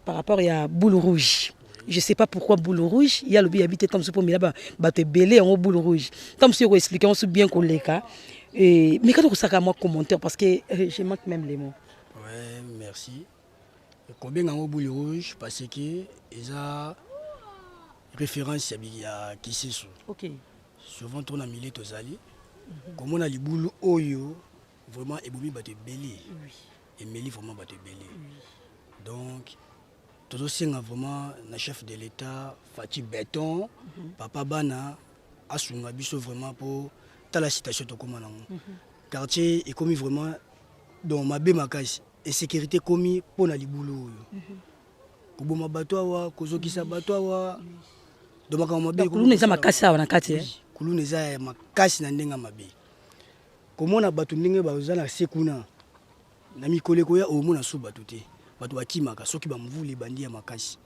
par rapport ya boule rouge. Je sais pas pourquoi boule rouge. Ye alobi yabi te, ntango mosusu mpo mela bato ebele yango boule rouge. Ntango mosusu ekoexpliquer yango so bien koleka. Mais kana kosaka mwa commentaire parce que je manque même les mots. Ouais, merci. Kobenga yango boule rouge parce que eza référence ya Kisenso. Souvent to na milieu tozali komona libulu oyo vraiment ebomi bato ebele, emeli vraiment bato ebele. Donc tozosenga vraiment na chef de l'État Fatshi Béton, papa bana, asunga biso vraiment mpo tala situation tokóma nango. Quartier ekomi vraiment donc mabe makasi, insécurité ekomi mpo na libulu oyo, koboma bato awa, kozokisa bato awa, donc makambo mabe. Kuluna eza makasi awa na kati, eh? Kuluna eza ya makasi na ndenge ya mabe. Komona bato ndenge baza na se kuna, na mikolo ekoya omona so bato te. Bato bakimaka soki bamvula ebandi ya makasi,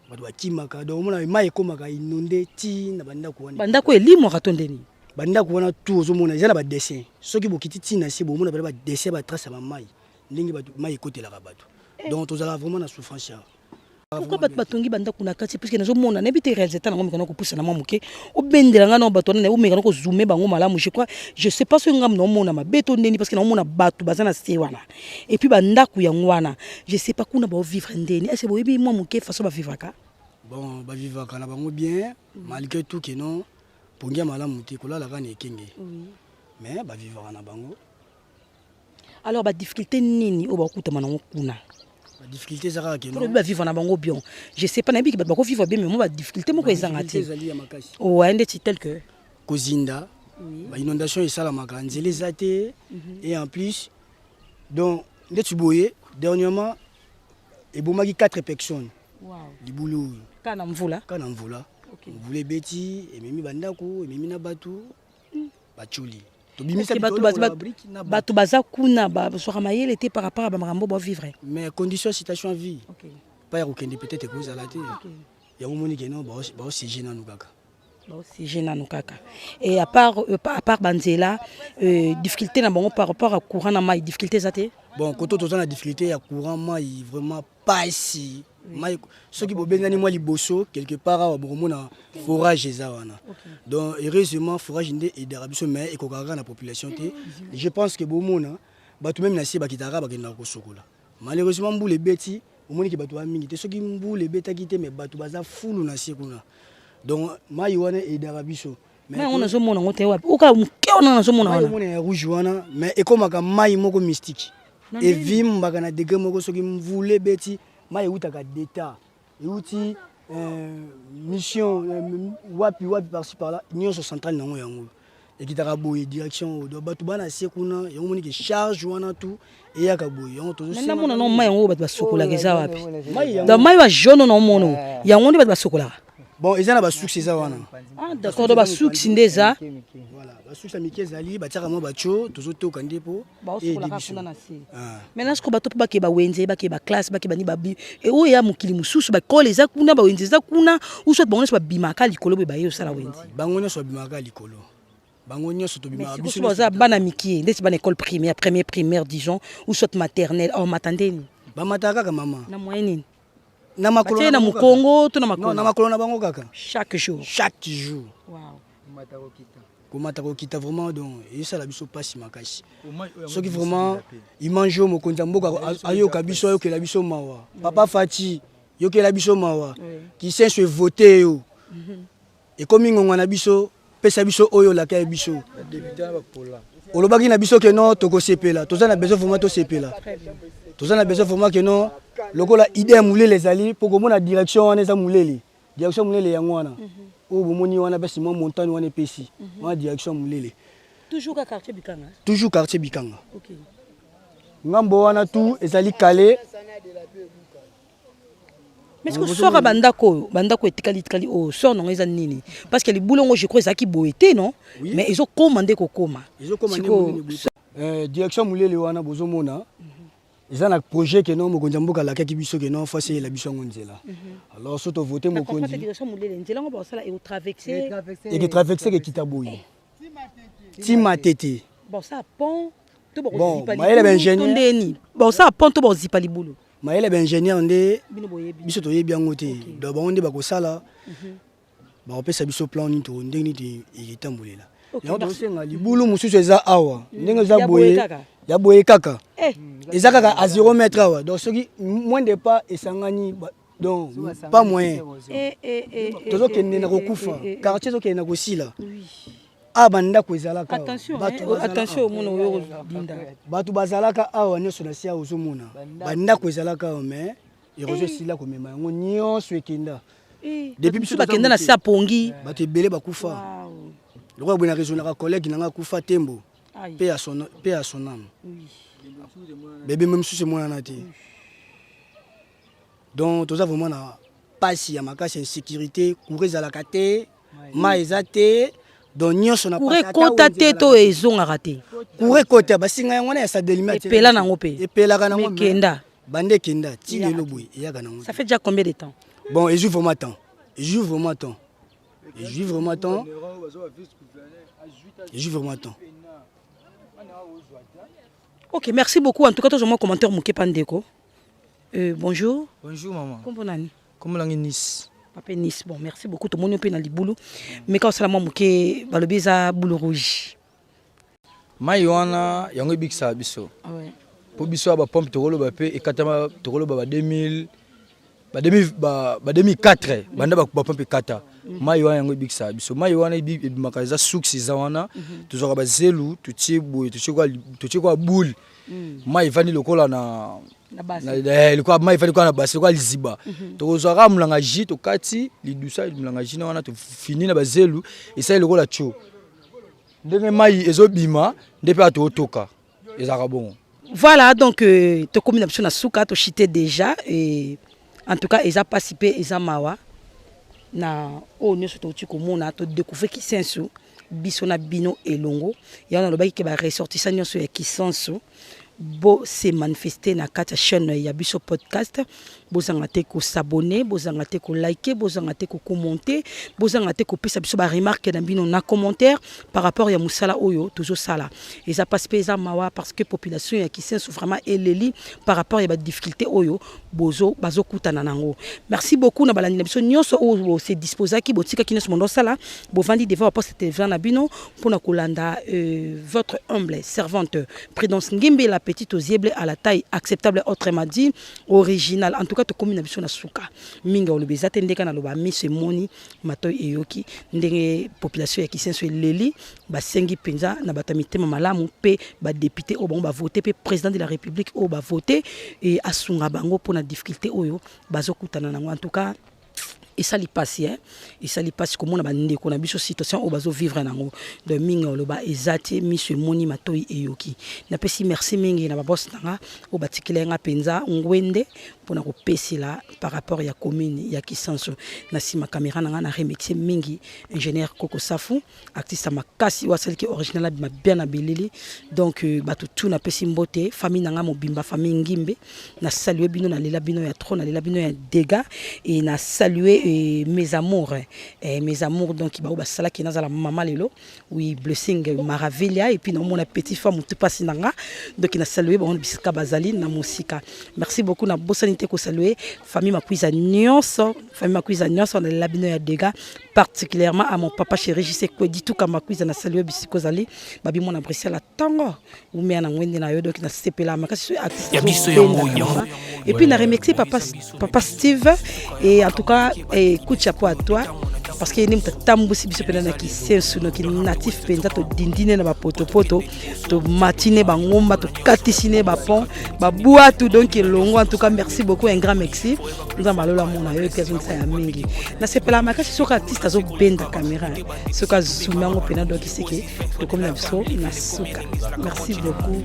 bato bakimaka. Donc omona mai ekomaka inonde ti na bandako wana. Bandako elimwaka to ndeni? Bandako wana tu ozomona eza na badessin. Soki bokiti ti na se, bomona bana badessin, batrace ya bamai, ndenge bato mai ekotelaka bato. Donc tozalaka vraiment na souffrance awa. Pourquoi bato batongi bandako na kati? Puisque nazomona, nayebi te réalisateur nango, omekana kopusa na mwa moke, obendela ngai na bato wana, omekana kozoome bango malamu. Je crois, je sais pas soki ngambo naomona mabe to ndeni, parce que naomona bato baza na se wana et puis bandako yango wana, je sais pas kuna baovivre ndeni. Est ce boyebi mwa moke façon bavivaka? Bon, bavivaka na bango bien malgré tout ke non, pongi ya malamu te, kolala kaka na ekenge, mais bavivaka na bango. Alors badifficulté nini oyo bakutama nango kuna? Badifficulté eza kaka ke Mpona bavivre na bango bien, je sais pas, nayebiki bato bakovivre bien, mais mo badifficulté moko ezanga te. Ezali ya makasi. Ouais, ndeti tel que? Kozinda, bainondation esalamaka, nzela eza te. Et en plus, donc ndeti boye, dernièrement ebomaki 4 personnes, libulu oyo. Kaka na mvula? Kaka na mvula. Mvula ebeti, ememi bandako, ememi na bato, baculi. Tobimisa bato baza kuna, bazwaka mayele te par rapport à bamakambo bavivre. Mais condition, situation ya vie pa ya kokende peut-être ekozala te. Yango moni ke non, baosiéger nanu kaka. Baosiéger nanu kaka. Et à part banzela, difficulté na bango par rapport à courant na mai, difficulté eza te? Bon, koto toza na difficulté ya courant, mai vraiment pasi. Mai soki bobengani mwa liboso quelque part awa, bokomona forage eza wana. Donc heureusement forage nde aidaka biso, mais ekokaka kaka na population te. Je pense que bomona bato même na se bakitaka, bakendaka kosokola. Malheureusement mbula ebeti, omoniki bato ba mingi te. Soki mbula ebetaki te, mais bato baza fulu na se kuna. Donc mai wana aidaka biso. Mai yango nazomona yango te wapi? Oka moke wana nazomona wana. Omona ya rouge wana, mais ekomaka mai moko mystique, evimbaka na degré moko. Soki mvula ebeti, mai eutaka d'état, euti mission wapi wapi, par-ci par-là nyonso, centrale nango yango. Ekitaka boye direction oyo. Donc bato bana se kuna yango moni ke charge wana tout eyaka boye yango tozo senga. Namona no mai yango bato basokolaka eza wapi? Donc mai wa jaune na omono yango nde bato basokolaka. Bon eza na ba source eza wana. Ah d'accord, donc ba source nde eza. Voilà, ba source ya mike ezali batiaka mwa batio tozotoka nde po baosukolaka kuna na se. Ah. Maintenant sikoyo bato mpo bakee bawenze, bakee baklasse, bakee bani babi oyo ya mokili mosusu bakole eza kuna, bawenze eza kuna, ou soit bango nyonso babimaka likolo boye baye osala wenze. Bango nyonso babimaka likolo. Bango nyonso tobimaka biso. Baza bana mikie ndeti bana école primaire, premier primaire disons, ou soit maternelle, or mata ndeni. Bamataka kaka mama. Na moyen nini? Na makolo na mokongo to na makolo? Non, na makolo na bango kaka. Chaque jour. Chaque jour. Wow. Komata kokita vraiment donc esala biso pasi makasi. Soki vraiment image oyo mokonzi ya mboka ayoka biso ayokela biso mawa. Papa Fatshi yokela biso mawa. Kisenso evote yo. Ekomi ngonga na biso pesa biso oyo olaka ya biso. Olobaki na biso ke non tokosepela, toza na besoin vraiment tosepela. Toza na besoin vraiment ke non lokola idée ya mulele ezali po komona direction wana eza mulele. Direction mulele yango wana. Oyo bomoni wana basi mwa montagne wana epesi. Wana direction mulele. Toujours ka quartier Bikanga. Toujours quartier Bikanga. Okay. Ngambo wana tout ezali kale. Mais ce que sort ya bandako oyo, bandako etikali tikali oyo, sort nango eza nini? Parce que libulu yango je crois ezalaki boye te non? Oui. Mais ezokoma nde kokoma. Ezokoma nde monene boye. Euh, direction mulele wana bozomona eza na projet ke non mokonzi ya mboka alakaki biso ke non fasi eyela biso yango nzela. Alors so tovote mokonzi direction mulele nzela yango bakosala ekotraverse eketraverse ekekita boye ti matete. Bon ça pont to Bon, mayele ba ingénieur ndeni. Bon ça pont to bakozipa libulu. Mayele ya ba ingénieur nde biso toyebi yango te. Donc bango nde bakosala bakopesa biso plan nini to ndenge nini etambolela. Yango tosenga libulu mosusu eza awa ndenge eza boye ya boye kaka eza kaka à 0 mètre awa donc soki moins de pas esangani donc pas moyen tozokende na kokufa quartier ezokende na kosila. Awa bandako ezalaka bato bazalaka awa nyonso na si awa ozomona bandako ezalaka awa mais erosion esila komema yango nyonso ekenda. Depuis biso bakenda na se ya pongi bato ebele bakufa lokola boye na raisonnaka collègue na nga akufa tembo pe ya son pe ya son âme bebembe mosusu emonana te donc toza vraiment na pasi ya makasi insécurité courant ezalaka te mai eza te donc nyonso na courant ekota te to ezongaka te courant ekota basinga yango wana ya sadelima epela nango mpe epelaka nango ekenda bande ekenda ti lelo boye eyaka nango ça fait déjà combien de temps bon ezwi vraiment temps ezwi vraiment temps ezwi vraiment temps ezwi vraiment temps. Ok, merci beaucoup. En tout cas, tozwa mwa commentaire moke pa ndeko. Euh, bonjour. Bonjour maman. Kombo nani? Kombo nangi Nice. Papa Nice. Bon, merci beaucoup. Tomoni mpe na libulu. Mais quand osala mwa moke balobi eza boule rouge. Mai wana yango ebikisaka biso. Ouais. Po biso ya ba pompe tokoloba pe ekatama tokoloba ba 2000 ba 2000 ba, ba 2004 banda ba, ba pompe ekata. Mai wana yango ebikisaka biso. Mai wana ebimaka eza source eza wana. Tozwaka ba zelu totie boye totie kwa totie kwa boule. Mai evandi lokola na lokola mai efandi lokola na basi lokola liziba. Tokozwa kaka molanga jus tokati lidusa molanga jus na wana tofini na bazelu esali lokola tio. Ndenge mai ezobima nde mpe atotoka ezalaka bongo. Voilà donc euh, tokomi na biso na suka tochite déjà et en tout cas eza pasi mpe eza mawa na oyo nyonso touti komona todécouvrir kisensu biso na bino elongo yango nalobaki ke baressortissant nyonso ya kisensu bo se manifester na kati ya chaîne ya biso podcast bozanga te ko s'abonner bozanga te ko liker bozanga te ko commenter bozanga te kopesa biso ba remarque na bino na commentaire par rapport ya mosala oyo tozosala eza pasi mpe eza mawa parce que population ya Kisenso vraiment eleli par rapport ya ba difficulté oyo bozo bazokutana nango merci beaucoup na balandi na biso nyonso oyo bo se disposaki botikaki nyonso mondo osala bovandi devant ba poste télévision na bino mpona kolanda euh, votre humble servante Prudence Ngimbi la petite aux yeux à la taille acceptable autrement dit original en tout cas tokomi na biso na suka mingi oloba eza te ndeka naloba miso emoni matoi eyoki ndenge population ya Kisenso eleli basengi mpenza na bato ya mitema malamu mpe badepute oyo bango bavote mpe président de la république oyo bavote e asunga bango mpona difficulté oyo bazokutana nango en tout cas. Esali pasi hein, esali pasi komona ba ndeko na biso situation oyo bazo vivre nango. Donc mingi oloba eza te, miso emoni matoyi eyoki. Napesi merci mingi na ba boss na nga oyo batikela nga penza ngwende pona kopesela par rapport ya commune ya Kisanso. Na sima camera na nga na remercier mingi ingénieur Koko Safu. Artiste ya makasi oyo asaliki original abima bien na bilili. Donc euh, bato tout napesi mbote, famille na nga mobimba, famille Ngimbe, na salue bino, na lela bino ya trop, na lela bino ya dégâts et na salue euh, mes amours eh, mes amours donc bao basalaki nazala mama lelo. Oui, Blessing Maravilha et puis na mona petit femme mutu pasi na nga. Donc na salue bango bisika bazali na mosika. Merci beaucoup na bosani te ko saluer famille Makuiza nyonso, famille Makuiza nyonso na lela bino ya dégâts particulièrement à mon papa chéri JC Kwedi Tuka Makuiza na saluer bisiko zali babi mona Bruxelles à tongo umea na ngwende na yo donc na sepela makasi so artiste ya biso yango yango. Et puis na remercier papa papa Steve et en tout cas et coup de chapeau à toi parce que ni mutu atambusi biso mpenza na kisensu noki natif mpenza todindine na bapotopoto tomatine bangomba tokatisi ne bapont babwatu donc elongo. En tout cas merci beaucoup, un grand merci. Nzambe alola mona yo epi azongisa ya mingi. Nasepelaka makasi soki artiste azobenda caméra, soki azumi yango mpena, donc seke tokomi na biso na suka. Merci beaucoup.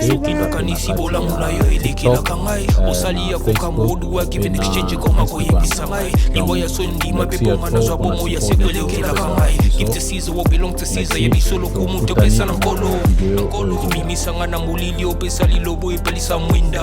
Soki nakanisi bolamu na yo elekelaka ngai, osali ya kokamwa, oduwa give and exchange ekoma koyebisa ngai liwa ya soni ndima mpe mponga nazwa bomo ya seko elekelaka ngai. Give to Caesar what belong to Caesar, ya biso lokumu topesa na Nkolo, na Nkolo. Obimisa ngai na molili, opesa lilobo epelisa mwinda.